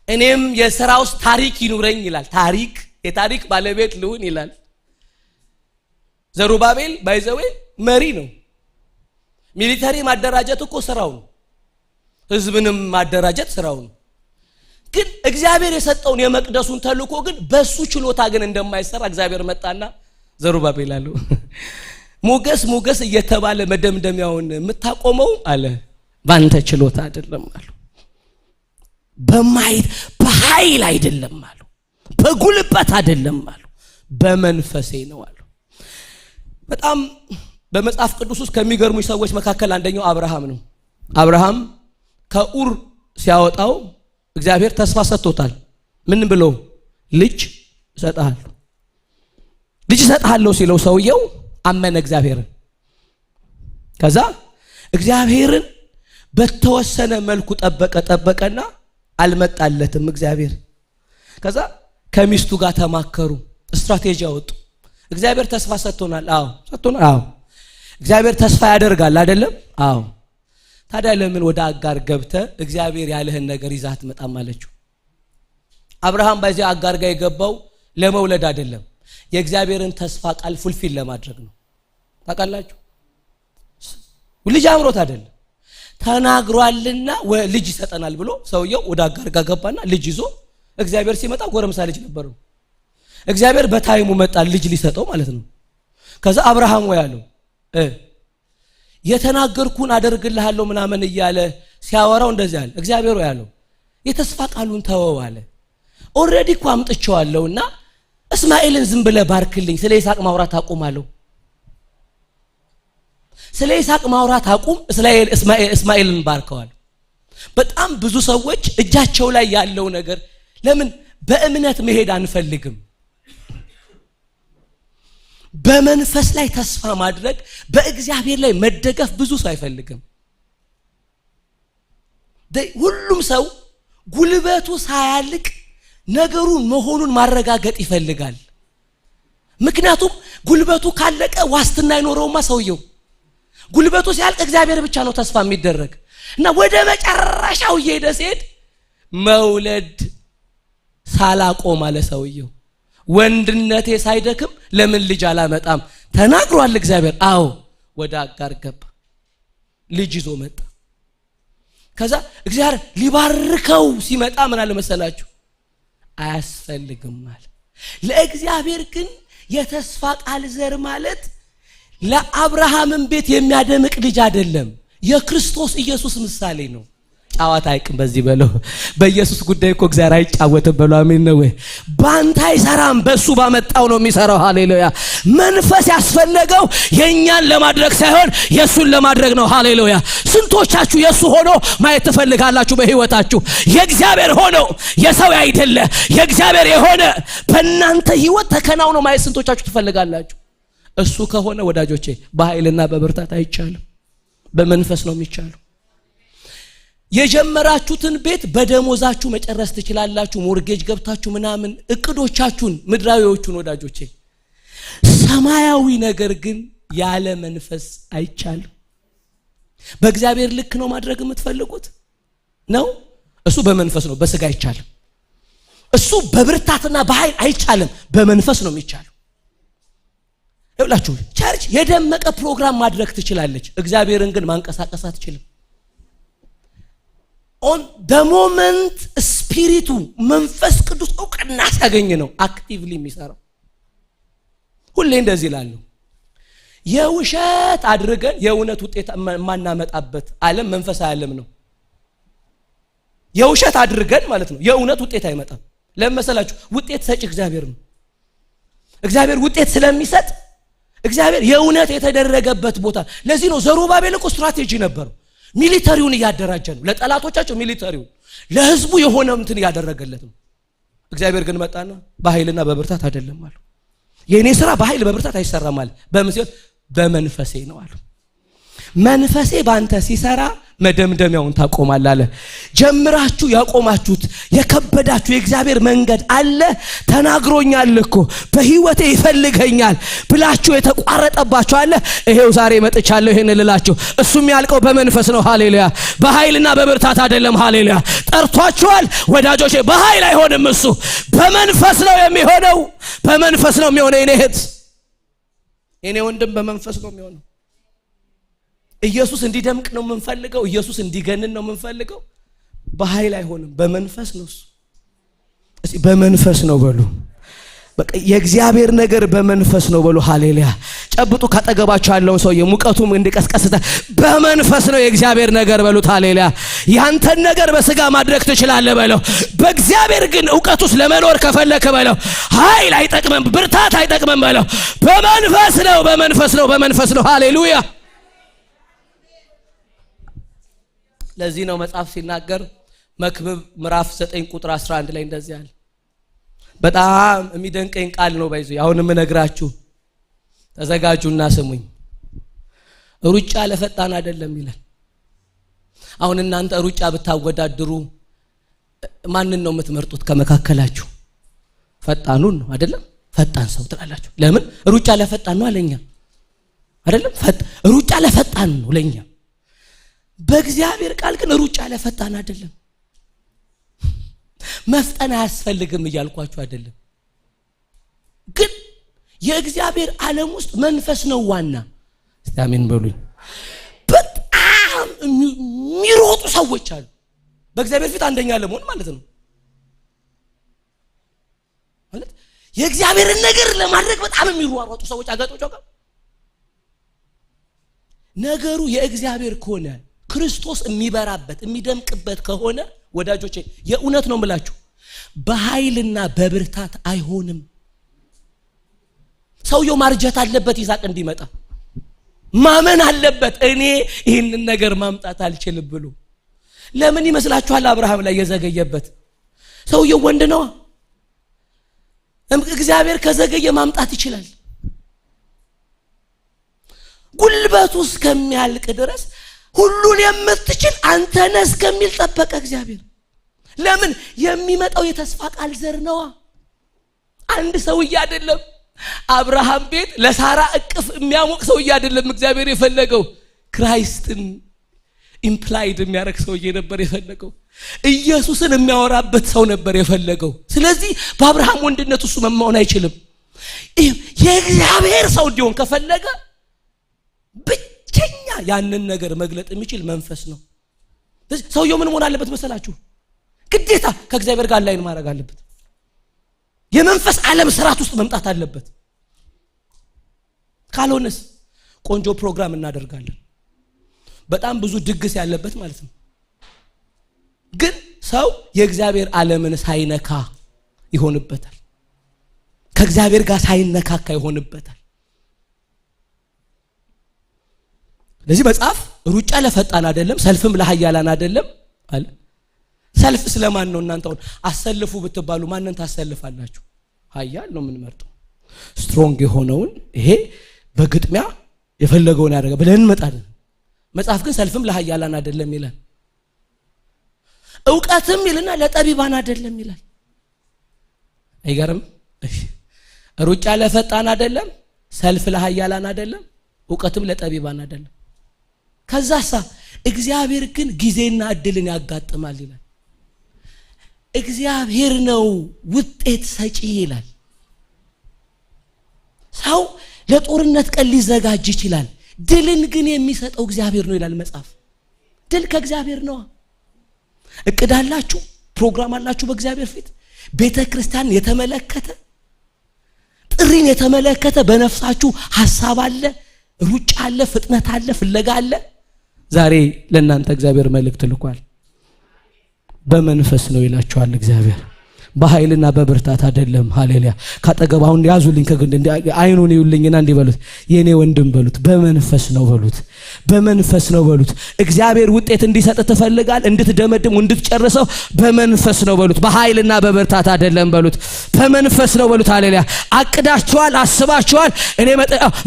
እኔም የሥራ ውስጥ ታሪክ ይኑረኝ ይላል። ታሪክ፣ የታሪክ ባለቤት ልሁን ይላል። ዘሩባቤል by the way መሪ ነው። Military ማደራጀት እኮ ስራው ነው። ህዝብንም ማደራጀት ስራው ነው። ግን እግዚአብሔር የሰጠውን የመቅደሱን ተልእኮ ግን በሱ ችሎታ ግን እንደማይሰራ እግዚአብሔር መጣና ዘሩባቤል አለው፣ ሞገስ ሞገስ እየተባለ መደምደሚያውን የምታቆመው አለ ባንተ ችሎታ አይደለም አሉ። በማየት በኃይል አይደለም አሉ። በጉልበት አይደለም አሉ። በመንፈሴ ነው አሉ። በጣም በመጽሐፍ ቅዱስ ውስጥ ከሚገርሙ ሰዎች መካከል አንደኛው አብርሃም ነው። አብርሃም ከኡር ሲያወጣው እግዚአብሔር ተስፋ ሰጥቶታል። ምን ብሎ? ልጅ እሰጥሃለሁ። ልጅ እሰጥሃለሁ ሲለው ሰውየው አመነ እግዚአብሔርን። ከዛ እግዚአብሔርን በተወሰነ መልኩ ጠበቀ፣ ጠበቀና አልመጣለትም እግዚአብሔር። ከዛ ከሚስቱ ጋር ተማከሩ፣ ስትራቴጂ አወጡ። እግዚአብሔር ተስፋ ሰጥቶናል። አዎ ሰጥቶናል። አዎ እግዚአብሔር ተስፋ ያደርጋል አይደለም? አዎ። ታዲያ ለምን ወደ አጋር ገብተህ እግዚአብሔር ያለህን ነገር ይዘህ አትመጣም አለችው። አብርሃም በዚህ አጋር ጋር የገባው ለመውለድ አይደለም፣ የእግዚአብሔርን ተስፋ ቃል fulfill ለማድረግ ነው። ታውቃላችሁ፣ ልጅ አምሮት አይደለም፣ ተናግሯልና ልጅ ይሰጠናል ብሎ ሰውየው ወደ አጋር ጋር ገባና ልጅ ይዞ እግዚአብሔር ሲመጣ ጎረምሳ ልጅ ነበረው። እግዚአብሔር በ time ኡ መጣ ልጅ ሊሰጠው ማለት ነው። ከዛ አብርሃም ወይ አለው፣ የተናገርኩን አደርግልሃለሁ ምናምን እያለ ሲያወራው እንደዚህ አለ። እግዚአብሔር ወይ አለው፣ የተስፋ ቃሉን ተወው አለ። Already እኮ አምጥቼዋለሁና እስማኤልን ዝም ብለህ ባርክልኝ፣ ስለ ይስሐቅ ማውራት አቁም አለው። ስለ ይስሐቅ ማውራት አቁም፣ እስራኤል እስማኤልን ባርከዋል። በጣም ብዙ ሰዎች እጃቸው ላይ ያለው ነገር ለምን በእምነት መሄድ አንፈልግም? በመንፈስ ላይ ተስፋ ማድረግ፣ በእግዚአብሔር ላይ መደገፍ ብዙ ሰው አይፈልግም። ሁሉም ሰው ጉልበቱ ሳያልቅ ነገሩን መሆኑን ማረጋገጥ ይፈልጋል። ምክንያቱም ጉልበቱ ካለቀ ዋስትና አይኖረውማ ሰውየው። ጉልበቱ ሲያልቅ እግዚአብሔር ብቻ ነው ተስፋ የሚደረግ። እና ወደ መጨረሻው እየሄደ ሲሄድ መውለድ ሳላቆም አለ ሰውየው። ወንድነቴ ሳይደክም ለምን ልጅ አላመጣም? ተናግሯል እግዚአብሔር። አዎ ወደ አጋር ገባ፣ ልጅ ይዞ መጣ። ከዛ እግዚአብሔር ሊባርከው ሲመጣ ምን አለ መሰላችሁ? አያስፈልግም አለ። ለእግዚአብሔር ግን የተስፋ ቃል ዘር ማለት ለአብርሃምን ቤት የሚያደምቅ ልጅ አይደለም፣ የክርስቶስ ኢየሱስ ምሳሌ ነው። ጫዋታ አይቅም በዚህ በለው። በኢየሱስ ጉዳይ እኮ እግዚአብሔር አይጫወትም በለው። አሜን ነው ወይ? ባንተ አይሰራም፣ በሱ ባመጣው ነው የሚሰራው። ሃሌሉያ። መንፈስ ያስፈለገው የኛን ለማድረግ ሳይሆን የሱን ለማድረግ ነው። ሃሌሉያ። ስንቶቻችሁ የሱ ሆኖ ማየት ትፈልጋላችሁ? በህይወታችሁ የእግዚአብሔር ሆኖ የሰው አይደለ የእግዚአብሔር የሆነ በእናንተ ህይወት ተከናውኖ ማየት ስንቶቻችሁ ትፈልጋላችሁ? እሱ ከሆነ ወዳጆቼ በኃይልና በብርታት አይቻልም፣ በመንፈስ ነው የሚቻለው። የጀመራችሁትን ቤት በደሞዛችሁ መጨረስ ትችላላችሁ። Mortgage ገብታችሁ ምናምን እቅዶቻችሁን ምድራዊዎቹን ወዳጆቼ፣ ሰማያዊ ነገር ግን ያለ መንፈስ አይቻልም። በእግዚአብሔር ልክ ነው ማድረግ የምትፈልጉት ነው። እሱ በመንፈስ ነው፣ በስጋ አይቻልም። እሱ በብርታትና በኃይል አይቻልም፣ በመንፈስ ነው የሚቻለው። ይኸውላችሁ church የደመቀ ፕሮግራም ማድረግ ትችላለች፣ እግዚአብሔርን ግን ማንቀሳቀስ አትችልም። On the moment spirit ኡ መንፈስ ቅዱስ እውቅና ሲያገኝ ነው actively የሚሰራው። ሁሌ እንደዚህ እላለሁ፣ የውሸት አድርገን የእውነት ውጤት የማናመጣበት ዓለም መንፈሳዊ ዓለም ነው። የውሸት አድርገን ማለት ነው የእውነት ውጤት አይመጣም። ለምን መሰላችሁ? ውጤት ሰጪ እግዚአብሔር ነው። እግዚአብሔር ውጤት ስለሚሰጥ እግዚአብሔር የእውነት የተደረገበት ቦታ። ለዚህ ነው ዘሩባቤል እኮ ስትራቴጂ ነበረው። Military ውን እያደራጀ ነው። ለጠላቶቻቸው military ውን፣ ለህዝቡ የሆነ እንትን እያደረገለት ነው። እግዚአብሔር ግን መጣና በኃይልና በብርታት አይደለም አሉ። የእኔ ስራ በኃይል በብርታት አይሰራም አለ። በምን ሲሆን? በመንፈሴ ነው አሉ። መንፈሴ ባንተ ሲሰራ መደምደሚያውን ታቆማለህ አለ። ጀምራችሁ ያቆማችሁት የከበዳችሁ የእግዚአብሔር መንገድ አለ። ተናግሮኛል እኮ በህይወቴ ይፈልገኛል ብላችሁ የተቋረጠባችሁ አለ። ይሄው ዛሬ መጥቻለሁ ይሄን ልላችሁ። እሱም ያልቀው በመንፈስ ነው። ሃሌሉያ። በኃይልና በብርታት አይደለም። ሃሌሉያ። ጠርቷችኋል ወዳጆቼ፣ በኃይል አይሆንም። እሱ በመንፈስ ነው የሚሆነው። በመንፈስ ነው የሚሆነው። የኔ እህት የኔ ወንድም በመንፈስ ነው የሚሆነው። ኢየሱስ እንዲደምቅ ነው የምንፈልገው። ኢየሱስ እንዲገንን ነው የምንፈልገው። በኃይል አይሆንም፣ በመንፈስ ነው። እሱ እስቲ በመንፈስ ነው በሉ። በቃ የእግዚአብሔር ነገር በመንፈስ ነው በሉ። ሃሌሉያ። ጨብጡ ካጠገባችሁ ያለውን ሰውዬ ሙቀቱም እንዲቀስቀስ በመንፈስ ነው የእግዚአብሔር ነገር በሉት። ሃሌሉያ። ያንተን ነገር በስጋ ማድረግ ትችላለህ በለው። በእግዚአብሔር ግን እውቀት ውስጥ ለመኖር ከፈለክ በለው፣ ኃይል አይጠቅምም፣ ብርታት አይጠቅምም በለው። በመንፈስ ነው፣ በመንፈስ ነው፣ በመንፈስ ነው። ሃሌሉያ። ለዚህ ነው መጽሐፍ ሲናገር መክብብ ምዕራፍ 9 ቁጥር 11 ላይ እንደዚህ አለ። በጣም የሚደንቀኝ ቃል ነው። ባይዙ አሁን የምነግራችሁ ተዘጋጁና ስሙኝ። ሩጫ ለፈጣን አይደለም ይላል። አሁን እናንተ ሩጫ ብታወዳድሩ ማንን ነው የምትመርጡት ከመካከላችሁ? ፈጣኑን ነው አይደለም? ፈጣን ሰው ትላላችሁ። ለምን? ሩጫ ለፈጣን ነው አለኛ አይደለም? ሩጫ ለፈጣን ነው ለኛ። በእግዚአብሔር ቃል ግን ሩጫ ለፈጣን አይደለም። መፍጠን አያስፈልግም እያልኳችሁ አይደለም። ግን የእግዚአብሔር ዓለም ውስጥ መንፈስ ነው ዋና። እስቲ አሜን በሉኝ። በጣም የሚሮጡ ሰዎች አሉ። በእግዚአብሔር ፊት አንደኛ ለመሆን ማለት ነው። ማለት የእግዚአብሔርን ነገር ለማድረግ በጣም የሚሯሯጡ ሰዎች አጋጥሟቸው ጋር ነገሩ የእግዚአብሔር ከሆነ ክርስቶስ የሚበራበት የሚደምቅበት ከሆነ ወዳጆቼ የእውነት ነው የምላችሁ በኃይልና በብርታት አይሆንም። ሰውየው ማርጀት አለበት፣ ይስሐቅ እንዲመጣ ማመን አለበት። እኔ ይህንን ነገር ማምጣት አልችልም ብሎ። ለምን ይመስላችኋል አብርሃም ላይ የዘገየበት? ሰውየው ወንድ ነው። እግዚአብሔር ከዘገየ ማምጣት ይችላል። ጉልበቱ እስከሚያልቅ ድረስ ሁሉን የምትችል አንተ ነህ እስከሚል ጠበቀ እግዚአብሔር። ለምን? የሚመጣው የተስፋ ቃል ዘር ነዋ። አንድ ሰውዬ አይደለም። አብርሃም ቤት ለሳራ እቅፍ የሚያሞቅ ሰውዬ አይደለም እግዚአብሔር የፈለገው። Christ ን implied የሚያደርግ ሰውዬ ነበር የፈለገው። ኢየሱስን የሚያወራበት ሰው ነበር የፈለገው። ስለዚህ በአብርሃም ወንድነት እሱ መሆን አይችልም። የእግዚአብሔር ሰው እንዲሆን ከፈለገ ብቸኛ ያንን ነገር መግለጥ የሚችል መንፈስ ነው። ስለዚህ ሰውየው ምን መሆን አለበት መሰላችሁ? ግዴታ ከእግዚአብሔር ጋር align ማድረግ አለበት። የመንፈስ ዓለም ስርዓት ውስጥ መምጣት አለበት። ካልሆነስ ቆንጆ ፕሮግራም እናደርጋለን፣ በጣም ብዙ ድግስ ያለበት ማለት ነው። ግን ሰው የእግዚአብሔር ዓለምን ሳይነካ ይሆንበታል። ከእግዚአብሔር ጋር ሳይነካካ ይሆንበታል። ለዚህ መጽሐፍ ሩጫ ለፈጣን አይደለም፣ ሰልፍም ለኃያላን አይደለም አለ። ሰልፍ ስለማን ነው? እናንተ አሁን አሰልፉ ብትባሉ ማንን ታሰልፋላችሁ? ኃያል ነው የምንመርጠው። Strong የሆነውን ይሄ በግጥሚያ የፈለገውን ያደርጋል ብለን እንመጣለን። መጽሐፍ ግን ሰልፍም ለኃያላን አይደለም ይላል። እውቀትም ይልና ለጠቢባን አይደለም ይላል። አይገርም? እሺ፣ ሩጫ ለፈጣን አይደለም፣ ሰልፍ ለኃያላን አይደለም፣ እውቀትም ለጠቢባን አይደለም። ከዛሳ እግዚአብሔር ግን ጊዜና እድልን ያጋጥማል ይላል። እግዚአብሔር ነው ውጤት ሰጪ ይላል። ሰው ለጦርነት ቀን ሊዘጋጅ ይችላል፣ ድልን ግን የሚሰጠው እግዚአብሔር ነው ይላል መጽሐፍ። ድል ከእግዚአብሔር ነው። እቅድ አላችሁ፣ ፕሮግራም አላችሁ በእግዚአብሔር ፊት። ቤተክርስቲያን የተመለከተ ጥሪን የተመለከተ በነፍሳችሁ ሐሳብ አለ፣ ሩጫ አለ፣ ፍጥነት አለ፣ ፍለጋ አለ። ዛሬ ለእናንተ እግዚአብሔር መልእክት ልኳል። በመንፈስ ነው ይላችኋል እግዚአብሔር፣ በኃይልና በብርታት አይደለም። ሃሌሉያ። ካጠገብ አሁን ያዙልኝ፣ ከግንድ እንዲ አይኑን ይዩልኝና እንዲህ በሉት፣ የኔ ወንድም በሉት፣ በመንፈስ ነው በሉት፣ በመንፈስ ነው በሉት። እግዚአብሔር ውጤት እንዲሰጥ ትፈልጋል፣ እንድትደመድም እንድትጨርሰው በመንፈስ ነው በሉት፣ በኃይልና በብርታት አይደለም በሉት፣ በመንፈስ ነው በሉት። ሃሌሉያ። አቅዳችኋል፣ አስባችኋል፣ እኔ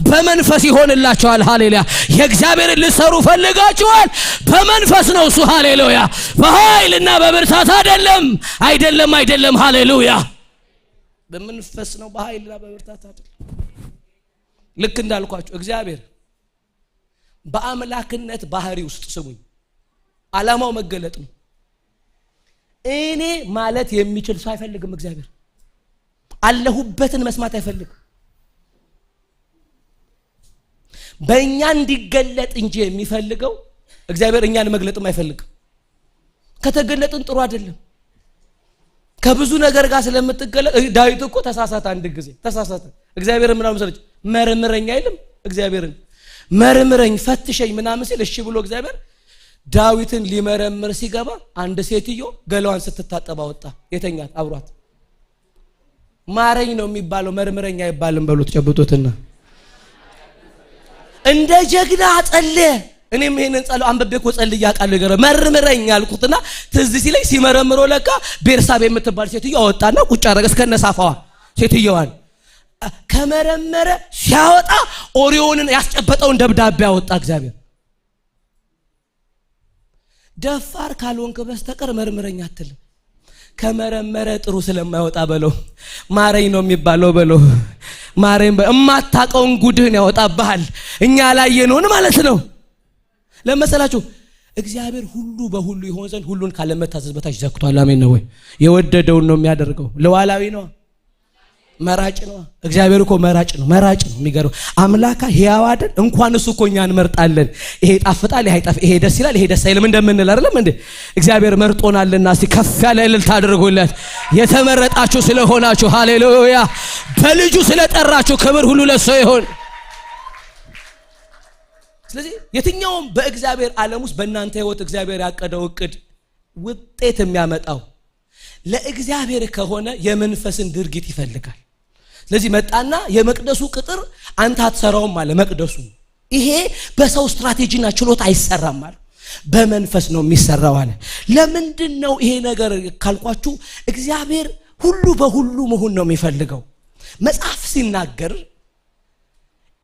በመንፈስ ይሆንላችኋል። ሃሌሉያ። የእግዚአብሔርን ልትሰሩ ፈልጋችኋል፣ በመንፈስ ነው እሱ። ሃሌሉያ። በኃይልና በብርታት አይደለም፣ አይደለም፣ አይደለም። ሃሌሉያ። በመንፈስ ነው፣ በኃይልና በብርታት አይደለም። ልክ እንዳልኳችሁ እግዚአብሔር በአምላክነት ባህሪ ውስጥ ስሙኝ፣ ዓላማው መገለጥ ነው። እኔ ማለት የሚችል ሰው አይፈልግም እግዚአብሔር። አለሁበትን መስማት አይፈልግም። በእኛ እንዲገለጥ እንጂ የሚፈልገው እግዚአብሔር እኛን መግለጥም አይፈልግም። ከተገለጥን ጥሩ አይደለም። ከብዙ ነገር ጋር ስለምትገለጥ ዳዊት እኮ ተሳሳተ፣ አንድ ጊዜ ተሳሳተ። እግዚአብሔር ምን አለው መሰለች? መርምረኝ አይልም? እግዚአብሔርን መርምረኝ ፈትሸኝ ምናምን ሲል እሺ ብሎ እግዚአብሔር ዳዊትን ሊመረምር ሲገባ አንድ ሴትዮ ገላዋን ስትታጠብ አወጣ። የተኛት አብሯት። ማረኝ ነው የሚባለው፣ መርምረኝ አይባልም በሉት ጨብጡትና። እንደ ጀግና ጸለየ። እኔም ይሄንን ጸሎት አንብቤ እኮ ጸልዬ አውቃለሁ። ይገርም መርምረኝ አልኩትና ትዝ ሲለኝ ሲመረምረው ለካ ቤርሳቤ የምትባል ሴትዮ አወጣና ቁጭ አደረገ እስከነሳፋዋ ሴትዮዋን። ከመረመረ ሲያወጣ ኦሪዮንን ያስጨበጠውን ደብዳቤ አወጣ እግዚአብሔር። ደፋር ካልሆንክ በስተቀር መርምረኝ አትልም። ከመረመረ ጥሩ ስለማይወጣ በለው፣ ማረኝ ነው የሚባለው በለው፣ ማረኝ በለው። እማታውቀውን ጉድህን ያወጣብሃል። እኛ ያላየነውን ማለት ነው። ለመሰላችሁ እግዚአብሔር ሁሉ በሁሉ ይሆን ዘንድ ሁሉን ካለመታዘዝ በታች ዘግቷል። አሜን ነው ወይ? የወደደውን ነው የሚያደርገው። ሉዓላዊ ነው፣ መራጭ ነው። እግዚአብሔር እኮ መራጭ ነው፣ መራጭ ነው። የሚገርመው አምላካ ሕያው አይደል? እንኳን እሱ እኮ እኛ እንመርጣለን። ይሄ ይጣፍጣል፣ ይሄ አይጣፍጥ፣ ይሄ ደስ ይላል፣ ይሄ ደስ አይልም እንደምንል አይደለም እንዴ? እግዚአብሔር መርጦናልና እስቲ ከፍ ያለ እልልታ አድርጉለት። የተመረጣችሁ ስለሆናችሁ ሃሌሉያ፣ በልጁ ስለጠራችሁ ክብር ሁሉ ለእሱ ይሁን። ስለዚህ የትኛውም በእግዚአብሔር ዓለም ውስጥ በእናንተ ህይወት እግዚአብሔር ያቀደው እቅድ ውጤት የሚያመጣው ለእግዚአብሔር ከሆነ የመንፈስን ድርጊት ይፈልጋል። ስለዚህ መጣና የመቅደሱ ቅጥር አንተ አትሰራውም አለ። መቅደሱ ይሄ በሰው ስትራቴጂና ችሎታ አይሰራም አለ፣ በመንፈስ ነው የሚሰራው አለ። ለምንድን ነው ይሄ ነገር ካልኳችሁ እግዚአብሔር ሁሉ በሁሉ መሆን ነው የሚፈልገው። መጽሐፍ ሲናገር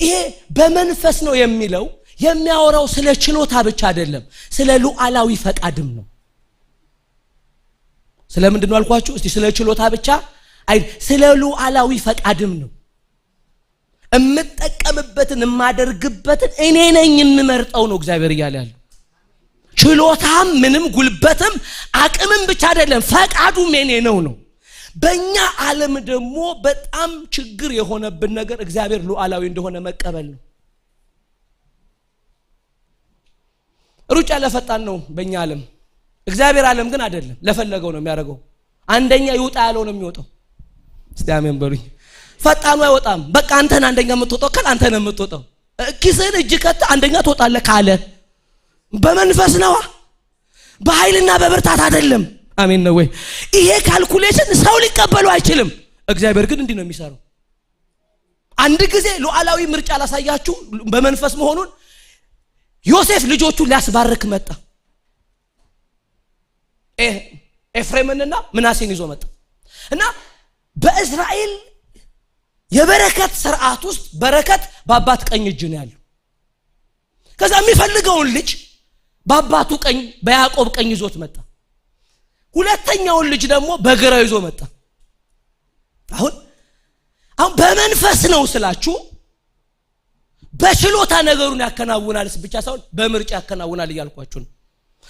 ይሄ በመንፈስ ነው የሚለው የሚያወራው ስለ ችሎታ ብቻ አይደለም፣ ስለ ሉዓላዊ ፈቃድም ነው። ስለምንድን ነው አልኳችሁ? እስቲ ስለ ችሎታ ብቻ አይ፣ ስለ ሉዓላዊ ፈቃድም ነው። እምጠቀምበትን የማደርግበትን እኔ ነኝ የምመርጠው ነው እግዚአብሔር እያለ ያለው። ችሎታም ምንም ጉልበትም አቅምም ብቻ አይደለም፣ ፈቃዱም የኔ ነው ነው። በእኛ ዓለም ደግሞ በጣም ችግር የሆነብን ነገር እግዚአብሔር ሉዓላዊ እንደሆነ መቀበል ነው። ሩጫ ለፈጣን ነው በእኛ ዓለም፣ እግዚአብሔር ዓለም ግን አይደለም። ለፈለገው ነው የሚያደርገው። አንደኛ ይውጣ ያለው ነው የሚወጣው። እስቲ አሜን በሉኝ። ፈጣኑ አይወጣም። በቃ አንተን አንደኛ የምትወጣው ካለ አንተ ነው የምትወጣው። ኪስህን እጅ ከተህ አንደኛ ትወጣለህ ካለ በመንፈስ ነዋ፣ በኃይልና በብርታት አይደለም። አሜን ነው ወይ? ይሄ calculation ሰው ሊቀበሉ አይችልም። እግዚአብሔር ግን እንዲህ ነው የሚሰራው። አንድ ጊዜ ሉዓላዊ ምርጫ ላሳያችሁ በመንፈስ መሆኑን። ዮሴፍ ልጆቹን ሊያስባርክ መጣ። ኤፍሬምንና ምናሴን ይዞ መጣ እና በእስራኤል የበረከት ስርዓት ውስጥ በረከት በአባት ቀኝ እጅ ነው ያለው። ከዛ የሚፈልገውን ልጅ በአባቱ ቀኝ በያዕቆብ ቀኝ ይዞት መጣ። ሁለተኛውን ልጅ ደግሞ በግራው ይዞ መጣ። አሁን በመንፈስ ነው ስላችሁ በችሎታ ነገሩን ያከናውናል ብቻ ሳይሆን በምርጫ ያከናውናል እያልኳችሁ ነው።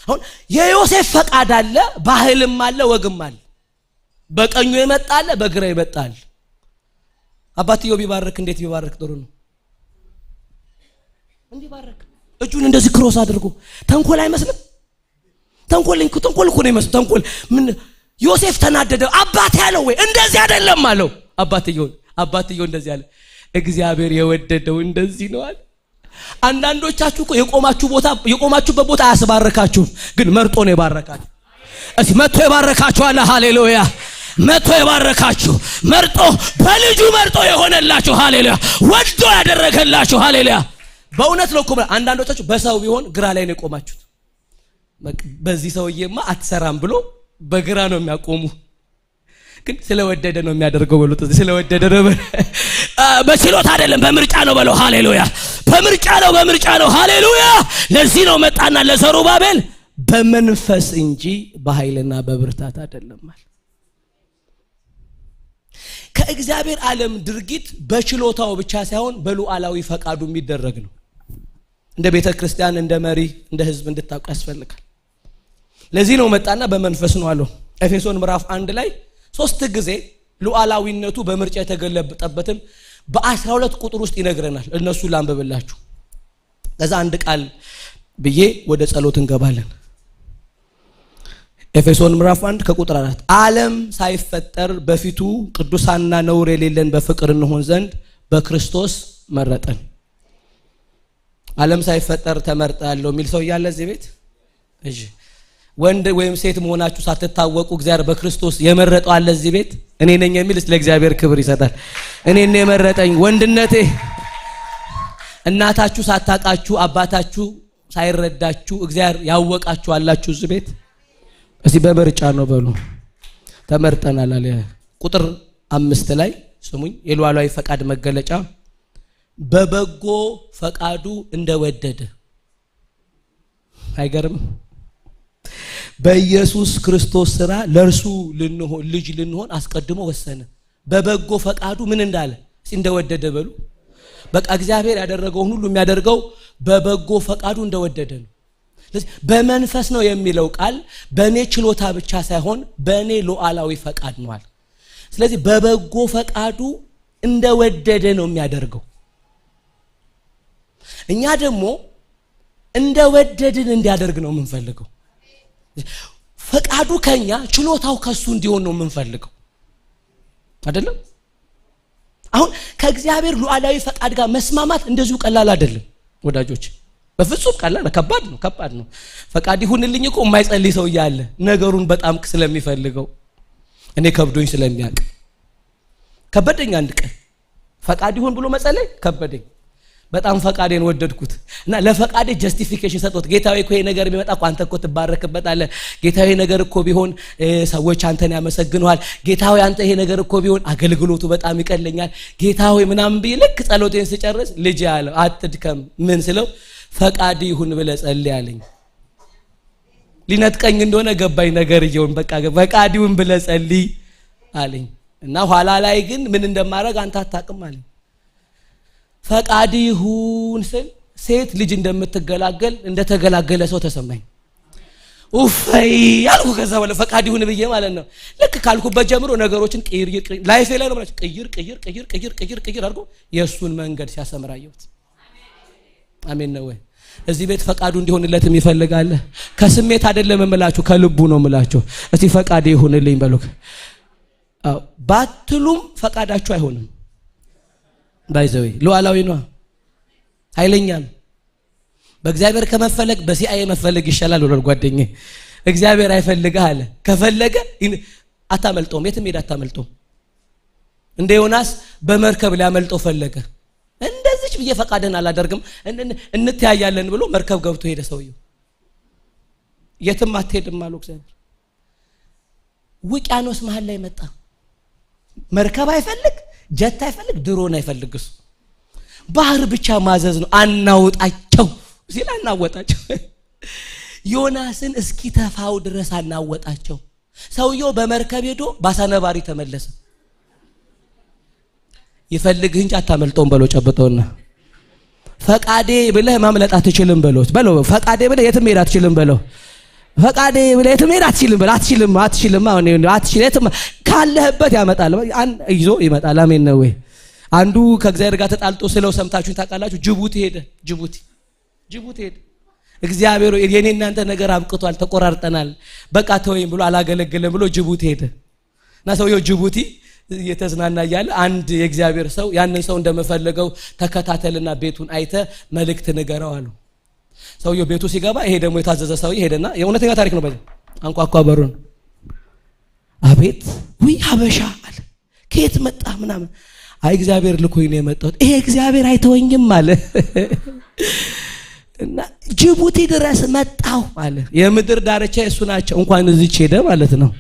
አሁን የዮሴፍ ፈቃድ አለ፣ ባህልም አለ፣ ወግም አለ። በቀኙ የመጣ አለ፣ በግራው የመጣ አለ። አባትየው ቢባርክ እንዴት ቢባርክ ጥሩ ነው? እንዲባርክ እጁን እንደዚህ cross አድርጎ ተንኮል አይመስልም? ተንኮል ተንኮል እኮ ነው የሚመስለው። ተንኮል ምን? ዮሴፍ ተናደደ። አባት ያለው ወይ እንደዚህ አይደለም አለው። አባትየው እንደዚህ አለ፣ እግዚአብሔር የወደደው እንደዚህ ነው አለ። አንዳንዶቻችሁ እኮ የቆማችሁበት ቦታ አያስባርካችሁም፣ ግን መርጦ ነው የባረካችሁ። እስኪ መጥቶ የባረካችሁ አለ። ሃሌሉያ። መጥቶ የባረካችሁ፣ መርጦ በልጁ መርጦ የሆነላችሁ፣ ሃሌሉያ። ወዶ ያደረገላችሁ፣ ሃሌሉያ። በእውነት ነው እኮ አንዳንዶቻችሁ በሰው ቢሆን ግራ ላይ ነው የቆማችሁት። በዚህ ሰውዬማ አትሰራም ብሎ በግራ ነው የሚያቆሙ፣ ግን ስለወደደ ነው የሚያደርገው በሉት። ስለወደደ ነው፣ በችሎታ አይደለም፣ በምርጫ ነው በለው። ሃሌሉያ። በምርጫ ነው፣ በምርጫ ነው። ሃሌሉያ። ለዚህ ነው መጣና ለዘሩባቤል በመንፈስ እንጂ በኃይልና በብርታት አይደለም አለ። ከእግዚአብሔር ዓለም ድርጊት በችሎታው ብቻ ሳይሆን በሉዓላዊ ፈቃዱ የሚደረግ ነው። እንደ ቤተ ክርስቲያን፣ እንደ መሪ፣ እንደ ህዝብ እንድታውቁ ያስፈልጋል። ለዚህ ነው መጣና በመንፈስ ነው አለው። ኤፌሶን ምዕራፍ 1 ላይ 3 ጊዜ ሉዓላዊነቱ በምርጫ የተገለጠበትን በ12 ቁጥር ውስጥ ይነግረናል። እነሱ ላንብብላችሁ። ከዛ አንድ ቃል ብዬ ወደ ጸሎት እንገባለን። ኤፌሶን ምዕራፍ 1 ከቁጥር 4 ዓለም ሳይፈጠር በፊቱ ቅዱሳንና ነውር የሌለን በፍቅር እንሆን ዘንድ በክርስቶስ መረጠን። ዓለም ሳይፈጠር ተመርጣለሁ የሚል ሰው እያለ እዚህ ቤት? እሺ፣ ወንድ ወይም ሴት መሆናችሁ ሳትታወቁ እግዚአብሔር በክርስቶስ የመረጠው አለ እዚህ ቤት? እኔ ነኝ የሚል ለእግዚአብሔር ክብር ይሰጣል። እኔ ነኝ የመረጠኝ። ወንድነቴ እናታችሁ ሳታቃችሁ አባታችሁ ሳይረዳችሁ እግዚአብሔር ያወቃችሁ አላችሁ እዚህ ቤት? እስቲ በምርጫ ነው በሉ። ተመርጠናል አለ። ቁጥር 5 ላይ ስሙኝ፣ የሉዓላዊ ፈቃድ መገለጫ በበጎ ፈቃዱ እንደወደደ። አይገርም? በኢየሱስ ክርስቶስ ስራ ለእርሱ ልንሆን ልጅ ልንሆን አስቀድሞ ወሰነ። በበጎ ፈቃዱ ምን እንዳለ እንደወደደ በሉ። በቃ እግዚአብሔር ያደረገውን ሁሉ የሚያደርገው በበጎ ፈቃዱ እንደወደደ ነው። ስለዚህ በመንፈስ ነው የሚለው ቃል በእኔ ችሎታ ብቻ ሳይሆን በእኔ ሉዓላዊ ፈቃድ ነው አለ። ስለዚህ በበጎ ፈቃዱ እንደወደደ ነው የሚያደርገው። እኛ ደግሞ እንደወደድን እንዲያደርግ ነው የምንፈልገው። ፈቃዱ ከኛ ችሎታው ከሱ እንዲሆን ነው የምንፈልገው አይደለም? አሁን ከእግዚአብሔር ሉዓላዊ ፈቃድ ጋር መስማማት እንደዚሁ ቀላል አይደለም ወዳጆች፣ በፍጹም ቀላል ከባድ ነው፣ ከባድ ነው። ፈቃድ ይሁንልኝ እኮ የማይጸልይ ሰው እያለ ነገሩን በጣም ስለሚፈልገው እኔ ከብዶኝ ስለሚያውቅ ከበደኝ። አንድ ቀን ፈቃድ ይሁን ብሎ መጸለይ ከበደኝ። በጣም ፈቃዴን ወደድኩት እና ለፈቃዴ justification ሰጠሁት። ጌታዬ እኮ ይሄ ነገር ቢመጣ እኮ አንተ እኮ ትባረክበታለህ። ጌታዬ ነገር እኮ ቢሆን ሰዎች አንተን ያመሰግኑሃል። ጌታዬ አንተ ይሄ ነገር እኮ ቢሆን አገልግሎቱ በጣም ይቀለኛል። ጌታዬ ምናምን ብዬ ልክ ጸሎቴን ስጨርስ ልጄ አለው አትድከም። ምን ስለው ፈቃድ ይሁን ብለህ ጸልይ አለኝ። ሊነጥቀኝ እንደሆነ ገባኝ ነገርየውን። በቃ ፈቃድ ይሁን ብለህ ጸልይ አለኝ እና ኋላ ላይ ግን ምን እንደማደርግ አንተ አታውቅም አለኝ። ፈቃድ ይሁን ስል ሴት ልጅ እንደምትገላገል እንደተገላገለ ሰው ተሰማኝ። ኡፈይ አልኩ። ከዛ በኋላ ፈቃድ ይሁን ብዬ ማለት ነው። ልክ ካልኩበት ጀምሮ ነገሮችን ቅይር ቅይር life ኤ ላይ ነው ብላችሁ ቅይር ቅይር ቅይር ቅይር ቅይር ቅይር አድርጎ የእሱን መንገድ ሲያሰምር አየሁት። አሜን ነው ወይ? እዚህ ቤት ፈቃዱ እንዲሆንለት የሚፈልግ አለ? ከስሜት አይደለም እምላችሁ፣ ከልቡ ነው እምላችሁ። እስቲ ፈቃድ ይሁንልኝ በሉ። አዎ ባትሉም ፈቃዳችሁ አይሆንም። By the way ሉዓላዊ ነው፣ ኃይለኛ ነው። በእግዚአብሔር ከመፈለግ በ CIA መፈለግ ይሻላል ብሏል ጓደኛዬ። እግዚአብሔር አይፈልግህ አለ። ከፈለገ አታመልጠውም፣ የትም ሄድ አታመልጠውም። እንደ ዮናስ በመርከብ ሊያመልጠው ፈለገ። እንደዚች ብዬ ፈቃድህን አላደርግም እንተያያለን ብሎ መርከብ ገብቶ ሄደ ሰውየው። የትም አትሄድም አለው እግዚአብሔር። ውቅያኖስ መሀል ላይ መጣ። መርከብ አይፈልግ፣ ጀት አይፈልግ፣ ድሮን አይፈልግ። እሱ ባህር ብቻ ማዘዝ ነው። አናውጣቸው ሲል አናወጣቸው። ዮናስን እስኪተፋው ድረስ አናወጣቸው። ሰውየው በመርከብ ሄዶ ባሳ ነባሪ ተመለሰ። ይፈልግህ እንጂ አታመልጠውም በለው ጨብጠውና፣ ፈቃዴ ብለህ ማምለጥ አትችልም በለው በለው። ፈቃዴ ብለህ የትም መሄድ አትችልም በለው። ፈቃዴ ብለህ የትም መሄድ አትችልም በለው። አትችልም፣ አትችልም፣ አሁን አትችልም። የትም ካለህበት ያመጣል፣ ይዞ ይመጣል። አሜን ነው ወይ? አንዱ ከእግዚአብሔር ጋር ተጣልጦ ስለው ሰምታችሁኝ ታውቃላችሁ። ጅቡቲ ሄደ። ጅቡቲ ሄደ። እግዚአብሔር የኔ እናንተ ነገር አብቅቷል፣ ተቆራርጠናል፣ በቃ ተወኝ ብሎ አላገለግልም ብሎ ጅቡቲ ሄደ። እና ሰውየው ጅቡቲ እየተዝናና እያለ አንድ የእግዚአብሔር ሰው ያንን ሰው እንደምፈልገው ተከታተልና ቤቱን አይተ መልእክት ንገረው አሉ። ሰውየው ቤቱ ሲገባ ይሄ ደግሞ የታዘዘ ሰውዬ ሄደና፣ የእውነተኛ ታሪክ ነው፣ በዚህ አንኳኳ በሩን። አቤት፣ ውይ ሀበሻ አለ፣ ከየት መጣ ምናምን። አይ እግዚአብሔር ልኮኝ ነው የመጣሁት። ይሄ እግዚአብሔር አይተወኝም አለ እና ጅቡቲ ድረስ መጣሁ አለ። የምድር ዳርቻ የእሱ ናቸው። እንኳን እዚች ሄደ ማለት ነው።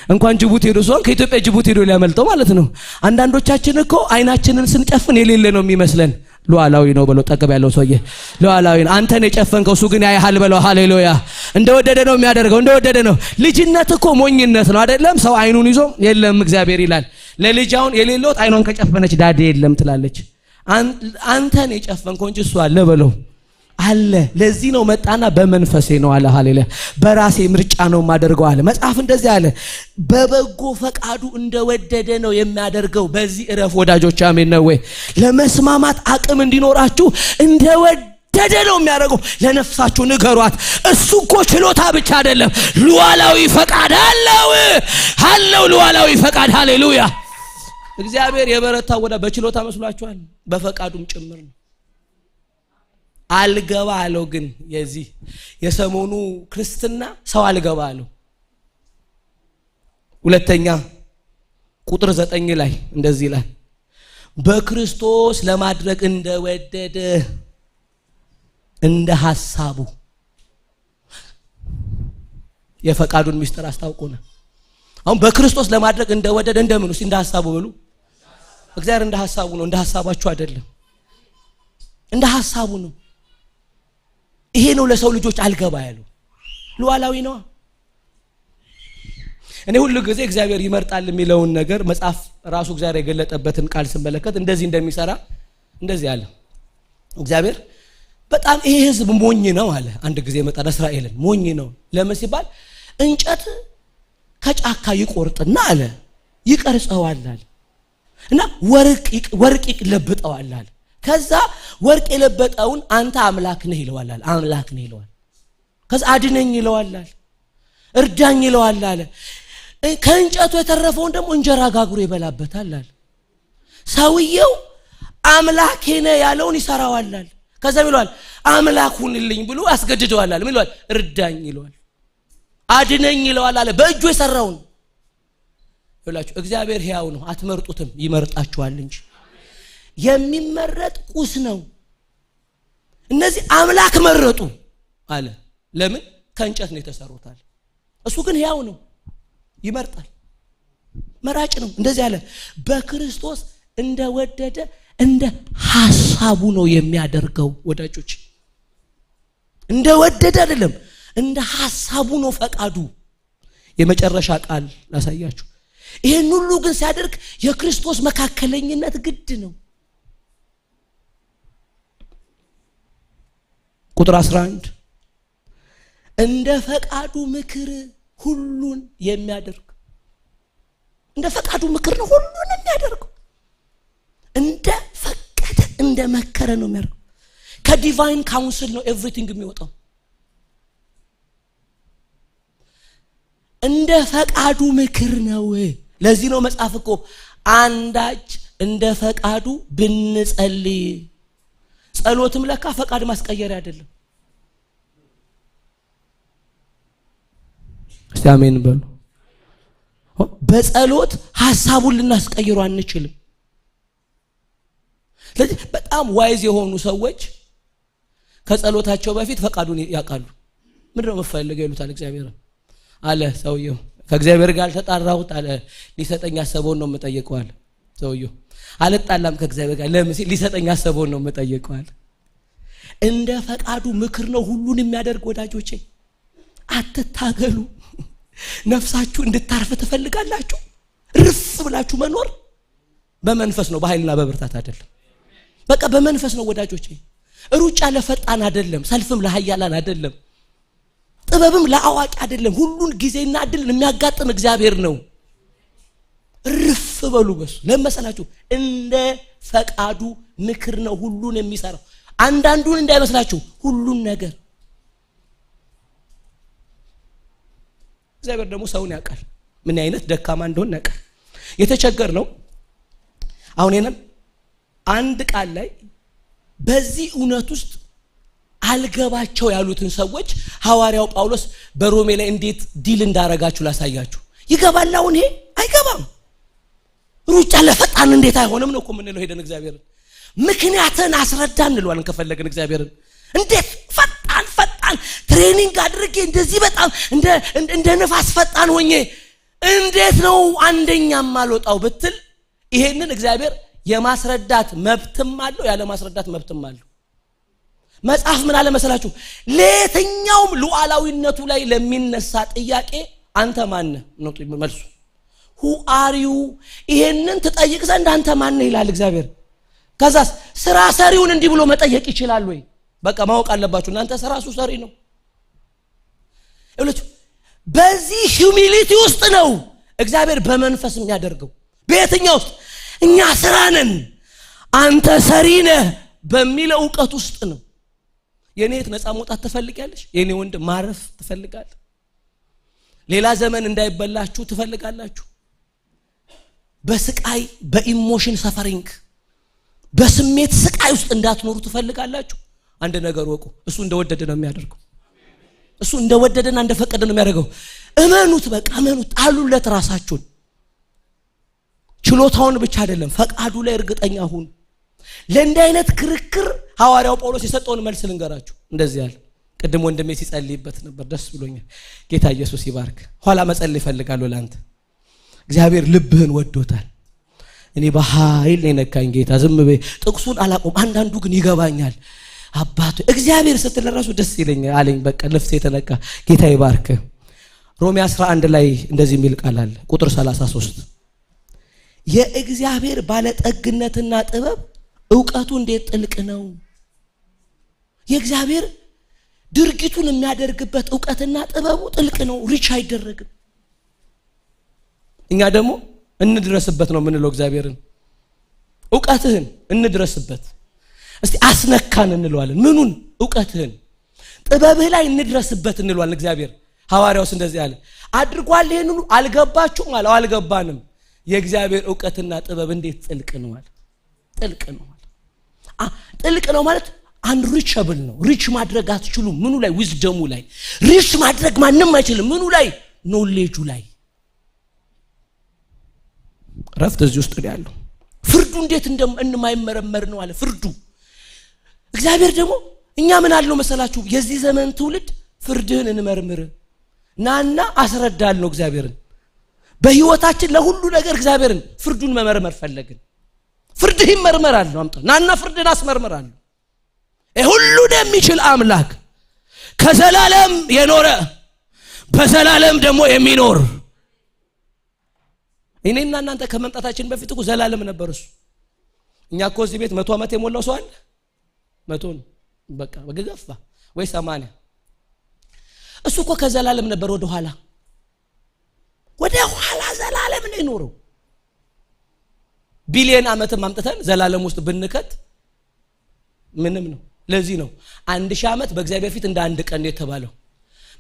እንኳን ጅቡቲ ሄዶ ሲሆን ከኢትዮጵያ ጅቡቲ ሄዶ ሊያመልጠው ማለት ነው። አንዳንዶቻችን እኮ አይናችንን ስንጨፍን የሌለ ነው የሚመስለን። ሉዓላዊ ነው በለው፣ ጠገብ ያለው ሰውዬ ሉዓላዊ ነው። አንተን የጨፈንከው እሱ ግን ያይሃል በለው። ሃሌሉያ። እንደወደደ ነው የሚያደርገው፣ እንደወደደ ነው። ልጅነት እኮ ሞኝነት ነው አይደለም? ሰው አይኑን ይዞ የለም እግዚአብሔር ይላል። ለልጅ አሁን የሌለውት አይኗን ከጨፈነች daddy የለም ትላለች። አንተን የጨፈንከው እንጂ እሱ አለ በለው፣ አለ። ለዚህ ነው መጣና በመንፈሴ ነው አለ። ሃሌሉያ። በራሴ ምርጫ ነው የማደርገው አለ። መጽሐፍ እንደዚህ አለ። በበጎ ፈቃዱ እንደወደደ ነው የሚያደርገው። በዚህ እረፍ ወዳጆች፣ አሜን ነው ወይ? ለመስማማት አቅም እንዲኖራችሁ እንደወደደ ነው የሚያደርገው። ለነፍሳችሁ ንገሯት። እሱ እኮ ችሎታ ብቻ አይደለም፣ ሉዓላዊ ፈቃድ አለው አለው ሉዓላዊ ፈቃድ። ሃሌሉያ። እግዚአብሔር የበረታ ወዳ በችሎታ መስሏችኋል? በፈቃዱም ጭምር ነው። አልገባ አለው። ግን የዚህ የሰሞኑ ክርስትና ሰው አልገባ አለው። ሁለተኛ ቁጥር 9 ላይ እንደዚህ ይላል፣ በክርስቶስ ለማድረግ እንደወደደ እንደ ሐሳቡ የፈቃዱን ሚስጥር አስታውቆናል። አሁን በክርስቶስ ለማድረግ እንደወደደ እንደምኑ? እስቲ እንደ ሐሳቡ በሉ። እግዚአብሔር እንደ ሐሳቡ ነው፣ እንደ ሐሳባችሁ አይደለም። እንደ ሐሳቡ ነው። ይሄ ነው ለሰው ልጆች አልገባ ያለው። ሉዓላዊ ነው። እኔ ሁሉ ጊዜ እግዚአብሔር ይመርጣል የሚለውን ነገር መጽሐፍ ራሱ እግዚአብሔር የገለጠበትን ቃል ስመለከት እንደዚህ እንደሚሰራ እንደዚህ አለ። እግዚአብሔር በጣም ይሄ ህዝብ ሞኝ ነው አለ። አንድ ጊዜ መጣ እስራኤልን ሞኝ ነው። ለምን ሲባል እንጨት ከጫካ ይቆርጥና አለ ይቀርጸዋል አለ እና ወርቅ ይለብጠዋል አለ። ከዛ ወርቅ የለበጠውን አንተ አምላክ ነህ ይለዋል አለ። አምላክ ነህ ይለዋል። ከዛ አድነኝ ይለዋል አለ። እርዳኝ ይለዋል አለ። ከእንጨቱ የተረፈውን ደግሞ እንጀራ ጋግሮ ይበላበታል አለ። ሰውየው አምላኬ ነህ ያለውን ይሰራዋል አለ። ከዛ ይለዋል አምላክ ሁንልኝ ብሎ አስገድደዋል አለ። ምን ይለዋል? እርዳኝ ይለዋል፣ አድነኝ ይለዋል አለ። በእጁ የሰራውን ይላችሁ። እግዚአብሔር ሕያው ነው፣ አትመርጡትም፣ ይመርጣችኋል እንጂ። የሚመረጥ ቁስ ነው። እነዚህ አምላክ መረጡ አለ። ለምን? ከእንጨት ነው የተሰሩት አለ። እሱ ግን ሕያው ነው፣ ይመርጣል፣ መራጭ ነው። እንደዚህ አለ፣ በክርስቶስ እንደወደደ እንደ ሐሳቡ ነው የሚያደርገው። ወዳጆች እንደወደደ አይደለም፣ እንደ ሐሳቡ ነው ፈቃዱ። የመጨረሻ ቃል ላሳያችሁ። ይሄን ሁሉ ግን ሲያደርግ የክርስቶስ መካከለኝነት ግድ ነው። ቁጥር 11 እንደ ፈቃዱ ምክር ሁሉን የሚያደርግ። እንደ ፈቃዱ ምክር ነው ሁሉን የሚያደርገው። እንደ ፈቀደ እንደ መከረ ነው የሚያደርገው። ከ divine counsel ነው everything የሚወጣው። እንደ ፈቃዱ ምክር ነው። ለዚህ ነው መጽሐፍ እኮ አንዳች እንደ ፈቃዱ ብንጸልይ። ጸሎትም ለካ ፈቃድ ማስቀየር አይደለም። እስቲ አሜን በሉ። በጸሎት ሐሳቡን ልናስቀይረው አንችልም። ስለዚህ በጣም wise የሆኑ ሰዎች ከጸሎታቸው በፊት ፈቃዱን ያውቃሉ። ምንድነው የምፈልገው ይሉታል እግዚአብሔርን። አለ ሰውየው ከእግዚአብሔር ጋር ተጣራሁት አለ። ሊሰጠኝ ያሰበውን ነው የምጠይቀው አለ ሰውየው። አልጣላም ከእግዚአብሔር ጋር ለምን ሲል ሊሰጠኝ ያሰበውን ነው የምጠይቀው አለ። እንደ ፈቃዱ ምክር ነው ሁሉን የሚያደርግ። ወዳጆቼ አትታገሉ። ነፍሳችሁ እንድታርፍ ትፈልጋላችሁ? ርፍ ብላችሁ መኖር በመንፈስ ነው፣ በኃይልና በብርታት አይደለም። በቃ በመንፈስ ነው ወዳጆቼ። ሩጫ ለፈጣን አይደለም፣ ሰልፍም ለኃያላን አይደለም፣ ጥበብም ለአዋቂ አይደለም። ሁሉን ጊዜና እድል የሚያጋጥም እግዚአብሔር ነው። ርፍ በሉ በሱ። ለመሰላችሁ እንደ ፈቃዱ ምክር ነው ሁሉን የሚሰራው። አንዳንዱን እንዳይመስላችሁ ሁሉን ነገር። እግዚአብሔር ደግሞ ሰውን ያውቃል፣ ምን አይነት ደካማ እንደሆነ ያውቃል። የተቸገር ነው አሁን ይሄንን አንድ ቃል ላይ በዚህ እውነት ውስጥ አልገባቸው ያሉትን ሰዎች ሐዋርያው ጳውሎስ በሮሜ ላይ እንዴት deal እንዳረጋችሁ ላሳያችሁ። ይገባል አሁን ይሄ አይገባም። ሩጫ ለፈጣን እንዴት አይሆንም ነው እኮ የምንለው። ሄደን እግዚአብሔርን ምክንያትን አስረዳ እንለዋለን ከፈለግን እግዚአብሔርን። እንዴት ፈጣን ፈጣን training አድርጌ እንደዚህ በጣም እንደ ንፋስ ፈጣን ሆኜ እንዴት ነው አንደኛም አልወጣው ብትል፣ ይሄንን እግዚአብሔር የማስረዳት መብትም አለው፣ ያለ ማስረዳት መብትም አለው። መጽሐፍ ምን አለ መሰላችሁ? ለየትኛውም ሉዓላዊነቱ ላይ ለሚነሳ ጥያቄ አንተ ማን ነህ ነው መልሱ። Who are you? ይሄንን ትጠይቅ ዘንድ አንተ ማን ነህ ይላል እግዚአብሔር። ከዛስ ስራ ሰሪውን እንዲህ ብሎ መጠየቅ ይችላል ወይ? በቃ ማወቅ አለባችሁ እናንተ ስራ እሱ ሰሪ ነው። ይኸውላችሁ በዚህ humility ውስጥ ነው እግዚአብሔር በመንፈስ የሚያደርገው። በየትኛው ውስጥ? እኛ ስራ ነን አንተ ሰሪ ነህ በሚለው እውቀት ውስጥ ነው። የኔ እህት ነፃ መውጣት ትፈልጊያለሽ? የኔ ወንድ ማረፍ ትፈልጋለህ? ሌላ ዘመን እንዳይበላችሁ ትፈልጋላችሁ? በስቃይ በ emotion suffering በስሜት ስቃይ ውስጥ እንዳትኖሩ ትፈልጋላችሁ? አንድ ነገር ወቁ፣ እሱ እንደወደደ ነው የሚያደርገው። እሱ እንደወደደና እንደፈቀደ ነው የሚያደርገው። እመኑት፣ በቃ እመኑት፣ ጣሉለት ራሳችሁን። ችሎታውን ብቻ አይደለም ፈቃዱ ላይ እርግጠኛ ሁኑ። ለእንዲህ አይነት ክርክር ሐዋርያው ጳውሎስ የሰጠውን መልስ ልንገራችሁ። እንደዚህ አለ። ቅድም ወንድሜ ሲጸልይበት ነበር፣ ደስ ብሎኛል። ጌታ ኢየሱስ ይባርክ። ኋላ መጸለይ እፈልጋለሁ ለአንተ። እግዚአብሔር ልብህን ወዶታል። እኔ በኃይል ነው የነካኝ ጌታ። ዝም በይ፣ ጥቅሱን አላቆም። አንዳንዱ ግን ይገባኛል። አባቱ እግዚአብሔር ስትል ራሱ ደስ ይለኛል አለኝ። በቃ ነፍሴ የተነካ። ጌታ ይባርክ። ሮሜ 11 ላይ እንደዚህ የሚል ቃል አለ፣ ቁጥር 33 የእግዚአብሔር ባለጠግነትና ጥበብ እውቀቱ እንዴት ጥልቅ ነው። የእግዚአብሔር ድርጊቱን የሚያደርግበት እውቀትና ጥበቡ ጥልቅ ነው፣ reach አይደረግም። እኛ ደግሞ እንድረስበት ነው የምንለው እግዚአብሔርን። እውቀትህን እንድረስበት እስቲ አስነካን እንለዋለን። ምኑን? እውቀትህን፣ ጥበብህ ላይ እንድረስበት እንለዋለን። እግዚአብሔር ሐዋርያውስ እንደዚህ አለ፣ አድርጓል ይሄን ሁሉ አልገባችሁም አለው። አልገባንም። የእግዚአብሔር እውቀትና ጥበብ እንዴት ጥልቅ ነው አለ። ጥልቅ ነው አለ። ጥልቅ ነው ማለት unreachable ነው። reach ማድረግ አትችሉም። ምኑ ላይ? wisdom ኡ ላይ reach ማድረግ ማንም አይችልም። ምኑ ላይ? ኖሌጁ ላይ። ረፍት እዚህ ውስጥ ነው ያለው። ፍርዱ እንዴት እንደማይመረመር ነው አለ ፍርዱ። እግዚአብሔር ደግሞ እኛ ምን አልነው መሰላችሁ? የዚህ ዘመን ትውልድ ፍርድህን እንመርምር ናና አስረዳል ነው እግዚአብሔርን። በህይወታችን ለሁሉ ነገር እግዚአብሔርን ፍርዱን መመርመር ፈለግን። ፍርድህ ይመርመራል ነው፣ አምጣ ናና ፍርድህን አስመርምራለሁ። ሁሉን የሚችል አምላክ ከዘላለም የኖረ በዘላለም ደግሞ የሚኖር። እኔና እናንተ ከመምጣታችን በፊት እኮ ዘላለም ነበር እሱ። እኛ እኮ እዚህ ቤት 100 ዓመት የሞላው ሰው አለ? 100 ነው በቃ በገፋ ወይ 80። እሱ እኮ ከዘላለም ነበር ወደ ኋላ ወደ ኋላ ዘላለም ነው የኖረው። ቢሊዮን ዓመትም አምጥተን ዘላለም ውስጥ ብንከት ምንም ነው። ለዚህ ነው 1000 ዓመት በእግዚአብሔር ፊት እንደ አንድ ቀን ነው የተባለው።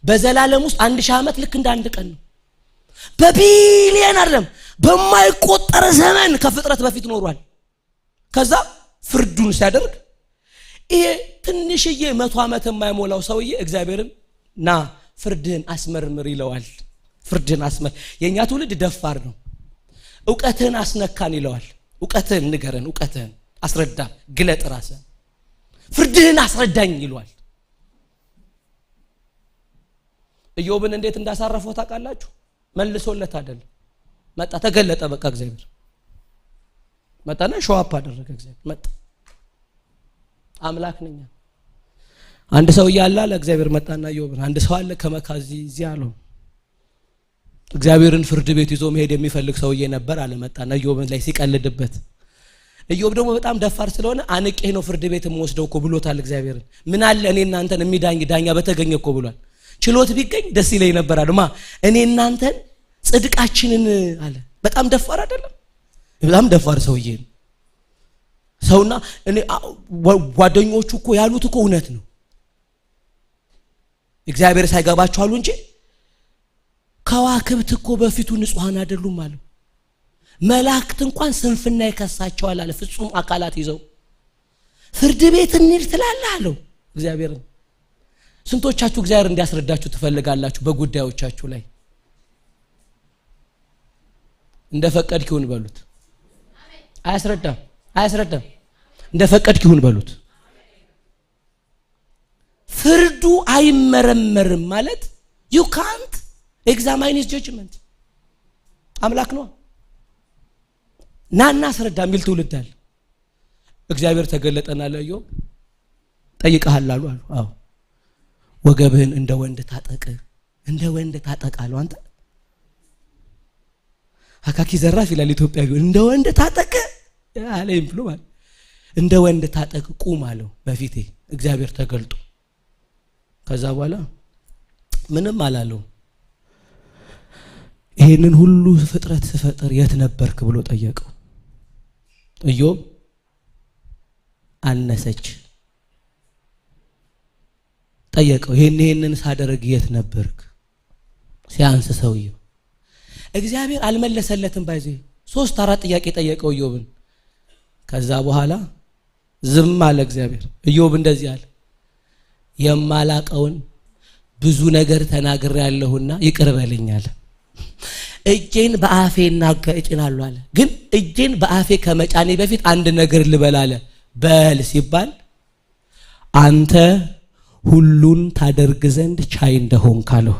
በዘላለም ውስጥ 1000 ዓመት ልክ እንደ አንድ ቀን ነው። በቢሊዮን አይደለም በማይቆጠር ዘመን ከፍጥረት በፊት ኖሯል። ከዛ ፍርዱን ሲያደርግ ይሄ ትንሽዬ 100 ዓመት የማይሞላው ሰውዬ እግዚአብሔርን ና ፍርድህን አስመርምር ይለዋል። ፍርድህን አስመር። የኛ ትውልድ ደፋር ነው። እውቀትህን አስነካን ይለዋል። እውቀትህን ንገረን፣ እውቀትህን አስረዳ፣ ግለጥ ራስህን፣ ፍርድህን አስረዳኝ ይለዋል። ኢዮብን እንዴት እንዳሳረፈው ታውቃላችሁ? መልሶለት አይደለም፣ መጣ ተገለጠ። በቃ እግዚአብሔር መጣና show up አደረገ። እግዚአብሔር መጣ፣ አምላክ ነኝ። አንድ ሰው እያለ አለ እግዚአብሔር መጣና ኢዮብን አንድ ሰው አለ ከመካዚ እዚህ አለው። እግዚአብሔርን ፍርድ ቤት ይዞ መሄድ የሚፈልግ ሰውዬ ነበር አለ። መጣና ኢዮብን ላይ ሲቀልድበት፣ ኢዮብ ደግሞ በጣም ደፋር ስለሆነ አንቄ ነው ፍርድ ቤት የምወስደው እኮ ብሎታል እግዚአብሔርን። ምን አለ እኔ እናንተን የሚዳኝ ዳኛ በተገኘ እኮ ብሏል። ችሎት ቢገኝ ደስ ይለኝ ነበር አለ። ማ እኔ እናንተን ጽድቃችንን አለ። በጣም ደፋር አይደለም? በጣም ደፋር ሰውዬ ነው። ሰውና እኔ ጓደኞቹ እኮ ያሉት እኮ እውነት ነው። እግዚአብሔር ሳይገባቸው አሉ እንጂ ከዋክብት እኮ በፊቱ ንጹሃን አይደሉም አሉ። መላእክት እንኳን ስንፍና ይከሳቸዋል አለ። ፍጹም አካላት ይዘው ፍርድ ቤት እንሂድ ትላለህ አለው እግዚአብሔርን። ስንቶቻችሁ እግዚአብሔር እንዲያስረዳችሁ ትፈልጋላችሁ በጉዳዮቻችሁ ላይ? እንደፈቀድክ ይሁን በሉት። አያስረዳም፣ አያስረዳም። እንደፈቀድክ ይሁን በሉት። ፍርዱ አይመረመርም ማለት you can't examine his judgment። አምላክ ነው። ናና አስረዳ የሚል ትውልድ አለ። እግዚአብሔር ተገለጠና ለኢዮብ ጠይቀሃል አሉ አሉ። አዎ ወገብህን እንደ ወንድ ታጠቅ፣ እንደ ወንድ ታጠቅ አለው። አንተ አካኪ ዘራፍ ይላል ኢትዮጵያዊው። እንደ ወንድ ታጠቅ አለኝ ብሎ ማለት እንደ ወንድ ታጠቅ ቁም አለው በፊቴ እግዚአብሔር ተገልጦ። ከዛ በኋላ ምንም አላለው። ይሄንን ሁሉ ፍጥረት ስፈጥር የት ነበርክ ብሎ ጠየቀው። ኢዮብ አነሰች። ጠየቀው ይሄንን ሳደርግ የት ነበርክ? ሲያንስ ሰውየው እግዚአብሔር አልመለሰለትም። ባይዜ 3-4 ጥያቄ ጠየቀው ኢዮብን። ከዛ በኋላ ዝም አለ እግዚአብሔር። ኢዮብ እንደዚህ አለ፣ የማላቀውን ብዙ ነገር ተናግሬያለሁና ይቅር በለኝ አለ። እጄን በአፌ እጭናለሁ አለ። ግን እጄን በአፌ ከመጫኔ በፊት አንድ ነገር ልበል አለ። በል ሲባል አንተ ሁሉን ታደርግ ዘንድ ቻይ እንደሆንክ አለው።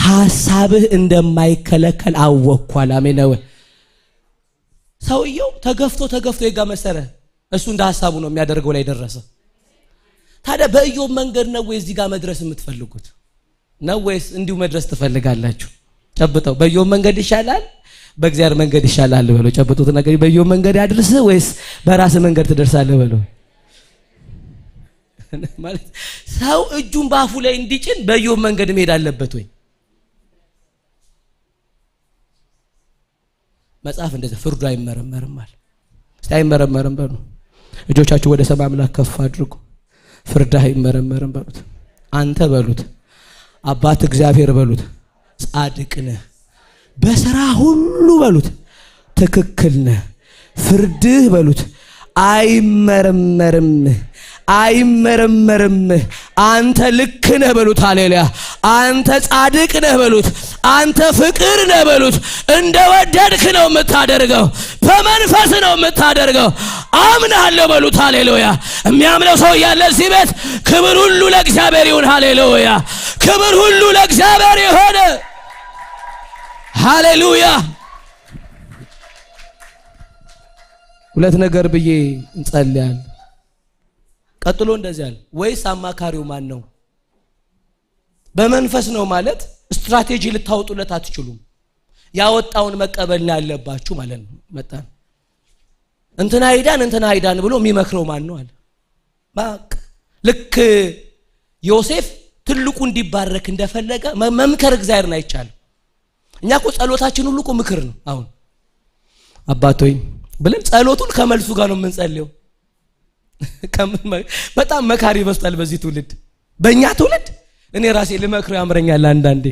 ሐሳብህ እንደማይከለከል አወቅኩ አለ። አሜን ነው። ሰውየው ተገፍቶ ተገፍቶ የጋ መሰረ እሱ እንደ ሐሳቡ ነው የሚያደርገው ላይ ደረሰ። ታዲያ በኢዮብ መንገድ ነው ወይ እዚህ ጋር መድረስ የምትፈልጉት ነው ወይስ እንዲሁ መድረስ ትፈልጋላችሁ? ጨብጠው በኢዮብ መንገድ ይሻላል በእግዚአብሔር መንገድ ይሻላል በለው። ጨብጡት ነገር በኢዮብ መንገድ ያድርስ ወይስ በራስ መንገድ ትደርሳለህ በለው። ማለት ሰው እጁን ባፉ ላይ እንዲጭን በኢዮብ መንገድ መሄድ አለበት ወይ? መጽሐፍ እንደዚህ ፍርዱ አይመረመርም አለ። እስቲ አይመረመርም በሉ። እጆቻችሁ ወደ ሰማይ አምላክ ከፍ አድርጉ። ፍርድ አይመረመርም በሉት። አንተ በሉት፣ አባት እግዚአብሔር በሉት፣ ጻድቅ ነህ፣ በስራ ሁሉ በሉት ትክክል ነህ፣ ፍርድህ በሉት አይመረመርም፣ አይመረመርም። አንተ ልክ ነህ በሉት። ሃሌሉያ። አንተ ጻድቅ ነህ በሉት። አንተ ፍቅር ነህ በሉት። እንደወደድክ ነው የምታደርገው፣ በመንፈስ ነው የምታደርገው። አምናለሁ በሉት። ሃሌሉያ። የሚያምነው ሰው ያለ እዚህ ቤት ክብር ሁሉ ለእግዚአብሔር ይሁን። ሃሌሉያ። ክብር ሁሉ ለእግዚአብሔር ይሁን። ሃሌሉያ። ሁለት ነገር ብዬ እንጸልያለን። ቀጥሎ እንደዚህ አለ፣ ወይስ አማካሪው ማን ነው? በመንፈስ ነው ማለት ስትራቴጂ ልታወጡለት አትችሉም። ያወጣውን መቀበል ነው ያለባችሁ ማለት ነው። መጣ እንትና ሂዳን እንትና ሂዳን ብሎ የሚመክረው ማን ነው አለ። በቃ ልክ ዮሴፍ ትልቁ እንዲባረክ እንደፈለገ መምከር እግዚአብሔርን አይቻልም። እኛ እኮ ጸሎታችን ሁሉ እኮ ምክር ነው። አሁን አባቶይ ብለን ጸሎቱን ከመልሱ ጋር ነው የምንጸልየው። በጣም መካሪ በዝቷል በዚህ ትውልድ፣ በእኛ ትውልድ። እኔ ራሴ ልመክረው ያምረኛል አንዳንዴ።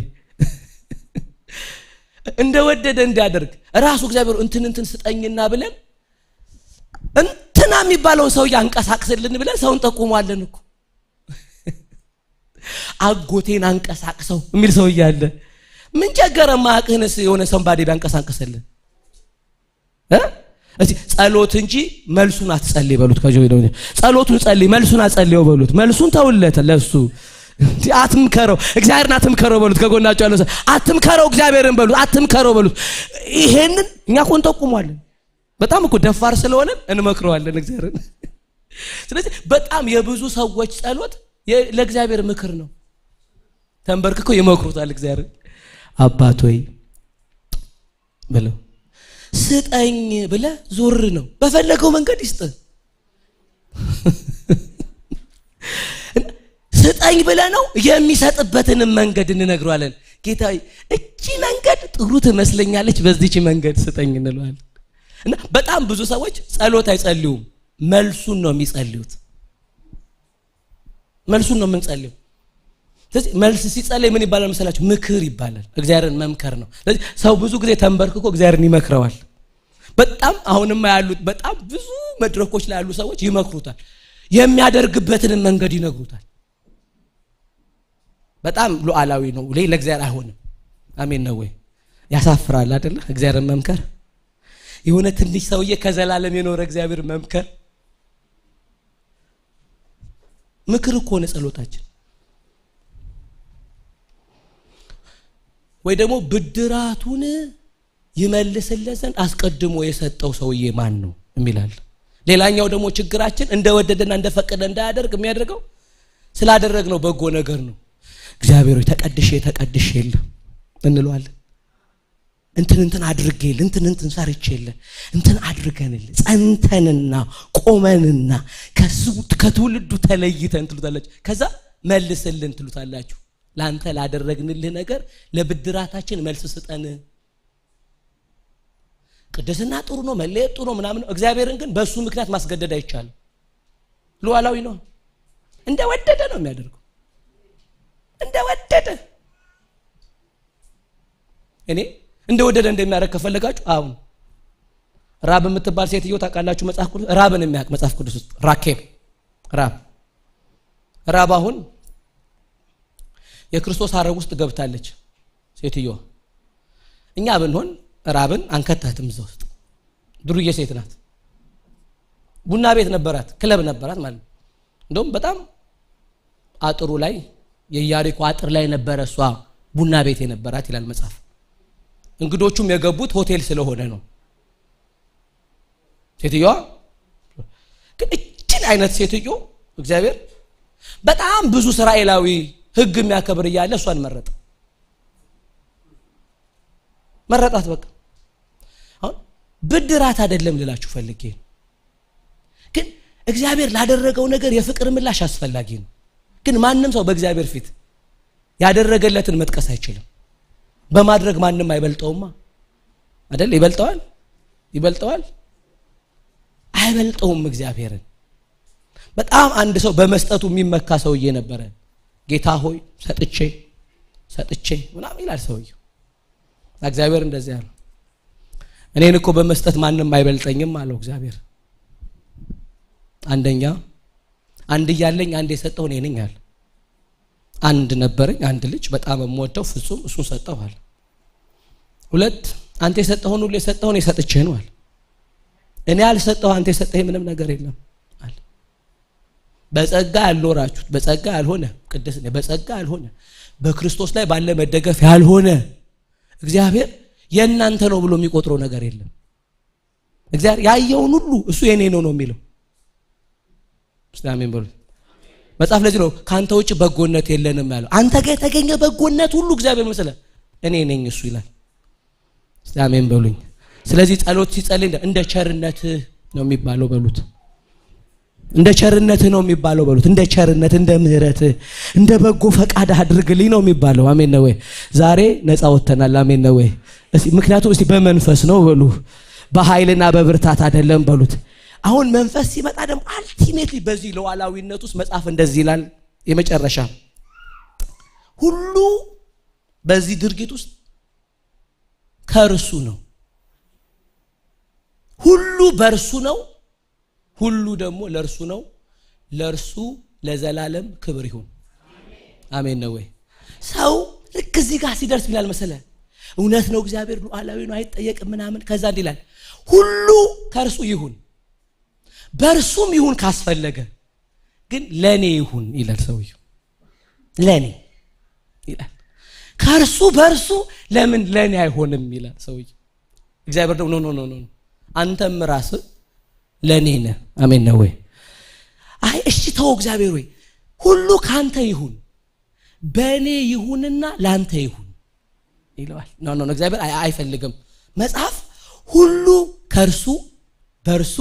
እንደወደደ እንዲያደርግ ራሱ እግዚአብሔር እንትን እንትን ስጠኝና ብለን እንትና የሚባለውን ሰውዬ አንቀሳቅስልን ብለን ሰውን ጠቁሟለን እኮ። አጎቴን አንቀሳቅሰው የሚል ሰውዬ አለ። ምን ቸገረ ማቅህንስ የሆነ ሰንባዴ ቢያንቀሳቅስልን? እስቲ ጸሎት እንጂ መልሱን አትጸልይ በሉት። ከጆይ ነው ጸሎቱን ጸልይ፣ መልሱን አትጸልየው በሉት። መልሱን ተውለት ለሱ። አትምከረው፣ እግዚአብሔርን አትምከረው በሉት። ከጎናቸው ያለው ሰው አትምከረው እግዚአብሔርን በሉት፣ አትምከረው በሉት። ይሄንን እኛ እኮ እንጠቁመዋለን። በጣም እኮ ደፋር ስለሆነ እንመክረዋለን እግዚአብሔርን። ስለዚህ በጣም የብዙ ሰዎች ጸሎት ለእግዚአብሔር ምክር ነው። ተንበርክከው ይመክሩታል እግዚአብሔርን። አባት ሆይ ብለው ስጠኝ ብለህ ዞር ነው። በፈለገው መንገድ ይስጥ። ስጠኝ ብለህ ነው የሚሰጥበትንም መንገድ እንነግረዋለን። ጌታ እቺ መንገድ ጥሩ ትመስለኛለች፣ በዚህች መንገድ ስጠኝ እንለዋለን። እና በጣም ብዙ ሰዎች ጸሎት አይጸልዩም፣ መልሱን ነው የሚጸልዩት። መልሱን ነው የምንጸልየው። ስለዚህ መልስ ሲጸልይ ምን ይባላል መሰላችሁ? ምክር ይባላል። እግዚአብሔርን መምከር ነው። ስለዚህ ሰው ብዙ ጊዜ ተንበርክኮ እግዚአብሔርን ይመክረዋል። በጣም አሁንማ ያሉት በጣም ብዙ መድረኮች ላይ ያሉ ሰዎች ይመክሩታል፣ የሚያደርግበትን መንገድ ይነግሩታል። በጣም ሉዓላዊ ነው፣ ለእግዚአብሔር አይሆንም። አሜን ነው ወይ? ያሳፍራል አይደለ? እግዚአብሔርን መምከር የሆነ ትንሽ ሰውዬ ከዘላለም የኖረ እግዚአብሔር መምከር ምክር እኮ ነው ጸሎታችን። ወይ ደግሞ ብድራቱን ይመልስለት ዘንድ አስቀድሞ የሰጠው ሰውዬ ማን ነው የሚላል። ሌላኛው ደግሞ ችግራችን እንደወደደና እንደፈቀደ እንዳያደርግ የሚያደርገው ስላደረግነው በጎ ነገር ነው። እግዚአብሔር ሆይ ተቀድሼ ተቀድሼ የለ እንለዋለን። እንትን እንትን አድርጌልህ፣ እንትን እንትን ሰርቼልህ፣ እንትን አድርገንልህ፣ ጸንተንና ቆመንና ከትውልዱ ተለይተን ትሉታላችሁ። ከዛ መልስልን ትሉታላችሁ። ላንተ ላደረግንልህ ነገር ለብድራታችን መልስ ስጠን። ቅድስና ጥሩ ነው፣ መለየት ጥሩ ነው ምናምን ነው። እግዚአብሔርን ግን በሱ ምክንያት ማስገደድ አይቻልም። ሉዓላዊ ነው። እንደወደደ ነው የሚያደርገው። እንደወደደ እኔ እንደወደደ እንደሚያደርግ ከፈለጋችሁ አሁን ራብ የምትባል ሴትዮ ታውቃላችሁ? መጽሐፍ ቅዱስ ራብን የሚያውቅ መጽሐፍ ቅዱስ ውስጥ ራኬብ ራብ አሁን የክርስቶስ ሐረግ ውስጥ ገብታለች ሴትዮዋ። እኛ ብንሆን ራብን አንከታትም እዛ ውስጥ። ዱርዬ ሴት ናት። ቡና ቤት ነበራት፣ ክለብ ነበራት ማለት ነው። እንደውም በጣም አጥሩ ላይ የኢያሪኮ አጥር ላይ ነበረ እሷ ቡና ቤት የነበራት ይላል መጽሐፍ። እንግዶቹም የገቡት ሆቴል ስለሆነ ነው። ሴትዮዋ ግን እችን አይነት ሴትዮ እግዚአብሔር በጣም ብዙ እስራኤላዊ ሕግ የሚያከብር እያለ እሷን መረጠ። መረጣት በቃ። አሁን ብድራት አይደለም ልላችሁ ፈልጌ ነው። ግን እግዚአብሔር ላደረገው ነገር የፍቅር ምላሽ አስፈላጊ ነው። ግን ማንም ሰው በእግዚአብሔር ፊት ያደረገለትን መጥቀስ አይችልም። በማድረግ ማንም አይበልጠውማ አይደል? ይበልጠዋል? ይበልጠዋል? አይበልጠውም እግዚአብሔርን። በጣም አንድ ሰው በመስጠቱ የሚመካ ሰውዬ ነበረ። ጌታ ሆይ ሰጥቼ ሰጥቼ ምናምን ይላል ሰውዬው። እግዚአብሔር እንደዚያ ነው። እኔን እኮ በመስጠት ማንም አይበልጠኝም አለው እግዚአብሔር። አንደኛ አንድ እያለኝ አንድ የሰጠው እኔ ነኝ አለ። አንድ ነበረኝ አንድ ልጅ በጣም የምወደው ፍጹም፣ እሱን ሰጠው አለ። ሁለት አንተ የሰጠኸውን ሁሉ የሰጠኸውን የሰጥቼህ ነው አለ። እኔ ያልሰጠው አንተ የሰጠኸኝ ምንም ነገር የለም አለ። በጸጋ ያልኖራችሁት በጸጋ ያልሆነ ቅድስና በጸጋ ያልሆነ በክርስቶስ ላይ ባለ መደገፍ ያልሆነ እግዚአብሔር የእናንተ ነው ብሎ የሚቆጥረው ነገር የለም። እግዚአብሔር ያየውን ሁሉ እሱ የኔ ነው ነው የሚለው። እስቲ አሜን በሉ። መጽሐፍ ለዚህ ነው ካንተ ውጭ በጎነት የለንም ያለው። አንተ ጋር የተገኘ በጎነት ሁሉ እግዚአብሔር መሰለ እኔ ነኝ እሱ ይላል። እስቲ አሜን በሉኝ። ስለዚህ ጸሎት ሲጸልይ እንደ ቸርነት ነው የሚባለው በሉት። እንደ ቸርነትህ ነው የሚባለው በሉት። እንደ ቸርነት፣ እንደ ምህረትህ፣ እንደ በጎ ፈቃድ አድርግልኝ ነው የሚባለው። አሜን ነው ወይ? ዛሬ ነፃ ወጥተናል። አሜን ነው ወይ? እስቲ ምክንያቱም እስቲ በመንፈስ ነው በሉ፣ በኃይልና በብርታት አይደለም በሉት። አሁን መንፈስ ሲመጣ ደግሞ ultimately በዚህ ሉዓላዊነት ውስጥ መጽሐፍ እንደዚህ ይላል። የመጨረሻ ሁሉ በዚህ ድርጊት ውስጥ ከእርሱ ነው። ሁሉ በእርሱ ነው። ሁሉ ደግሞ ለእርሱ ነው። ለእርሱ ለዘላለም ክብር ይሁን። አሜን ነው ወይ? ሰው ልክ እዚህ ጋር ሲደርስ ይላል መሰለህ፣ እውነት ነው እግዚአብሔር ሉዓላዊ ነው አይጠየቅም ምናምን። ከዛ እንዲህ ይላል ሁሉ ከእርሱ ይሁን በእርሱም ይሁን ካስፈለገ ግን ለኔ ይሁን ይላል ሰውየው። ለኔ ይላል። ከእርሱ በእርሱ ለምን ለኔ አይሆንም ይላል ሰውየው። እግዚአብሔር ደግሞ no no no፣ አንተም ራስህ ለኔ ነህ። አሜን ነው ወይ? አይ እሺ ተው እግዚአብሔር ወይ ሁሉ ካንተ ይሁን በእኔ ይሁንና ላንተ ይሁን ይለዋል። No no እግዚአብሔር አይፈልግም። መጽሐፍ ሁሉ ከእርሱ በእርሱ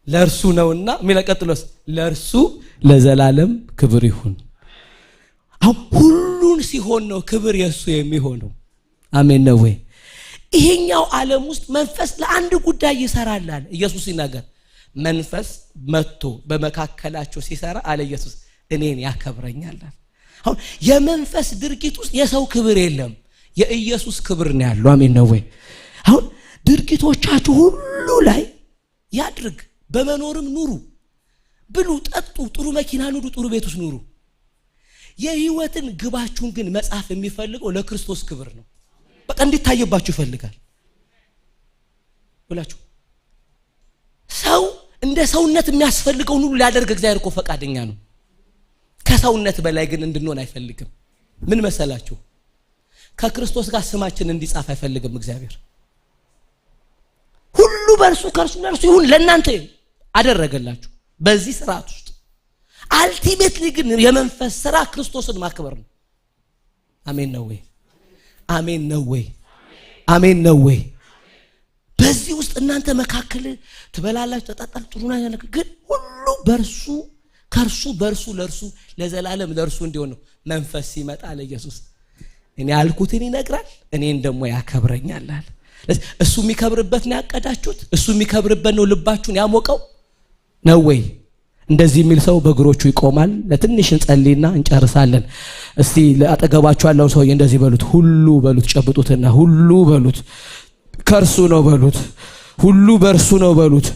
ለእርሱ ነውና የሚለው ቀጥሎስ ለእርሱ ለዘላለም ክብር ይሁን። አሁን ሁሉን ሲሆን ነው ክብር የእሱ የሚሆነው። አሜን ነው ወይ? ይሄኛው ዓለም ውስጥ መንፈስ ለአንድ ጉዳይ ይሰራል አለ ኢየሱስ ሲናገር። መንፈስ መጥቶ በመካከላቸው ሲሰራ አለ ኢየሱስ እኔን ያከብረኛል አለ። አሁን የመንፈስ ድርጊት ውስጥ የሰው ክብር የለም፣ የኢየሱስ ክብር ነው ያለው። አሜን ነው ወይ? አሁን ድርጊቶቻችሁ ሁሉ ላይ ያድርግ። በመኖርም ኑሩ፣ ብሉ፣ ጠጡ፣ ጥሩ መኪና ንዱ፣ ጥሩ ቤት ውስጥ ኑሩ። የህይወትን ግባችሁን ግን መጽሐፍ የሚፈልገው ለክርስቶስ ክብር ነው። በቃ እንዲታየባችሁ ይፈልጋል ብላችሁ ሰው እንደ ሰውነት የሚያስፈልገውን ሁሉ ሊያደርግ እግዚአብሔር እኮ ፈቃደኛ ነው። ከሰውነት በላይ ግን እንድንሆን አይፈልግም። ምን መሰላችሁ? ከክርስቶስ ጋር ስማችን እንዲጻፍ አይፈልግም እግዚአብሔር። ሁሉ በእርሱ ከእርሱ ለእርሱ ይሁን ለእናንተ አደረገላችሁ በዚህ ስርዓት ውስጥ። Ultimately ግን የመንፈስ ስራ ክርስቶስን ማክበር ነው። አሜን ነው ወይ? አሜን ነው ወይ? አሜን ነው ወይ? በዚህ ውስጥ እናንተ መካከል ትበላላችሁ፣ ትጠጣላችሁ፣ ጥሩ ነገር ግን ሁሉ በእርሱ ከእርሱ በእርሱ ለእርሱ ለዘላለም ለእርሱ እንዲሆን ነው። መንፈስ ሲመጣ ለኢየሱስ እኔ ያልኩትን ይነግራል፣ እኔን ደግሞ ያከብረኛል አለ። እሱ የሚከብርበት ነው ያቀዳችሁት? እሱ የሚከብርበት ነው ልባችሁን ያሞቀው ነው ወይ? እንደዚህ የሚል ሰው በእግሮቹ ይቆማል። ለትንሽ እንጸልይና እንጨርሳለን። እስቲ አጠገባችሁ ያለውን ሰውዬ እንደዚህ በሉት፣ ሁሉ በሉት፣ ጨብጡትና ሁሉ በሉት፣ ከእርሱ ነው በሉት፣ ሁሉ በእርሱ ነው በሉት፣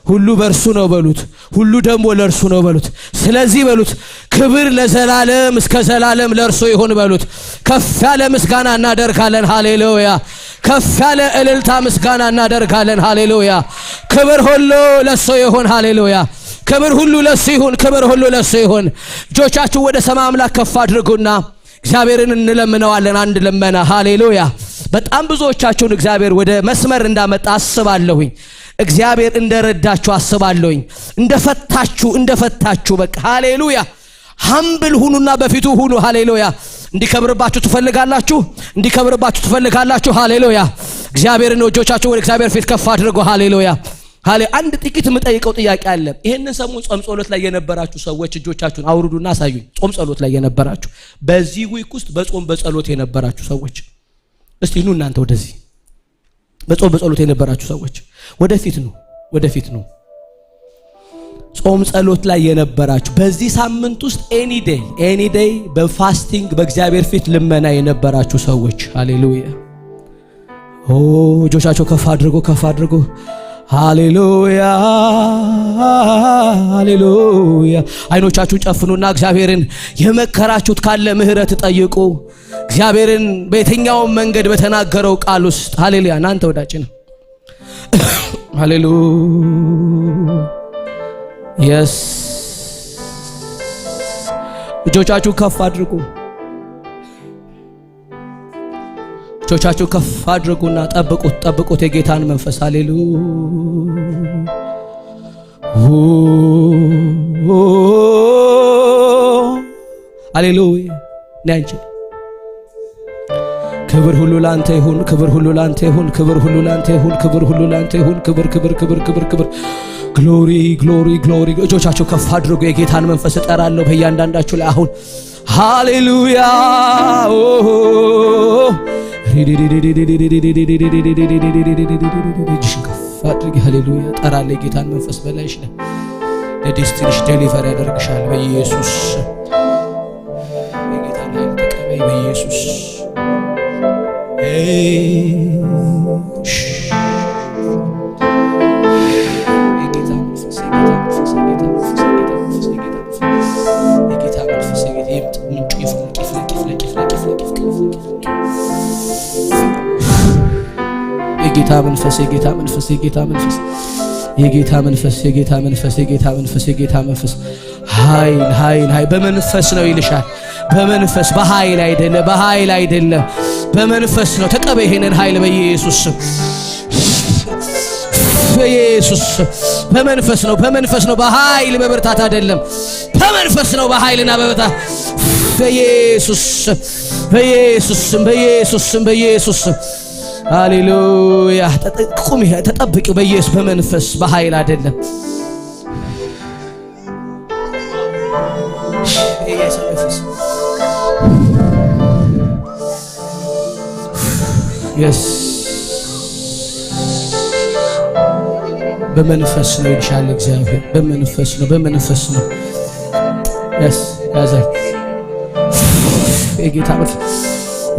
ሁሉ በእርሱ ነው በሉት፣ ሁሉ ደግሞ ለእርሱ ነው በሉት። ስለዚህ በሉት ክብር ለዘላለም እስከ ዘላለም ለእርሱ ይሁን በሉት። ከፍ ያለ ምስጋና እናደርጋለን። ሃሌሉያ። ከፍ ያለ እልልታ ምስጋና እናደርጋለን። ሃሌሉያ። ክብር ሁሉ ለእሱ ይሁን። ሃሌሉያ። ክብር ሁሉ ለእሱ ይሁን። ክብር ሁሉ ለእሱ ይሁን። እጆቻችሁ ወደ ሰማይ አምላክ ከፍ አድርጉና እግዚአብሔርን እንለምነዋለን። አንድ ልመና። ሃሌሉያ። በጣም ብዙዎቻችሁን እግዚአብሔር ወደ መስመር እንዳመጣ አስባለሁኝ። እግዚአብሔር እንደረዳችሁ አስባለሁኝ። እንደፈታችሁ በቃ ሃሌሉያ። Humble ሁኑና በፊቱ ሁኑ። ሃሌሉያ። እንዲከብርባችሁ ትፈልጋላችሁ? እንዲከብርባችሁ ትፈልጋላችሁ? ሃሌሉያ። እግዚአብሔርን እጆቻችሁ ወደ እግዚአብሔር ፊት ከፍ አድርጉ። ሃሌሉያ። አንድ ጥቂት የምጠይቀው ጥያቄ አለ። ይሄንን ሰሞን ጾም ጸሎት ላይ የነበራችሁ ሰዎች እጆቻችሁን አውርዱና አሳዩኝ። ጾም ጸሎት ላይ የነበራችሁ በዚህ week ውስጥ በጾም በጸሎት የነበራችሁ ሰዎች እስቲ ኑ እናንተ ወደዚህ። በጾም በጸሎት የነበራችሁ ሰዎች ወደፊት ኑ፣ ወደፊት ኑ። ጾም ጸሎት ላይ የነበራችሁ በዚህ ሳምንት ውስጥ any day any day በ fasting በእግዚአብሔር ፊት ልመና የነበራችሁ ሰዎች ሃሌሉያ። ኦ እጆቻቸው ከፍ አድርጎ ከፍ አድርጎ ሃሌሉያ ሃሌሉያ። አይኖቻችሁን ጨፍኑና እግዚአብሔርን የመከራችሁት ካለ ምህረት ጠይቁ። እግዚአብሔርን በየትኛውም መንገድ በተናገረው ቃል ውስጥ ሃሌሉያ። እናንተ ወዳጅ ነው። ሃሌሉያ። Yes እጆቻችሁ ከፍ አድርጉ። እጆቻችሁ ከፍ አድርጉና ጠብቁት፣ ጠብቁት የጌታን መንፈስ። ሃሌሉያ ሃሌሉያ። ነይ አንቺ። ክብር ሁሉ ላንተ ይሁን፣ ክብር ሁሉ ላንተ ይሁን፣ ክብር ሁሉ ላንተ ይሁን፣ ክብር ሁሉ ላንተ ይሁን። ክብር ክብር ክብር ክብር ክብር። Glory, glory, glory። እጆቻችሁ ከፍ አድርጉ። የጌታን መንፈስ እጠራለሁ በእያንዳንዳችሁ ላይ አሁን። ሃሌሉያ። እጅሽን ከፍ አድርጊ። ሃሌሉያ። እጠራለሁ የጌታን መንፈስ በላይሽ ላይ። ለ destiny ሽ deliver ያደርግሻል በኢየሱስ። የጌታን ኃይል ተቀበይ በኢየሱስ። የጌታ መንፈስ፣ የጌታ መንፈስ፣ የጌታ መንፈስ፣ የጌታ መንፈስ፣ የጌታ መንፈስ፣ የጌታ መንፈስ ይምጥ። ምንጩ ይፍለቅ፣ ይፍለቅ፣ ይፍለቅ፣ ይፍለቅ፣ ይፍለቅ፣ ይፍለቅ፣ ይፍለቅ። የጌታ መንፈስ፣ የጌታ መንፈስ፣ የጌታ መንፈስ፣ የጌታ መንፈስ፣ የጌታ መንፈስ፣ የጌታ መንፈስ፣ የጌታ መንፈስ። ኃይል፣ ኃይል፣ ኃይል። በመንፈስ ነው ይልሻል። በመንፈስ፣ በኃይል አይደለም፣ በኃይል አይደለም፣ በመንፈስ ነው። ተቀበይ ይሄንን ኃይል በኢየሱስ ስም፣ በኢየሱስ ስም። በመንፈስ ነው፣ በመንፈስ ነው፣ በኃይል በብርታት አይደለም። በመንፈስ ነው፣ በኃይልና በብርታት። በኢየሱስ ስም፣ በኢየሱስ ስም፣ በኢየሱስ ስም፣ በኢየሱስ ስም። ሃሌሉያ። ቁሚ፣ ተጠብቂው በኢየሱስ። በመንፈስ፣ በኃይል አይደለም። የኢየሱስ መንፈስ። Yes፣ በመንፈስ ነው ይልሻል እግዚአብሔር። በመንፈስ ነው፣ በመንፈስ ነው። Yes፣ ያዛት። የጌታ መንፈስ።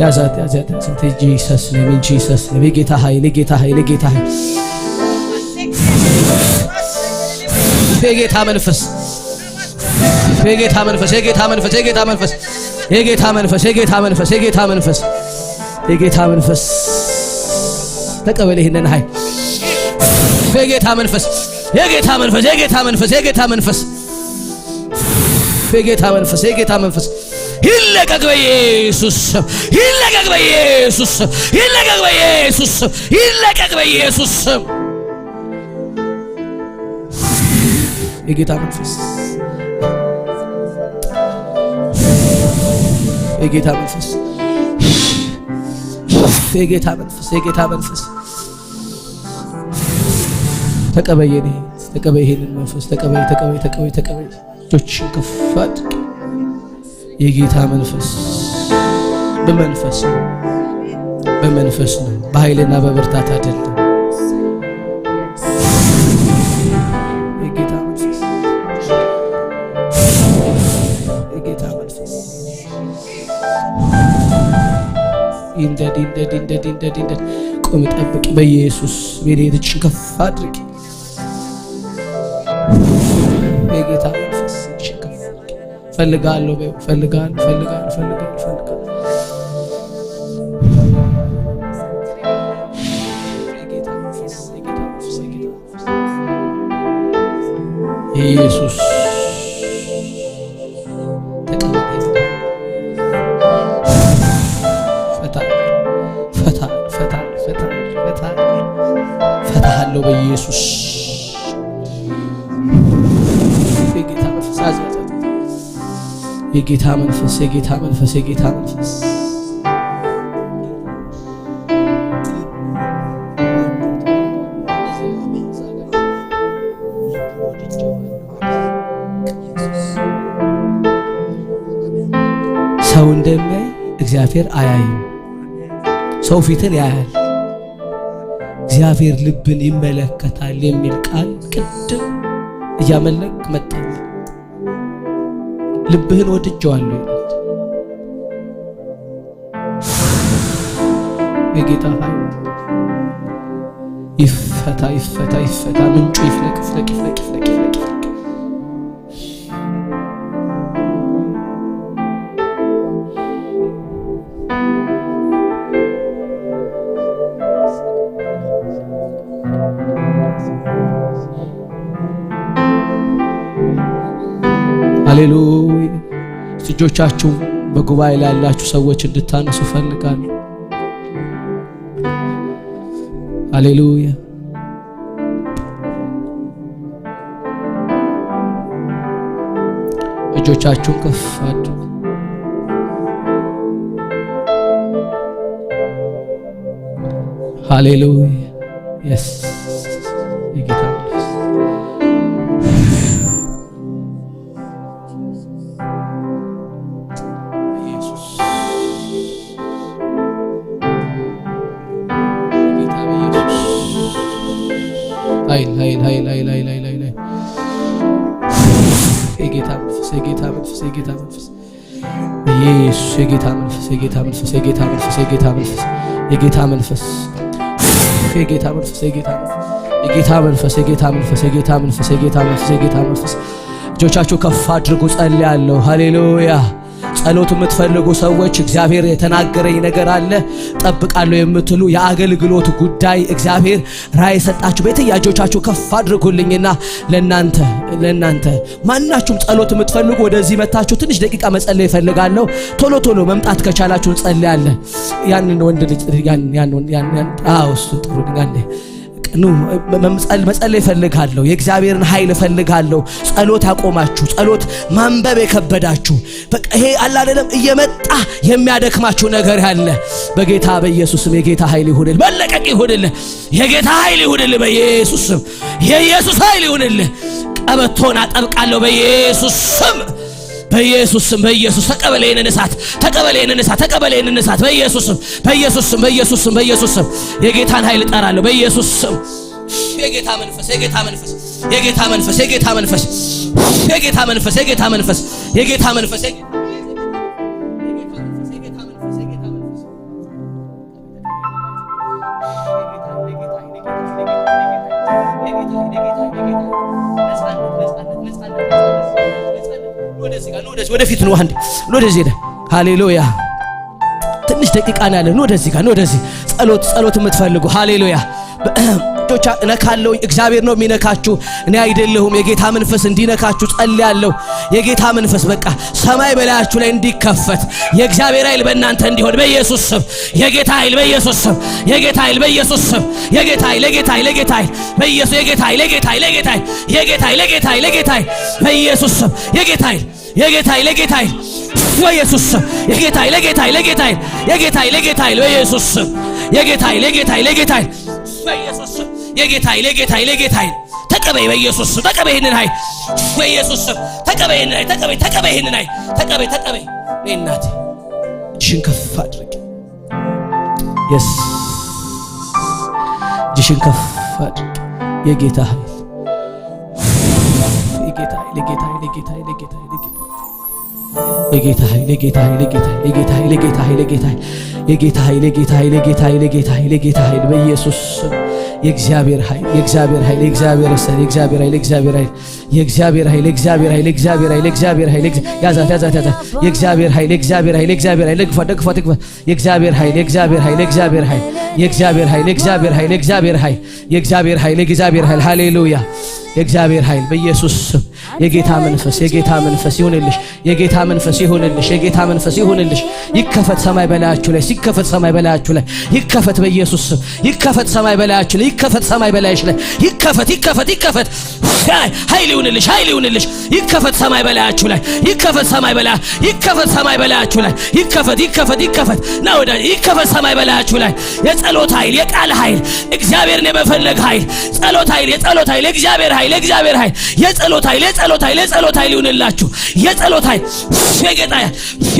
ያዛት፣ ያዛት፣ ያዛት። Jesus name, Jesus name። የጌታ ኃይል፣ የጌታ ኃይል፣ የጌታ ኃይል፣ የጌታ መንፈስ፣ የጌታ መንፈስ፣ የጌታ መንፈስ፣ የጌታ መንፈስ፣ የጌታ መንፈስ፣ የጌታ መንፈስ፣ የጌታ መንፈስ፣ የጌታ መንፈስ። ተቀበል ይህንን ኃይል። የጌታ መንፈስ፣ የጌታ መንፈስ፣ የጌታ መንፈስ፣ የጌታ መንፈስ፣ የጌታ መንፈስ፣ የጌታ መንፈስ። ይለቀቅ በኢየሱስ ስም፣ ይለቀቅ በኢየሱስ ስም፣ ይለቀቅ በኢየሱስ ስም፣ ይለቀቅ በኢየሱስ ስም። የጌታ መንፈስ፣ የጌታ መንፈስ፣ የጌታ መንፈስ፣ የጌታ መንፈስ። ተቀበይ፣ የኔ ተቀበይ፣ ይሄንን መንፈስ ተቀበይ፣ ተቀበይ፣ ተቀበይ፣ ተቀበይ። እጆችሽን ከፍ አድርጊ። የጌታ መንፈስ በመንፈስ ነው፣ በመንፈስ ነው፣ በኃይልና በብርታት አይደለም። የጌታ መንፈስ፣ የጌታ መንፈስ። ይንደድ፣ ይንደድ፣ ይንደድ፣ ይንደድ፣ ይንደድ። ቁሚ፣ ጠብቂ። በኢየሱስ ቤቴ ከፍ አድርጊ። የጌታ መንፈስ፣ እጅሽን ከፍ አድርጊ። ፈልጋለሁ በይው። ፈልጋለሁ፣ ፈልጋለሁ፣ ፈልጋለሁ፣ ፈልጋለሁ። የጌታ መንፈስ፣ የጌታ መንፈስ፣ የጌታ መንፈስ። ኢየሱስ። ተቀበል። ፈታ፣ ፈታ፣ ፈታ፣ ፈታ፣ ፈታ፣ ፈታሃለሁ በኢየሱስ። የጌታ መንፈስ። ያዝ፣ ያዝ፣ ያዝ። የጌታ መንፈስ፣ የጌታ መንፈስ፣ የጌታ መንፈስ። ሰው እንደሚያይ እግዚአብሔር አያይም። ሰው ፊትን ያያል፣ እግዚአብሔር ልብን ይመለከታል የሚል ቃል ቅድም እያመለክ መጣል። ልብህን ወድጄዋለሁ ይላል። የጌታ ኃይል ይፈታ፣ ይፈታ፣ ይፈታ። ምንጩ ይፍለቅ፣ ይፍለቅ፣ ይፍለቅ፣ ይፍለቅ፣ ይፍለቅ፣ ይፍለቅ። ሃሌሉያ። እጆቻችሁ በጉባኤ ላይ ያላችሁ ሰዎች እንድታነሱ ፈልጋለሁ። ሃሌሉያ። እጆቻችሁን ከፍ አድርጉ። ሃሌሉያ። Yes፣ የጌታ መንፈስ። ኃይል ኃይል ኃይል ኃይል ኃይል ኃይል ኃይል የጌታ መንፈስ የጌታ መንፈስ የጌታ መንፈስ ኢየሱስ የጌታ መንፈስ የጌታ መንፈስ የጌታ መንፈስ የጌታ መንፈስ የጌታ መንፈስ የጌታ መንፈስ የጌታ መንፈስ የጌታ መንፈስ የጌታ መንፈስ የጌታ መንፈስ የጌታ መንፈስ የጌታ መንፈስ። እጆቻችሁ ከፍ አድርጉ። ጸልያለሁ። ሃሌሉያ። ጸሎት የምትፈልጉ ሰዎች፣ እግዚአብሔር የተናገረኝ ነገር አለ ጠብቃለሁ የምትሉ፣ የአገልግሎት ጉዳይ እግዚአብሔር ራእይ የሰጣችሁ ቤትያ እጆቻችሁ ከፍ አድርጉልኝና ለእናንተ ማናችሁም ጸሎት የምትፈልጉ ወደዚህ መታችሁ ትንሽ ደቂቃ መጸለይ እፈልጋለሁ። ቶሎ ቶሎ መምጣት ከቻላችሁ እንጸልያለን። ያንን ወንድ ልጅ ያን ያን ያን ያን አዎ እሱን ጥሩልኝ። አንዴ ኑ፣ መጸለይ እፈልጋለሁ። የእግዚአብሔርን ኃይል እፈልጋለሁ። ጸሎት ያቆማችሁ፣ ጸሎት ማንበብ የከበዳችሁ፣ በቃ ይሄ አለ አይደለም እየመጣ የሚያደክማችሁ ነገር ያለ በጌታ በኢየሱስ ስም የጌታ ኃይል ይሁንልህ፣ መለቀቅ ይሁንልህ፣ የጌታ ኃይል ይሁንልህ። በኢየሱስ ስም የኢየሱስ ኃይል ይሁንልህ። ቀበቶን አጠብቃለሁ በኢየሱስ ስም፣ በኢየሱስ ስም፣ በኢየሱስ። ተቀበል ይህንን እሳት፣ ተቀበል ይህንን እሳት፣ ተቀበል ይህንን እሳት። በኢየሱስ ስም፣ በኢየሱስ ስም፣ በኢየሱስ ስም፣ በኢየሱስ ስም የጌታን ኃይል እጠራለሁ። በኢየሱስ ስም የጌታ መንፈስ፣ የጌታ መንፈስ፣ የጌታ መንፈስ፣ የጌታ መንፈስ፣ የጌታ መንፈስ፣ የጌታ መንፈስ፣ የጌታ መንፈስ፣ የጌታ መንፈስ፣ የጌታ መንፈስ፣ የጌታ መንፈስ። ወደፊት ነው። አንድ ወደዚህ ሄደ። ሃሌሉያ። ትንሽ ደቂቃ ነው ያለን። ወደዚህ ጋር ወደዚህ ጸሎት ጸሎት የምትፈልጉ፣ ሃሌሉያ፣ እጆቻ እነካለሁ። እግዚአብሔር ነው የሚነካችሁ፣ እኔ አይደለሁም። የጌታ መንፈስ እንዲነካችሁ ጸልያለሁ። የጌታ መንፈስ በቃ ሰማይ በላያችሁ ላይ እንዲከፈት፣ የእግዚአብሔር ኃይል በእናንተ እንዲሆን በኢየሱስ ስም፣ የጌታ ኃይል በኢየሱስ ስም፣ የጌታ ኃይል በኢየሱስ ስም፣ የጌታ ኃይል፣ የጌታ ኃይል፣ የጌታ ኃይል በኢየሱስ፣ የጌታ ኃይል፣ የጌታ ኃይል፣ የጌታ ኃይል፣ የጌታ ኃይል፣ የጌታ ኃይል፣ የጌታ ኃይል በኢየሱስ ስም፣ የጌታ ኃይል፣ የጌታ ኃይል፣ የጌታ ኃይል በኢየሱስ ስም፣ የጌታ ኃይል፣ የጌታ ኃይል፣ የጌታ ኃይል፣ የጌታ ኃይል፣ የጌታ ኃይል በኢየሱስ ስም፣ የጌታ ኃይል፣ የጌታ ኃይል፣ የጌታ ኃይል በኢየሱስ ስም፣ የጌታ ኃይል፣ የጌታ ኃይል፣ የጌታ ኃይል። ተቀበይ፣ በኢየሱስ ስም ተቀበይ ይህንን ኃይል። በኢየሱስ ስም ተቀበይ ይህንን ኃይል። ተቀበይ፣ ተቀበይ ይህንን ኃይል፣ ተቀበይ፣ ተቀበይ። እኔ እናቴ እጅሽን ከፍ አድርጊ። Yes፣ እጅሽን ከፍ አድርጊ። የጌታ ኃይል፣ የጌታ ኃይል፣ የጌታ ኃይል፣ የጌታ ኃይል፣ የጌታ ኃይል፣ የጌታ ኃይል፣ የጌታ ኃይል፣ የጌታ ኃይል፣ የጌታ ኃይል፣ የጌታ ኃይል፣ የጌታ ኃይል፣ የጌታ ኃይል፣ የጌታ ኃይል፣ የጌታ ኃይል፣ የጌታ ኃይል፣ የጌታ ኃይል በኢየሱስ ስም፣ የእግዚአብሔር ኃይል፣ የእግዚአብሔር ኃይል፣ የእግዚአብሔር ሰር፣ የእግዚአብሔር ኃይል፣ የእግዚአብሔር ኃይል፣ የእግዚአብሔር ኃይል፣ የእግዚአብሔር ኃይል፣ የእግዚአብሔር ኃይል፣ የእግዚአብሔር ኃይል። ያዛት፣ ያዛት፣ ያዛት። የእግዚአብሔር ኃይል፣ የእግዚአብሔር ኃይል፣ የእግዚአብሔር ኃይል። ደግፏት፣ ደግፏት፣ ደግፏት። የእግዚአብሔር ኃይል፣ የእግዚአብሔር ኃይል፣ የእግዚአብሔር ኃይል፣ የእግዚአብሔር ኃይል፣ የእግዚአብሔር ኃይል፣ የእግዚአብሔር ኃይል፣ የእግዚአብሔር ኃይል፣ የእግዚአብሔር ኃይል። ሃሌሉያ። የእግዚአብሔር ኃይል በኢየሱስ ስም። የጌታ መንፈስ፣ የጌታ መንፈስ ይሁንልሽ። የጌታ መንፈስ ይሁንልሽ። የጌታ መንፈስ ይሁንልሽ። ይከፈት ሰማይ በላያችሁ ላይ፣ ሲከፈት ሰማይ በላያችሁ ላይ ይከፈት። በኢየሱስ ስም ይከፈት ሰማይ በላያችሁ ላይ ይከፈት። ሰማይ በላይሽ ላይ ይከፈት፣ ይከፈት፣ ይከፈት። ኃይል ይሁንልሽ፣ ኃይል ይሁንልሽ። ይከፈት ሰማይ በላያችሁ ላይ ይከፈት። ሰማይ በላ ይከፈት። ሰማይ በላያችሁ ላይ ይከፈት፣ ይከፈት፣ ይከፈት። ና ወዳጅ፣ ይከፈት ሰማይ በላያችሁ ላይ። የጸሎት ኃይል፣ የቃል ኃይል፣ እግዚአብሔርን የመፈለግ ኃይል፣ ጸሎት ኃይል፣ የጸሎት ኃይል፣ የእግዚአብሔር ኃይል፣ የእግዚአብሔር ኃይል፣ የጸሎት ኃይል፣ የጸሎት ኃይል፣ የጸሎት ኃይል ይሁንላችሁ። የጸሎት ኃይል፣ የጌታ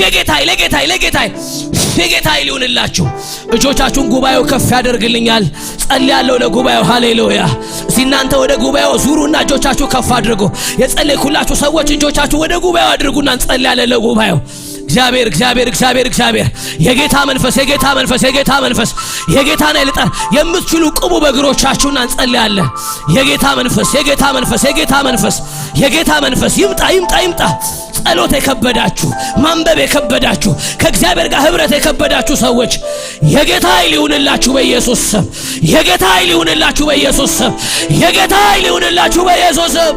የጌታ ኃይል፣ የጌታ ኃይል፣ የጌታ ኃይል፣ የጌታ ኃይል ይሁንላችሁ። እጆቻችሁን ጉባኤው ከፍ ያደርግልኛል። ጸልያለሁ ለጉባኤው። ሃሌሉያ። እስቲ እናንተ ወደ ጉባኤው ዙሩና እጆቻችሁ ከፍ አድርጉ። የጸለይኩላችሁ ሰዎች እጆቻችሁ ወደ ጉባኤው አድርጉና እንጸልያለን ለጉባኤው። እግዚአብሔር፣ እግዚአብሔር፣ እግዚአብሔር፣ እግዚአብሔር፣ የጌታ መንፈስ፣ የጌታ መንፈስ፣ የጌታ መንፈስ፣ የጌታን ኃይል ጠር የምትችሉ ቁሙ በእግሮቻችሁና እንጸልያለን። የጌታ መንፈስ፣ የጌታ መንፈስ፣ የጌታ መንፈስ፣ የጌታ መንፈስ ይምጣ፣ ይምጣ፣ ይምጣ። ጸሎት የከበዳችሁ፣ ማንበብ የከበዳችሁ፣ ከእግዚአብሔር ጋር ህብረት የከበዳችሁ ሰዎች የጌታ ኃይል ይሁንላችሁ በኢየሱስ ስም። የጌታ ኃይል ይሁንላችሁ በኢየሱስ ስም። የጌታ ኃይል ይሁንላችሁ በኢየሱስ ስም።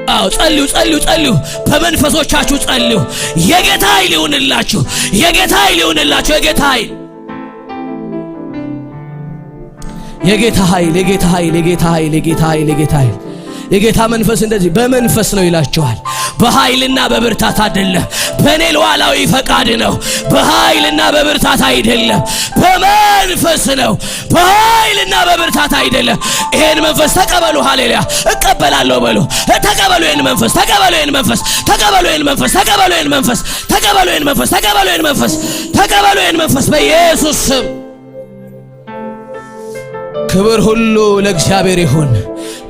አዎ ጸልዩ፣ ጸልዩ፣ ጸልዩ። በመንፈሶቻችሁ ጸልዩ። የጌታ ኃይል ይሁንላችሁ። የጌታ ኃይል ይሁንላችሁ። የጌታ ኃይል፣ የጌታ ኃይል፣ የጌታ ኃይል፣ የጌታ ኃይል፣ የጌታ ኃይል፣ የጌታ ኃይል። የጌታ መንፈስ እንደዚህ በመንፈስ ነው ይላችኋል። በኃይልና በብርታት አይደለም። በእኔ ሉዓላዊ ፈቃድ ነው። በኃይልና በብርታት አይደለም፣ በመንፈስ ነው። በኃይልና በብርታት አይደለም። ይሄን መንፈስ ተቀበሉ። ሃሌሉያ። እቀበላለሁ በሉ። ተቀበሉ ይሄን መንፈስ፣ ተቀበሉ ይሄን መንፈስ፣ ተቀበሉ ይሄን መንፈስ፣ ተቀበሉ ይሄን መንፈስ፣ ተቀበሉ ይሄን መንፈስ፣ ተቀበሉ ይሄን መንፈስ፣ ተቀበሉ ይሄን መንፈስ በኢየሱስ ስም። ክብር ሁሉ ለእግዚአብሔር ይሁን።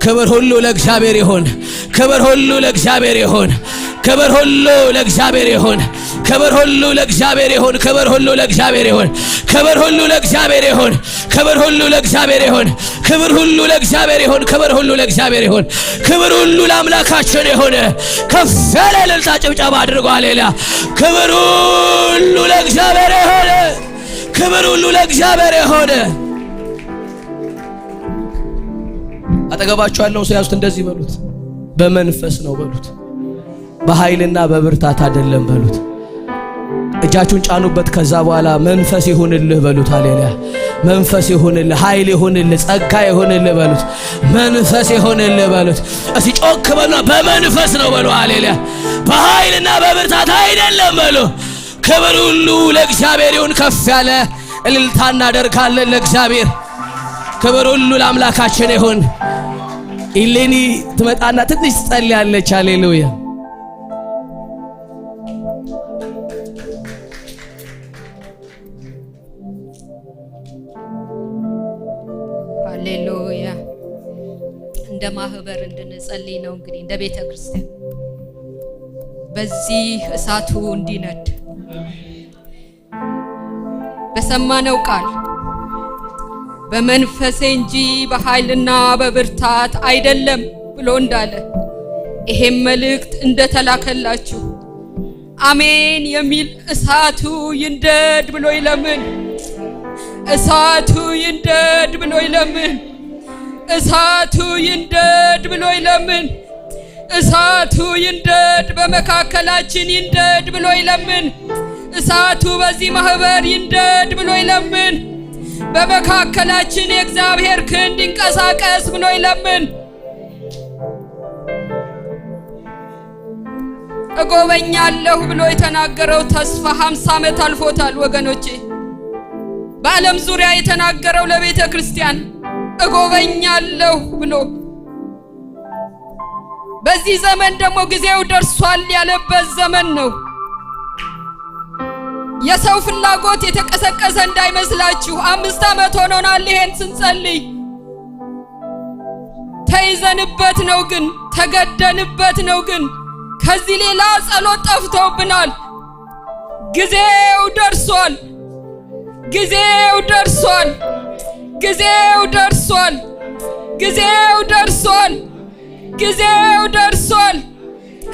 ክብር ሁሉ ለእግዚአብሔር ይሁን። ክብር ሁሉ ለእግዚአብሔር ይሁን። ክብር ሁሉ ለእግዚአብሔር ይሁን። ክብር ሁሉ ለእግዚአብሔር ይሁን። ክብር ሁሉ ለእግዚአብሔር ይሁን። ክብር ሁሉ ለእግዚአብሔር ይሁን። ክብር ሁሉ ለእግዚአብሔር ይሁን። ክብር ሁሉ ለእግዚአብሔር ይሁን። ክብር ሁሉ ለእግዚአብሔር ይሁን። ክብር ሁሉ ለአምላካችን ይሁን። ከፍ ያለ እልልታ ጭብጨባ አድርጎ ሃሌሉያ። ክብር ሁሉ ለእግዚአብሔር ይሁን። ክብር ሁሉ ለእግዚአብሔር ይሁን። አጠገባችሁ ያለውን ሰው ያዙት፣ እንደዚህ በሉት። በመንፈስ ነው በሉት። በኃይልና በብርታት አይደለም በሉት። እጃችሁን ጫኑበት። ከዛ በኋላ መንፈስ ይሁንልህ በሉት። ሃሌሉያ። መንፈስ ይሁንልህ፣ ኃይል ይሁንልህ፣ ጸጋ ይሁንልህ በሉት። መንፈስ ይሁንልህ በሉት። እስቲ ጮክ በሉ። በመንፈስ ነው በሉ። ሃሌሉያ። በኃይልና በብርታት አይደለም በሉ። ክብር ሁሉ ለእግዚአብሔር ይሁን። ከፍ ያለ እልልታ እናደርጋለን ለእግዚአብሔር። ክብር ሁሉ ለአምላካችን ይሁን። ኢሌኒ ትመጣና ትንሽ ትጸልያለች። ሃሌሉያ። ሃሌሉያ። እንደ ማህበር እንድንጸልይ ነው እንግዲህ፣ እንደ ቤተ ክርስቲያን በዚህ እሳቱ እንዲነድ በሰማነው ቃል በመንፈሴ እንጂ በኃይልና በብርታት አይደለም ብሎ እንዳለ፣ ይሄም መልእክት እንደተላከላችሁ አሜን የሚል እሳቱ ይንደድ ብሎ ይለምን። እሳቱ ይንደድ ብሎ ይለምን። እሳቱ ይንደድ ብሎ ይለምን። እሳቱ ይንደድ፣ በመካከላችን ይንደድ ብሎ ይለምን። እሳቱ በዚህ ማህበር ይንደድ ብሎ ይለምን። በመካከላችን የእግዚአብሔር ክንድ ይንቀሳቀስ ብሎ ይለምን። እጎበኛለሁ ብሎ የተናገረው ተስፋ 50 ዓመት አልፎታል ወገኖቼ። በዓለም ዙሪያ የተናገረው ለቤተ ክርስቲያን እጎበኛለሁ ብሎ፣ በዚህ ዘመን ደግሞ ጊዜው ደርሷል ያለበት ዘመን ነው። የሰው ፍላጎት የተቀሰቀሰ እንዳይመስላችሁ። 5 ዓመት ሆኖናል ይሄን ስንጸልይ። ተይዘንበት ነው ግን፣ ተገደንበት ነው ግን፣ ከዚህ ሌላ ጸሎት ጠፍቶብናል። ጊዜው ደርሷል። ጊዜው ደርሷል። ጊዜው ደርሷል። ጊዜው ደርሷል። ጊዜው ደርሷል።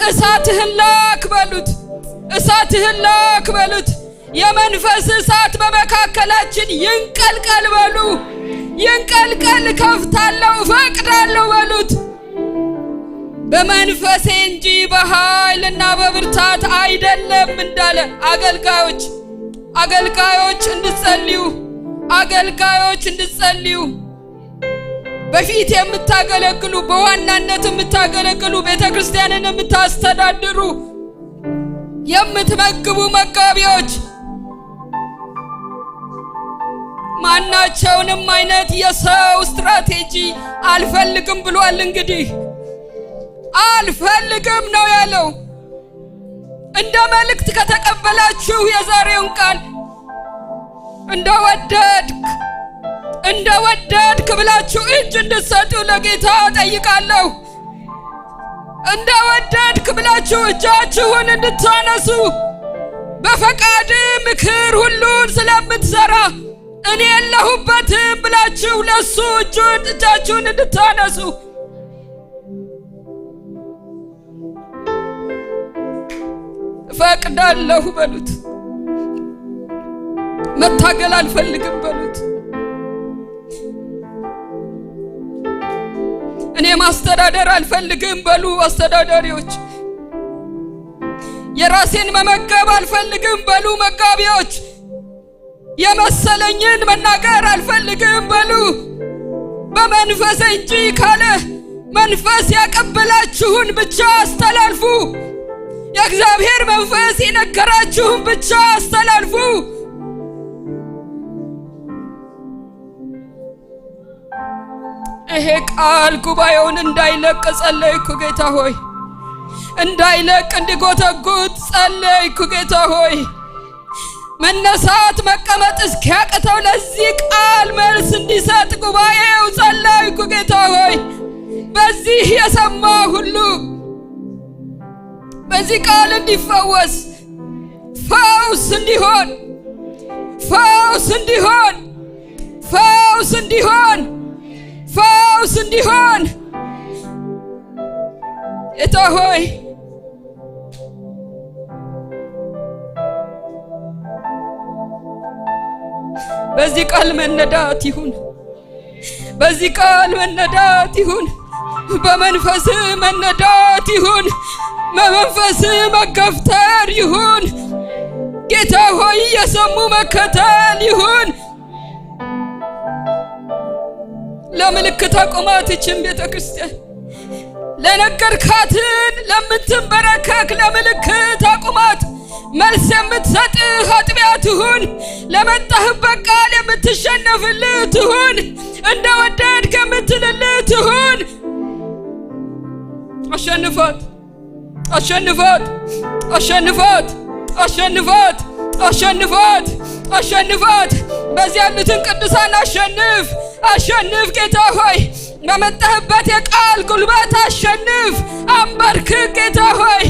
እሳትህን ላክ በሉት። እሳትህን ላክ በሉት። የመንፈስ እሳት በመካከላችን ይንቀልቀል በሉ። ይንቀልቀል፣ ከፍታለሁ፣ እፈቅዳለሁ በሉት። በመንፈሴ እንጂ በኃይልና በብርታት አይደለም እንዳለ፣ አገልጋዮች፣ አገልጋዮች እንድትጸልዩ፣ አገልጋዮች እንድትጸልዩ፣ በፊት የምታገለግሉ፣ በዋናነት የምታገለግሉ፣ ቤተ ክርስቲያንን የምታስተዳድሩ፣ የምትመግቡ መጋቢዎች፣ ማናቸውንም አይነት የሰው ስትራቴጂ አልፈልግም ብሏል። እንግዲህ አልፈልግም ነው ያለው። እንደ መልእክት ከተቀበላችሁ የዛሬውን ቃል እንደወደድክ እንደወደድክ ብላችሁ እጅ እንድትሰጡ ለጌታ ጠይቃለሁ። እንደወደድክ ብላችሁ እጃችሁን እንድታነሱ፣ በፈቃድ ምክር ሁሉን ስለምትሰራ እኔ የለሁበትም ብላችሁ ለሱ እጃችሁን እንድታነሱ እፈቅዳለሁ በሉት። መታገል አልፈልግም በሉት። እኔ ማስተዳደር አልፈልግም በሉ አስተዳዳሪዎች። የራሴን መመገብ አልፈልግም በሉ መጋቢዎች። የመሰለኝን መናገር አልፈልግም በሉ። በመንፈስ እንጂ ካለ መንፈስ ያቀበላችሁን ብቻ አስተላልፉ። የእግዚአብሔር መንፈስ የነገራችሁን ብቻ አስተላልፉ። ይሄ ቃል ጉባኤውን እንዳይለቅ ጸለይኩ ጌታ ሆይ። እንዳይለቅ እንዲጎተጉት ጸለይኩ ጌታ ሆይ። መነሳት መቀመጥ እስኪያቅተው ለዚህ ቃል መልስ እንዲሰጥ ጉባኤው ጸለይኩ። ጌታ ሆይ በዚህ የሰማ ሁሉ በዚህ ቃል እንዲፈወስ፣ ፈውስ እንዲሆን፣ ፈውስ እንዲሆን፣ ፈውስ እንዲሆን፣ ፈውስ እንዲሆን። ጌታ ሆይ በዚህ ቃል መነዳት ይሁን፣ በዚህ ቃል መነዳት ይሁን፣ በመንፈስ መነዳት ይሁን፣ በመንፈስ መገፍተር ይሁን። ጌታ ሆይ የሰሙ መከተል ይሁን። ለምልክት አቁማት ይህችን ቤተ ክርስቲያን፣ ለነገርካትን ለምትንበረከክ ለምልክት አቁማት። መልስ የምትሰጥህ አጥቢያ ትሁን። ለመጣህበት ቃል የምትሸነፍልህ ትሁን። እንደ ወደድክ የምትልልህ ትሁን። አሸንፋት፣ አሸንፋት፣ አሸንፋት፣ አሸንፋት፣ አሸንፋት፣ አሸንፋት። በዚህ ያሉትን ቅዱሳን አሸንፍ፣ አሸንፍ። ጌታ ሆይ በመጣህበት የቃል ጉልበት አሸንፍ፣ አንበርክክ። ጌታ ሆይ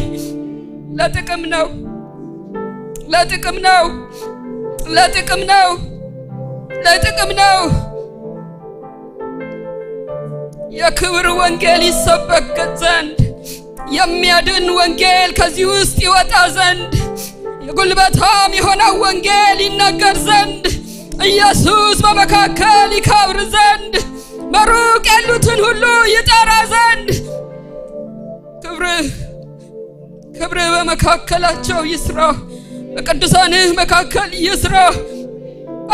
ለጥቅም ነው፣ ለጥቅም ነው፣ ለጥቅም ነው፣ ለጥቅም ነው። የክብር ወንጌል ይሰበክ ዘንድ፣ የሚያድን ወንጌል ከዚህ ውስጥ ይወጣ ዘንድ፣ የጉልበታም የሆነው ወንጌል ይነገር ዘንድ፣ ኢየሱስ በመካከል ይከብር ዘንድ፣ በሩቅ ያሉትን ሁሉ ይጠራ ዘንድ ክብርህ ክብርህ በመካከላቸው ይስራ፣ በቅዱሳንህ መካከል ይስራ።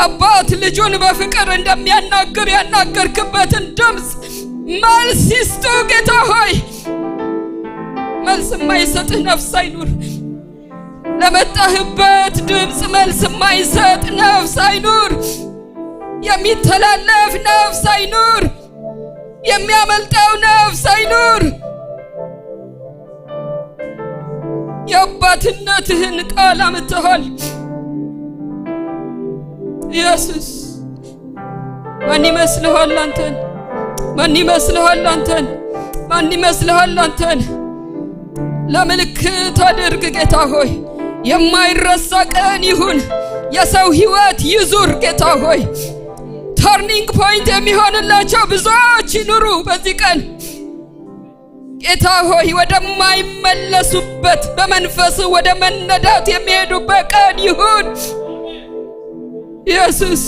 አባት ልጁን በፍቅር እንደሚያናግር ያናገርክበትን ድምፅ መልስ ይስጡ። ጌታ ሆይ መልስ የማይሰጥህ ነፍስ አይኑር። ለመጣህበት ድምፅ መልስ የማይሰጥ ነፍስ አይኑር። የሚተላለፍ ነፍስ አይኑር። የሚያመልጠው ነፍስ አይኑር። የአባትነትህን ቃል አምጥተሃል። ኢየሱስ ማን ይመስልሃል አንተን? ማን ይመስልሃል አንተን? ማን ይመስልሃል አንተን? ለምልክት አድርግ ጌታ ሆይ፣ የማይረሳ ቀን ይሁን። የሰው ህይወት ይዙር ጌታ ሆይ። Turning point የሚሆንላቸው ብዙዎች ይኑሩ በዚህ ቀን። ጌታ ሆይ ወደማይመለሱበት በመንፈስ ወደ መነዳት የሚሄዱበት ቀን ይሁን። ኢየሱስ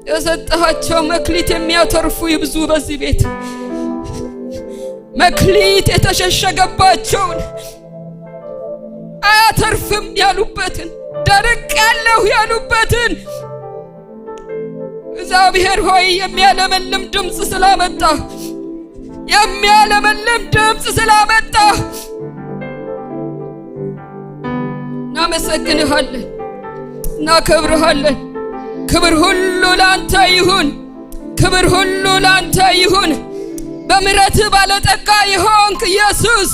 የሰጠሃቸው መክሊት የሚያተርፉ ይብዙ በዚህ ቤት። መክሊት የተሸሸገባቸውን፣ አያተርፍም ያሉበትን፣ ደርቅ ያለሁ ያሉበትን፣ እግዚአብሔር ሆይ የሚያለመልም ድምፅ ስላመጣ፣ የሚያለመልም ድምፅ ስላመጣ እናመሰግንሃለን፣ እናከብርሃለን። ክብር ሁሉ ላንተ ይሁን። ክብር ሁሉ ላንተ ይሁን። በምሕረትህ ባለጠጋ የሆንክ ኢየሱስ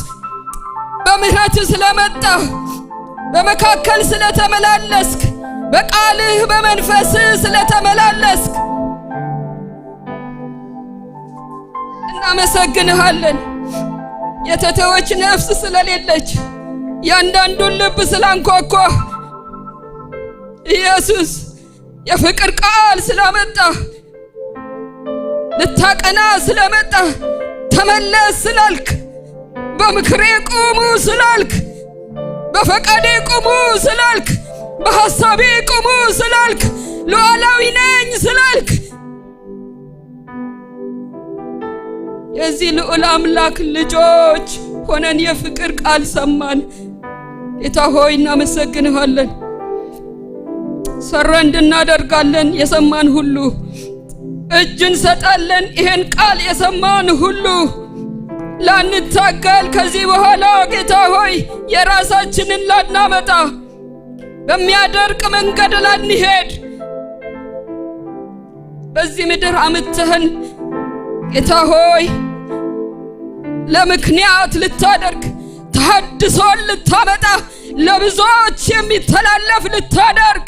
በምሕረትህ ስለመጣ፣ በመካከል ስለተመላለስክ፣ በቃልህ በመንፈስህ ስለተመላለስክ እናመሰግንሃለን። የተተወች ነፍስ ስለሌለች፣ ያንዳንዱን ልብ ስላንኳኳ፣ ኢየሱስ የፍቅር ቃል ስላመጣ፣ ልታቀና ስለመጣ፣ ተመለስ ስላልክ፣ በምክሬ ቁሙ ስላልክ፣ በፈቃዴ ቁሙ ስላልክ፣ በሐሳቤ ቁሙ ስላልክ፣ ሉዓላዊ ነኝ ስላልክ፣ የዚህ ልዑል አምላክ ልጆች ሆነን የፍቅር ቃል ሰማን። ጌታ ሆይ እናመሰግንሃለን። Surrender እናደርጋለን። የሰማን ሁሉ እጅ እንሰጣለን። ይሄን ቃል የሰማን ሁሉ ላንታገል ከዚህ በኋላ ጌታ ሆይ የራሳችንን ላናመጣ፣ በሚያደርቅ መንገድ ላንሄድ፣ በዚህ ምድር አምጥተህን ጌታ ሆይ ለምክንያት ልታደርግ፣ ተሐድሶን ልታመጣ፣ ለብዙዎች የሚተላለፍ ልታደርግ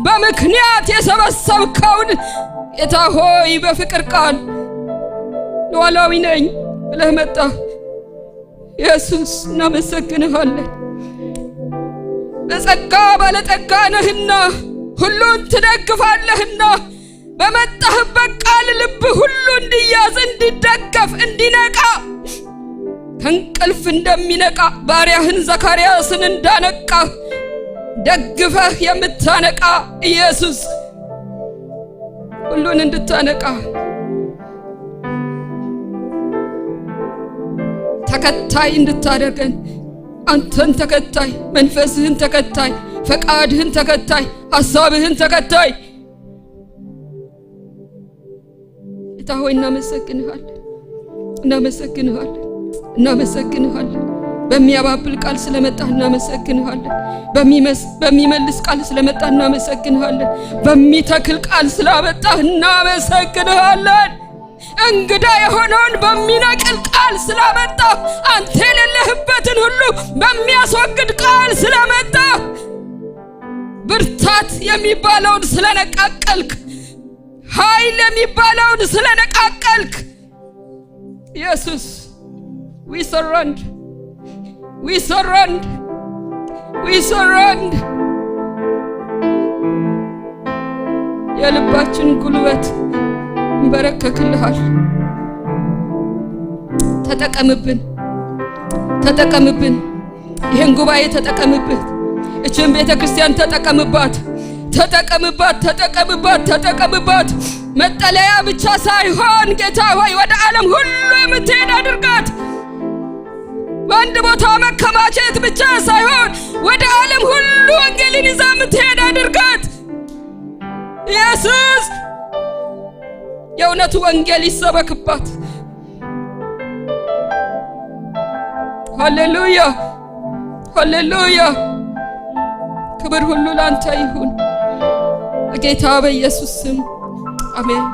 በምክንያት የሰበሰብከውን ጌታ ሆይ በፍቅር ቃል ሉዓላዊ ነኝ ብለህ መጣ። ኢየሱስ እናመሰግንሃለን። በጸጋ ባለጠጋ ነህና ሁሉን ትደግፋለህና በመጣህበት ቃል ልብ ሁሉ እንዲያዝ፣ እንዲደገፍ፣ እንዲነቃ ከእንቅልፍ እንደሚነቃ ባሪያህን ዘካርያስን እንዳነቃ ደግፈህ የምታነቃ ኢየሱስ ሁሉን እንድታነቃ ተከታይ እንድታደርገን አንተን ተከታይ፣ መንፈስህን ተከታይ፣ ፈቃድህን ተከታይ፣ ሐሳብህን ተከታይ ጌታ ሆይ እናመሰግንሃለን፣ እናመሰግንሃለን፣ እናመሰግንሃለን። በሚያባብል ቃል ስለመጣህ እናመሰግንሃለን። በሚመልስ ቃል ስለመጣህ እናመሰግንሃለን። በሚተክል ቃል ስላመጣህ እናመሰግንሃለን። እንግዳ የሆነውን በሚነቅል ቃል ስላመጣህ፣ አንተ የሌለህበትን ሁሉ በሚያስወግድ ቃል ስለመጣህ፣ ብርታት የሚባለውን ስለነቃቀልክ፣ ኃይል የሚባለውን ስለነቃቀልክ ኢየሱስ we surrender, we surrender, we surrender። የልባችን ጉልበት እንበረከክልሃል። ተጠቀምብን፣ ተጠቀምብን። ይህን ጉባኤ ተጠቀምብን። እችን ቤተ ክርስቲያን ተጠቀምባት፣ ተጠቀምባት፣ ተጠቀምባት፣ ተጠቀምባት። መጠለያ ብቻ ሳይሆን ጌታ ሆይ ወደ ዓለም ሁሉ የምትሄድ አድርጋት። በአንድ ቦታ መከማቸት ብቻ ሳይሆን ወደ ዓለም ሁሉ ወንጌልን ይዛ የምትሄድ አድርጋት። ኢየሱስ የእውነቱ ወንጌል ይሰበክባት። ሃሌሉያ፣ ሃሌሉያ። ክብር ሁሉ ላንተ ይሁን በጌታ በኢየሱስ ስም አሜን።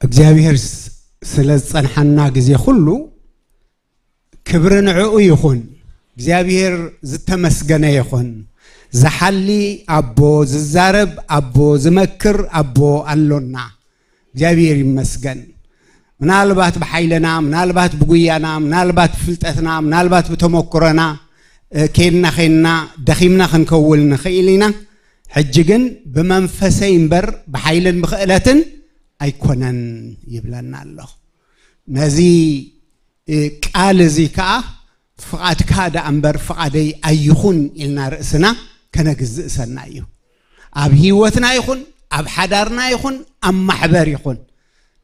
እግዚአብሔር ስለ ዝፀንሐና ግዜ ኩሉ ክብሪ ንዕኡ ይኹን። እግዚአብሔር ዝተመስገነ ይኹን። ዝሓሊ ኣቦ፣ ዝዛረብ ኣቦ፣ ዝመክር ኣቦ ኣሎና። እግዚአብሔር ይመስገን። ምናልባት ብሓይልና፣ ምናልባት ብጉያና፣ ምናልባት ብፍልጠትና፣ ምናልባት ብተመክሮና ከድና ኸይድና ደኺምና ክንከውል ንኽእል ኢና። ሕጂ ግን ብመንፈሰይ እምበር ብሓይልን ብክእለትን ኣይኮነን ይብለና ኣሎ። ነዚ ቃል እዚ ከዓ ፍቓድካ ዳ እምበር ፍቓደይ ኣይኹን ኢልና ርእስና ከነግዝእ ሰና እዩ። ኣብ ሂወትና ይኹን፣ ኣብ ሓዳርና ይኹን፣ ኣብ ማሕበር ይኹን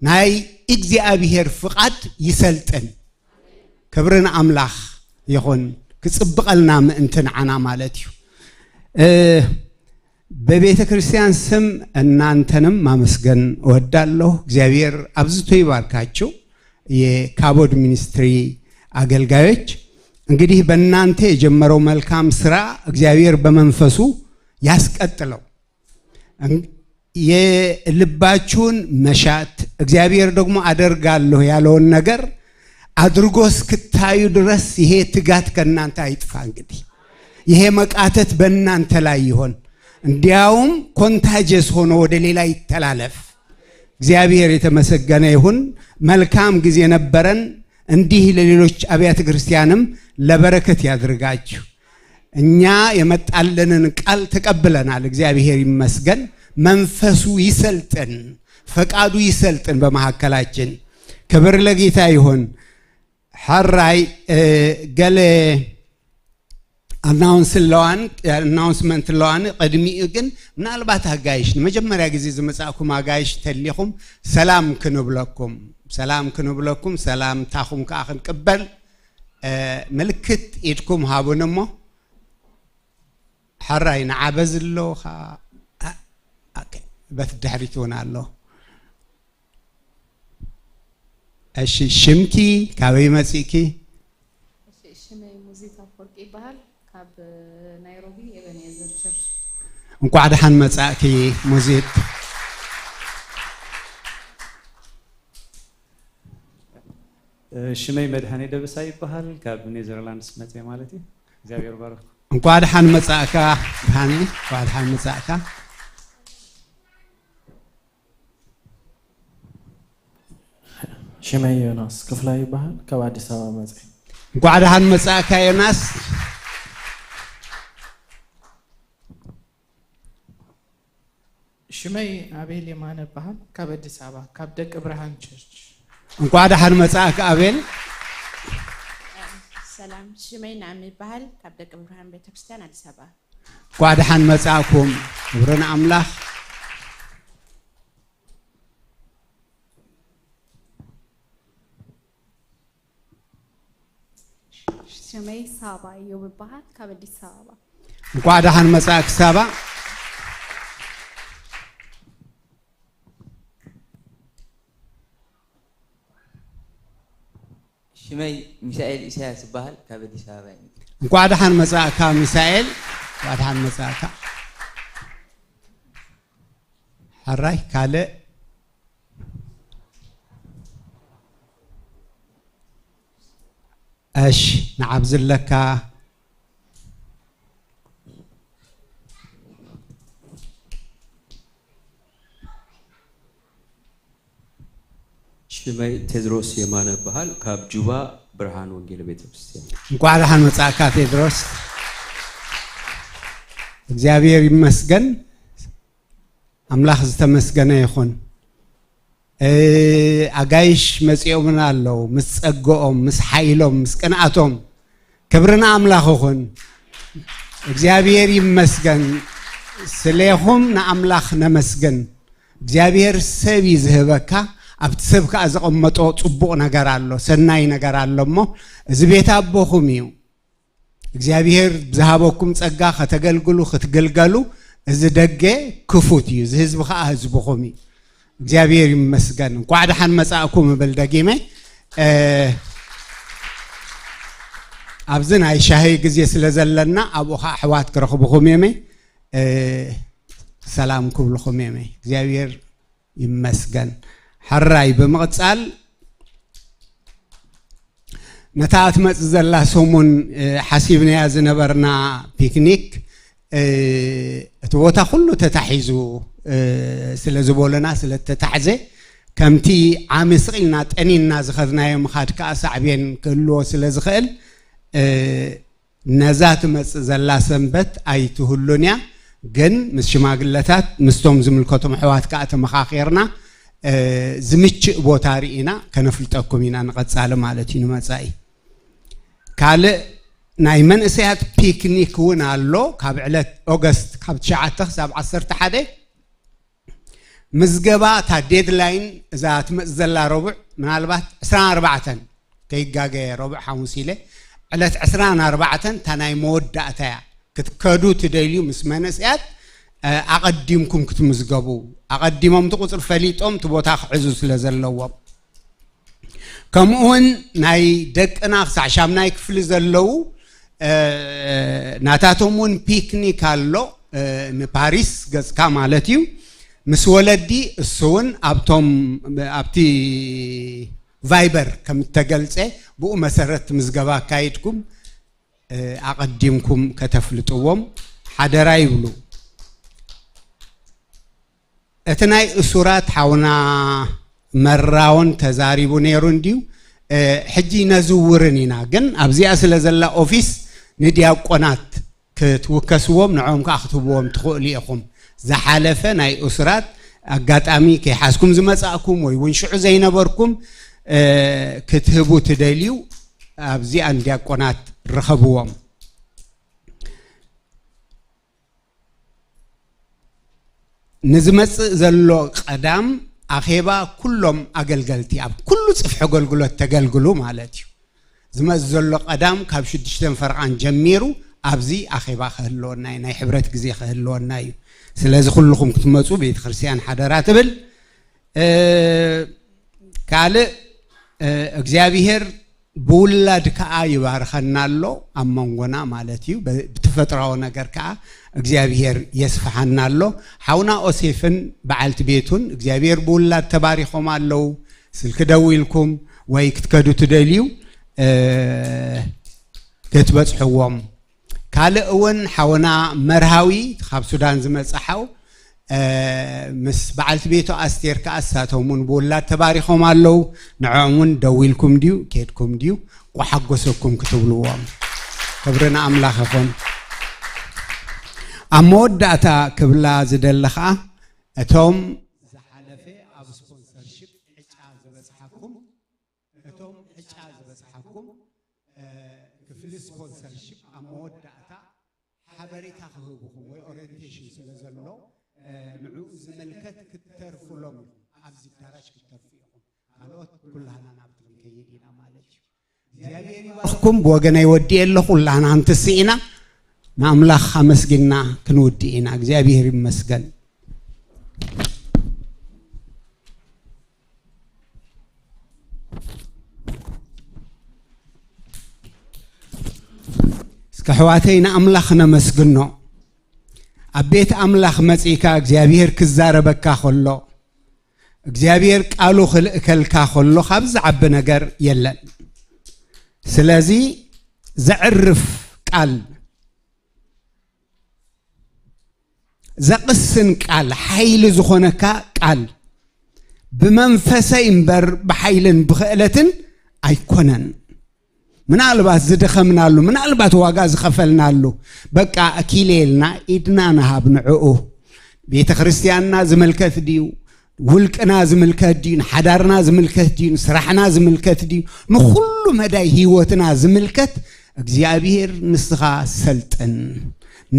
ናይ እግዚኣብሔር ፍቓድ ይሰልጥን። ክብሪ ንኣምላኽ ይኹን። ክፅብቐልና ምእንቲ ንዓና ማለት እዩ። በቤተ ክርስቲያን ስም እናንተንም ማመስገን እወዳለሁ። እግዚአብሔር አብዝቶ ይባርካችሁ። የካቦድ ሚኒስትሪ አገልጋዮች፣ እንግዲህ በእናንተ የጀመረው መልካም ስራ እግዚአብሔር በመንፈሱ ያስቀጥለው። የልባችሁን መሻት እግዚአብሔር ደግሞ አደርጋለሁ ያለውን ነገር አድርጎ እስክታዩ ድረስ ይሄ ትጋት ከእናንተ አይጥፋ። እንግዲህ ይሄ መቃተት በእናንተ ላይ ይሆን፣ እንዲያውም contagious ሆኖ ወደ ሌላ ይተላለፍ። እግዚአብሔር የተመሰገነ ይሁን። መልካም ጊዜ ነበረን። እንዲህ ለሌሎች አብያተ ክርስቲያንም ለበረከት ያድርጋችሁ። እኛ የመጣልንን ቃል ተቀብለናል። እግዚአብሔር ይመስገን። መንፈሱ ይሰልጥን፣ ፈቃዱ ይሰልጥን በመካከላችን። ክብር ለጌታ ይሁን። ሕራይ፣ ገለ announce ለዋን announcement ለዋን። ቅድሚኡ ግን ምናልባት ኣጋይሽ ንመጀመርያ ግዜ ዝመፃእኩም ኣጋይሽ ተሊኹም ሰላም ክንብለኩም፣ ሰላም ክንብለኩም፣ ሰላምታኹም ከዓ ክንቅበል ምልክት ኢድኩም ሃቡን እሞ። ሕራይ፣ ንዓበዝ ኣሎ፣ በቲ ድሕሪት እውን ኣሎ። እሺ፣ ሽምኪ፣ ካበይ መፂእኪ? ሽመይ ሙዚታ ይበሃል ካብ ናይሮቢ ኤቤኔዘር church። እንኳዕ ደሓን መጻእኪ ሙዚት። ሽመይ መድሃኔ ደበሳ ይበሃል፣ ካብ ኔዘርላንድስ መፅአ ማለት እዩ። እግዚኣብሔር ባረክ። እንኳዕ ደሓን መጻእካ ብርሃኔ፣ እንኳዕ ደሓን መጻእካ። ሽመይ ዮናስ ክፍላይ ይበሃል፣ ካብ ኣዲስ ኣበባ መፅአ። እንኳዕ ደሓን መጻእካ ዮናስ። ሽመይ ኣቤል የማነ ይበሃል፣ ካብ ኣዲስ ኣበባ ካብ ደቂ ብርሃን church። እንኳዕ ደሓን መጻእካ ኣቤል። ሰላም፣ ሽመይ ናእሚ ይበሃል፣ ካብ ደቂ ብርሃን ቤተክርስትያን ኣዲስ ኣበባ። እንኳዕ ደሓን መጻእኩም። ክብርን ኣምላኽ። ሽመይ ሳባ እዩ ይበሃል፣ ካብ ኣዲስ ኣበባ። እንኳዕ ደሓን መጻእክ ሳባ። ሽመይ ሚሳኤል ኢሳያስ ይበሃል፣ ካብ ኣዲስ ኣበባ እዩ። እንኳዕ ደሓን መጻእካ ሚሳኤል፣ እንኳዕ ደሓን መጻእካ። ሕራይ፣ ካልእ? እሺ፣ ንዓብ ዘለካ። ሽመይ ቴድሮስ የማነ ይበሃል፣ ካብ ጁባ ብርሃን ወንጌል ቤተክርስትያን። እንኳዕ ደሓን መጻእካ ቴድሮስ። እግዚአብሔር ይመስገን፣ ኣምላኽ ዝተመስገነ ይኹን። ኣጋይሽ መፂኦምና ኣለዉ ምስ ፀግኦም፣ ምስ ሓይሎም፣ ምስ ቅንኣቶም። ክብርና ኣምላኽ ይኹን። እግዚአብሔር ይመስገን። ስለኹም ንኣምላኽ ነመስግን። እግዚአብሔር ሰብ እዩ ዝህበካ፣ ኣብቲ ሰብ ከዓ ዘቐመጦ ፅቡቕ ነገር ኣሎ፣ ሰናይ ነገር ኣሎ እሞ እዚ ቤት ኣቦኹም እዩ። እግዚአብሔር ዝሃበኩም ፀጋ ከተገልግሉ ክትግልገሉ እዚ ደገ ክፉት እዩ። እዚ ህዝቢ ከዓ ህዝብኹም እዩ። እግዚአብሔር ይመስገን። እንኳዕ ደሓን መጻእኩም እብል ደጊመ። ኣብዚ ናይ ሻሂ ግዜ ስለ ዘለና ኣብኡ ከዓ ኣሕዋት ክረኽብኹም እየመ ሰላም ክብልኹም እየመ። እግዚአብሔር ይመስገን። ሕራይ፣ ብምቕፃል ነታ ትመፅእ ዘላ ሰሙን ሓሲብናያ ዝነበርና picnic እቲ ቦታ ኩሉ ተታሒዙ ስለ ዝበለና ስለ ተታሕዘ፣ ከምቲ ዓሚ ስቂልና ጠኒና ዝኸድናዮ ምኻድ ከዓ ሳዕብየን ክህልዎ ስለ ዝኽእል ነዛ ትመፅእ ዘላ ሰንበት ኣይትህሉን እያ። ግን ምስ ሽማግለታት ምስቶም ዝምልከቶም ኣሕዋት ከዓ ተመኻኺርና ዝምችእ ቦታ ርኢና ከነፍልጠኩም ኢና ንቐፃሊ ማለት እዩ ንመፃኢ። ካልእ ናይ መንእሰያት picnic እውን ኣሎ ካብ ዕለት August ካብ 9 ክሳብ 11። ምዝገባ እታ deadline እዛ ትመፅእ ዘላ ረቡዕ፣ ምናልባት 24 ከይጋገየ ረቡዕ ሓሙስ ኢለ፣ ዕለት 24 እታ ናይ መወዳእታ እያ። ክትከዱ ትደልዩ ምስ መንእሰያት ኣቐዲምኩም ክትምዝገቡ፣ ኣቐዲሞም እቲ ቁፅሪ ፈሊጦም እቲ ቦታ ክሕዙ ስለ ዘለዎም። ከምኡውን ናይ ደቅና ክሳዕ ሻምናይ ክፍሊ ዘለው ናታቶም እውን picnic ኣሎ፣ ንፓሪስ ገፅካ ማለት እዩ ምስ ወለዲ። እሱ እውን ኣብቶም ኣብቲ Viber ከም እተገልፀ ብኡ መሰረት ምዝገባ ኣካይድኩም ኣቐዲምኩም ከተፍልጥዎም ሓደራ ይብሉ። እቲ ናይ እሱራት ሓውና መራውን ተዛሪቡ ነይሩ እንድዩ። ሕጂ ነዝውርን ኢና፣ ግን ኣብዚኣ ስለ ዘላ office ንዲያቆናት ክትውከስዎም ንዖም ከዓ ክትህብዎም ትኽእሉ ኢኹም። ዝሓለፈ ናይ እሱራት ኣጋጣሚ ከይሓዝኩም ዝመፃእኩም ወይ እውን ሽዑ ዘይነበርኩም ክትህቡ ትደልዩ ኣብዚኣ ንዲያቆናት ረኸብዎም። ንዝመፅእ ዘሎ ቀዳም ኣኼባ ኩሎም ኣገልገልቲ ኣብ ኩሉ ፅፍሒ ኣገልግሎት ተገልግሉ ማለት እዩ። ዝመፅእ ዘሎ ቀዳም ካብ 6:30 ጀሚሩ ኣብዚ ኣኼባ ክህልወና እዩ፣ ናይ ሕብረት ግዜ ክህልወና እዩ። ስለዚ ኩልኩም ክትመፁ ቤተ ክርስቲያን ሓደራ ትብል። ካልእ እግዚኣብሔር ብውላድ ከዓ ይባርኸና ኣሎ ኣብ መንጎና ማለት እዩ። ብተፈጥራዊ ነገር ከዓ እግዚኣብሔር የስፍሐና ኣሎ። ሓውና ኦሴፍን በዓልቲ ቤቱን እግዚኣብሔር ብውላድ ተባሪኾም ኣለው። ስልክ ደዊልኩም ወይ ክትከዱ ትደልዩ ክትበፅሕዎም። ካልእ እውን ሓውና መርሃዊ ካብ ሱዳን ዝመፅእ ሓው ምስ በዓልቲ ቤቱ ኣስቴር ከዓ እሳቶም እውን ብውላድ ተባሪኾም ኣለው። ንዕኦም እውን ደዊልኩም ድዩ ኬድኩም ድዩ ቋሓጎሰኩም ክትብልዎም። ክብሪ ንኣምላኽ ይኹን። ኣብ መወዳእታ ክብላ ዝደሊ ከዓ እቶም ዝሓለፈ ኣብ sponsorship ዕጫ ዝበፅሓኩም፣ እቶም ዕጫ ዝበፅሓኩም ክፍሊ sponsorship ኣብ መወዳእታ ሓበሬታ ክህብኹም ወይ orientation ስለ ዘሎ ንዕኡ ዝምልከት ክትተርፍሎም ኢኹም። ኣብዚ ዳራሽ ክትተርፉ ኢኹም። ካልኦት ኩላህና ናብቲ ክንከይድ ኢና ማለት እዩ። እግዚኣብሔር ይባርኽኩም። ብወገነይ ወዲእ ኣለኹ። ኩላህና ክንትስእ ኢና፣ ንኣምላኽ ኣመስጊንና ክንውድእ ኢና። እግዚኣብሔር ይመስገን። እስከ ኣሕዋተይ ንኣምላኽ ነመስግኖ። ኣብ ቤት ኣምላኽ መፂእካ እግዚኣብሔር ክዛረበካ ከሎ፣ እግዚኣብሔር ቃሉ ክልእከልካ ከሎ ካብ ዝዓቢ ነገር የለን። ስለዚ ዘዕርፍ ቃል፣ ዘቕስን ቃል፣ ሓይሊ ዝኾነካ ቃል ብመንፈሰይ እምበር ብሓይልን ብክእለትን ኣይኮነን። ምናልባት ዝደኸምናሉ፣ ምናልባት ዋጋ ዝኸፈልናሉ፣ በቃ ኣኪሌልና ኢድና ንሃብ ንዕኡ። ቤተ ክርስቲያንና ዝምልከት ድዩ፣ ውልቅና ዝምልከት ድዩ፣ ንሓዳርና ዝምልከት ድዩ፣ ንስራሕና ዝምልከት ድዩ፣ ንኩሉ መዳይ ሂወትና ዝምልከት፣ እግዚኣብሔር ንስኻ ሰልጥን፣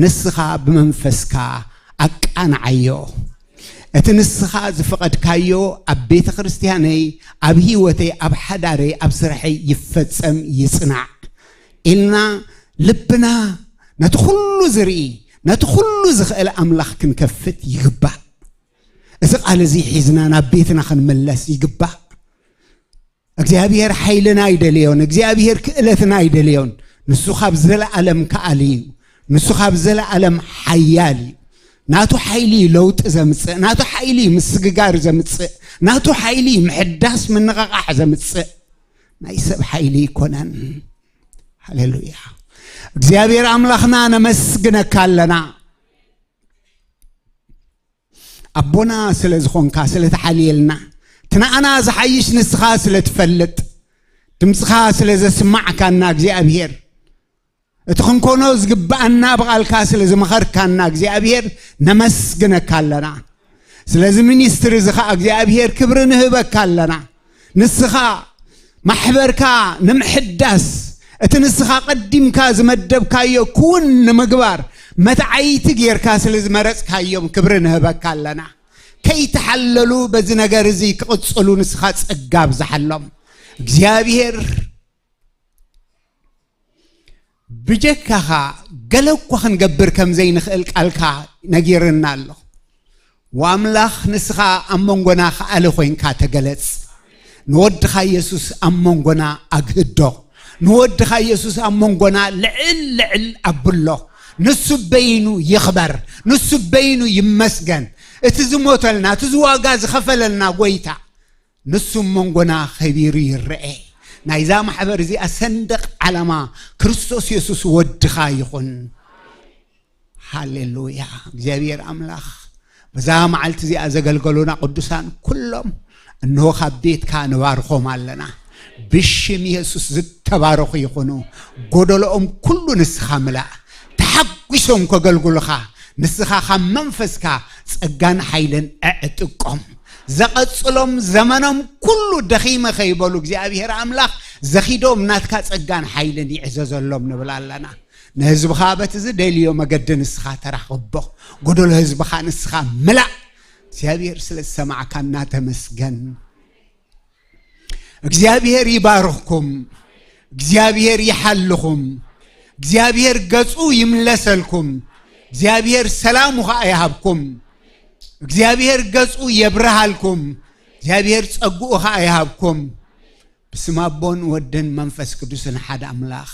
ንስኻ ብመንፈስካ ኣቃንዓዮ። እቲ ንስኻ ዝፈቐድካዮ ኣብ ቤተ ክርስቲያነይ፣ ኣብ ሂወተይ፣ ኣብ ሓዳረይ፣ ኣብ ስራሐይ ይፈፀም ይፅናዕ ኢልና ልብና ነቲ ኩሉ ዝርኢ፣ ነቲ ኩሉ ዝኽእል ኣምላኽ ክንከፍት ይግባእ። እዚ ቃል እዚ ሒዝና ናብ ቤትና ክንምለስ ይግባእ። እግዚኣብሔር ሓይልና ኣይደልዮን፣ እግዚኣብሔር ክእለትና ኣይደልዮን። ንሱ ካብ ዘለኣለም ከኣል እዩ፣ ንሱ ካብ ዘለኣለም ሓያል እዩ። ናቱ ሓይሊ ለውጢ ዘምፅእ፣ ናቱ ሓይሊ ምስግጋር ዘምፅእ፣ ናቱ ሓይሊ ምሕዳስ ምንቕቓሕ ዘምፅእ፣ ናይ ሰብ ሓይሊ ይኮነን። ሃሌሉያ! እግዚኣብሔር ኣምላኽና ነመስግነካ ኣለና። ኣቦና ስለ ዝኾንካ፣ ስለ ተሓልየልና፣ ትንኣና ዝሓይሽ ንስኻ ስለ ትፈልጥ፣ ድምፅኻ ስለ ዘስማዕካና፣ እግዚኣብሔር እቲ ክንኮኖ ዝግባአና ብቓልካ ስለ ዝመኸርካና እግዚኣብሔር ነመስግነካ ኣለና። ስለዚ ministry እዚ ከዓ እግዚኣብሔር ክብሪ ንህበካ ኣለና። ንስኻ ማሕበርካ ንምሕዳስ፣ እቲ ንስኻ ቀዲምካ ዝመደብካዮ ክውን ንምግባር መትዓይቲ ጌርካ ስለ ዝመረፅካዮም ክብሪ ንህበካ ኣለና። ከይተሓለሉ በዚ ነገር እዚ ክቕፅሉ ንስኻ ፀጋ ብዝሓሎም። እግዚኣብሔር ብጀካኻ ገለ እኳ ክንገብር ከም ዘይንኽእል ቃልካ ነጊርና ኣሎ። ወኣምላኽ ንስኻ ኣብ መንጎና ከኣሊ ኮይንካ ተገለጽ። ንወድኻ ኢየሱስ ኣብ መንጎና ኣግህዶ፣ ንወድኻ ኢየሱስ ኣብ መንጎና ልዕል ልዕል ኣብሎ። ንሱ በይኑ ይኽበር፣ ንሱ በይኑ ይመስገን። እቲ ዝሞተልና፣ እቲ ዝዋጋ ዝኸፈለልና ጎይታ ንሱ መንጎና ከቢሩ ይረአ። ናይዛ ማሕበር እዚኣ ሰንደቕ ዓላማ ክርስቶስ የሱስ ወድኻ ይኹን። ሃሌሉያ! እግዚኣብሔር ኣምላኽ በዛ መዓልቲ እዚኣ ዘገልገሉና ቅዱሳን ኩሎም እንሆ ካብ ቤትካ ንባርኾም ኣለና። ብሽም ኢየሱስ ዝተባረኹ ይኹኑ። ጎደሎኦም ኩሉ ንስኻ ምላእ። ተሓጒሶም ከገልግሉኻ ንስኻ ካብ መንፈስካ ፀጋን ሓይልን ኣዕጥቆም። ዘቐፅሎም ዘመኖም ኩሉ ደኺመ ከይበሉ እግዚኣብሔር ኣምላኽ ዘኺዶም ናትካ ፀጋን ሓይልን ይዕዘዘሎም ንብል ኣለና። ንህዝብኻ በቲ ዝደልዮ መገዲ ንስኻ ተራኽቦ፣ ጎደሎ ህዝብኻ ንስኻ ምላእ። እግዚኣብሔር ስለ ዝሰማዕካ እናተመስገን። እግዚኣብሔር ይባርኽኩም፣ እግዚኣብሔር ይሓልኹም፣ እግዚኣብሔር ገጹ ይምለሰልኩም፣ እግዚኣብሔር ሰላሙ ከዓ ይሃብኩም፣ እግዚኣብሔር ገጹ የብርሃልኩም፣ እግዚኣብሔር ፀጉኡ ከዓ ይሃብኩም። ብስም ኣቦን ወድን መንፈስ ቅዱስን ሓደ ኣምላኽ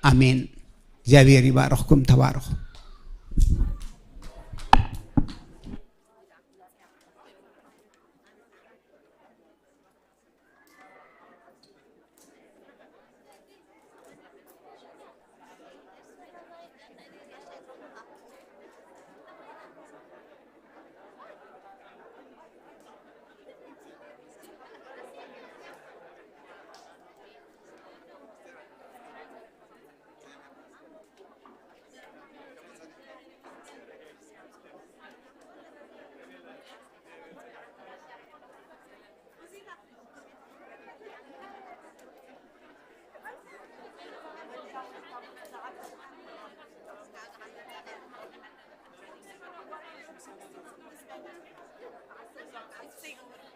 ኣሜን። እግዚአብሔር ይባርኽኩም። ተባረኹ። Thank you.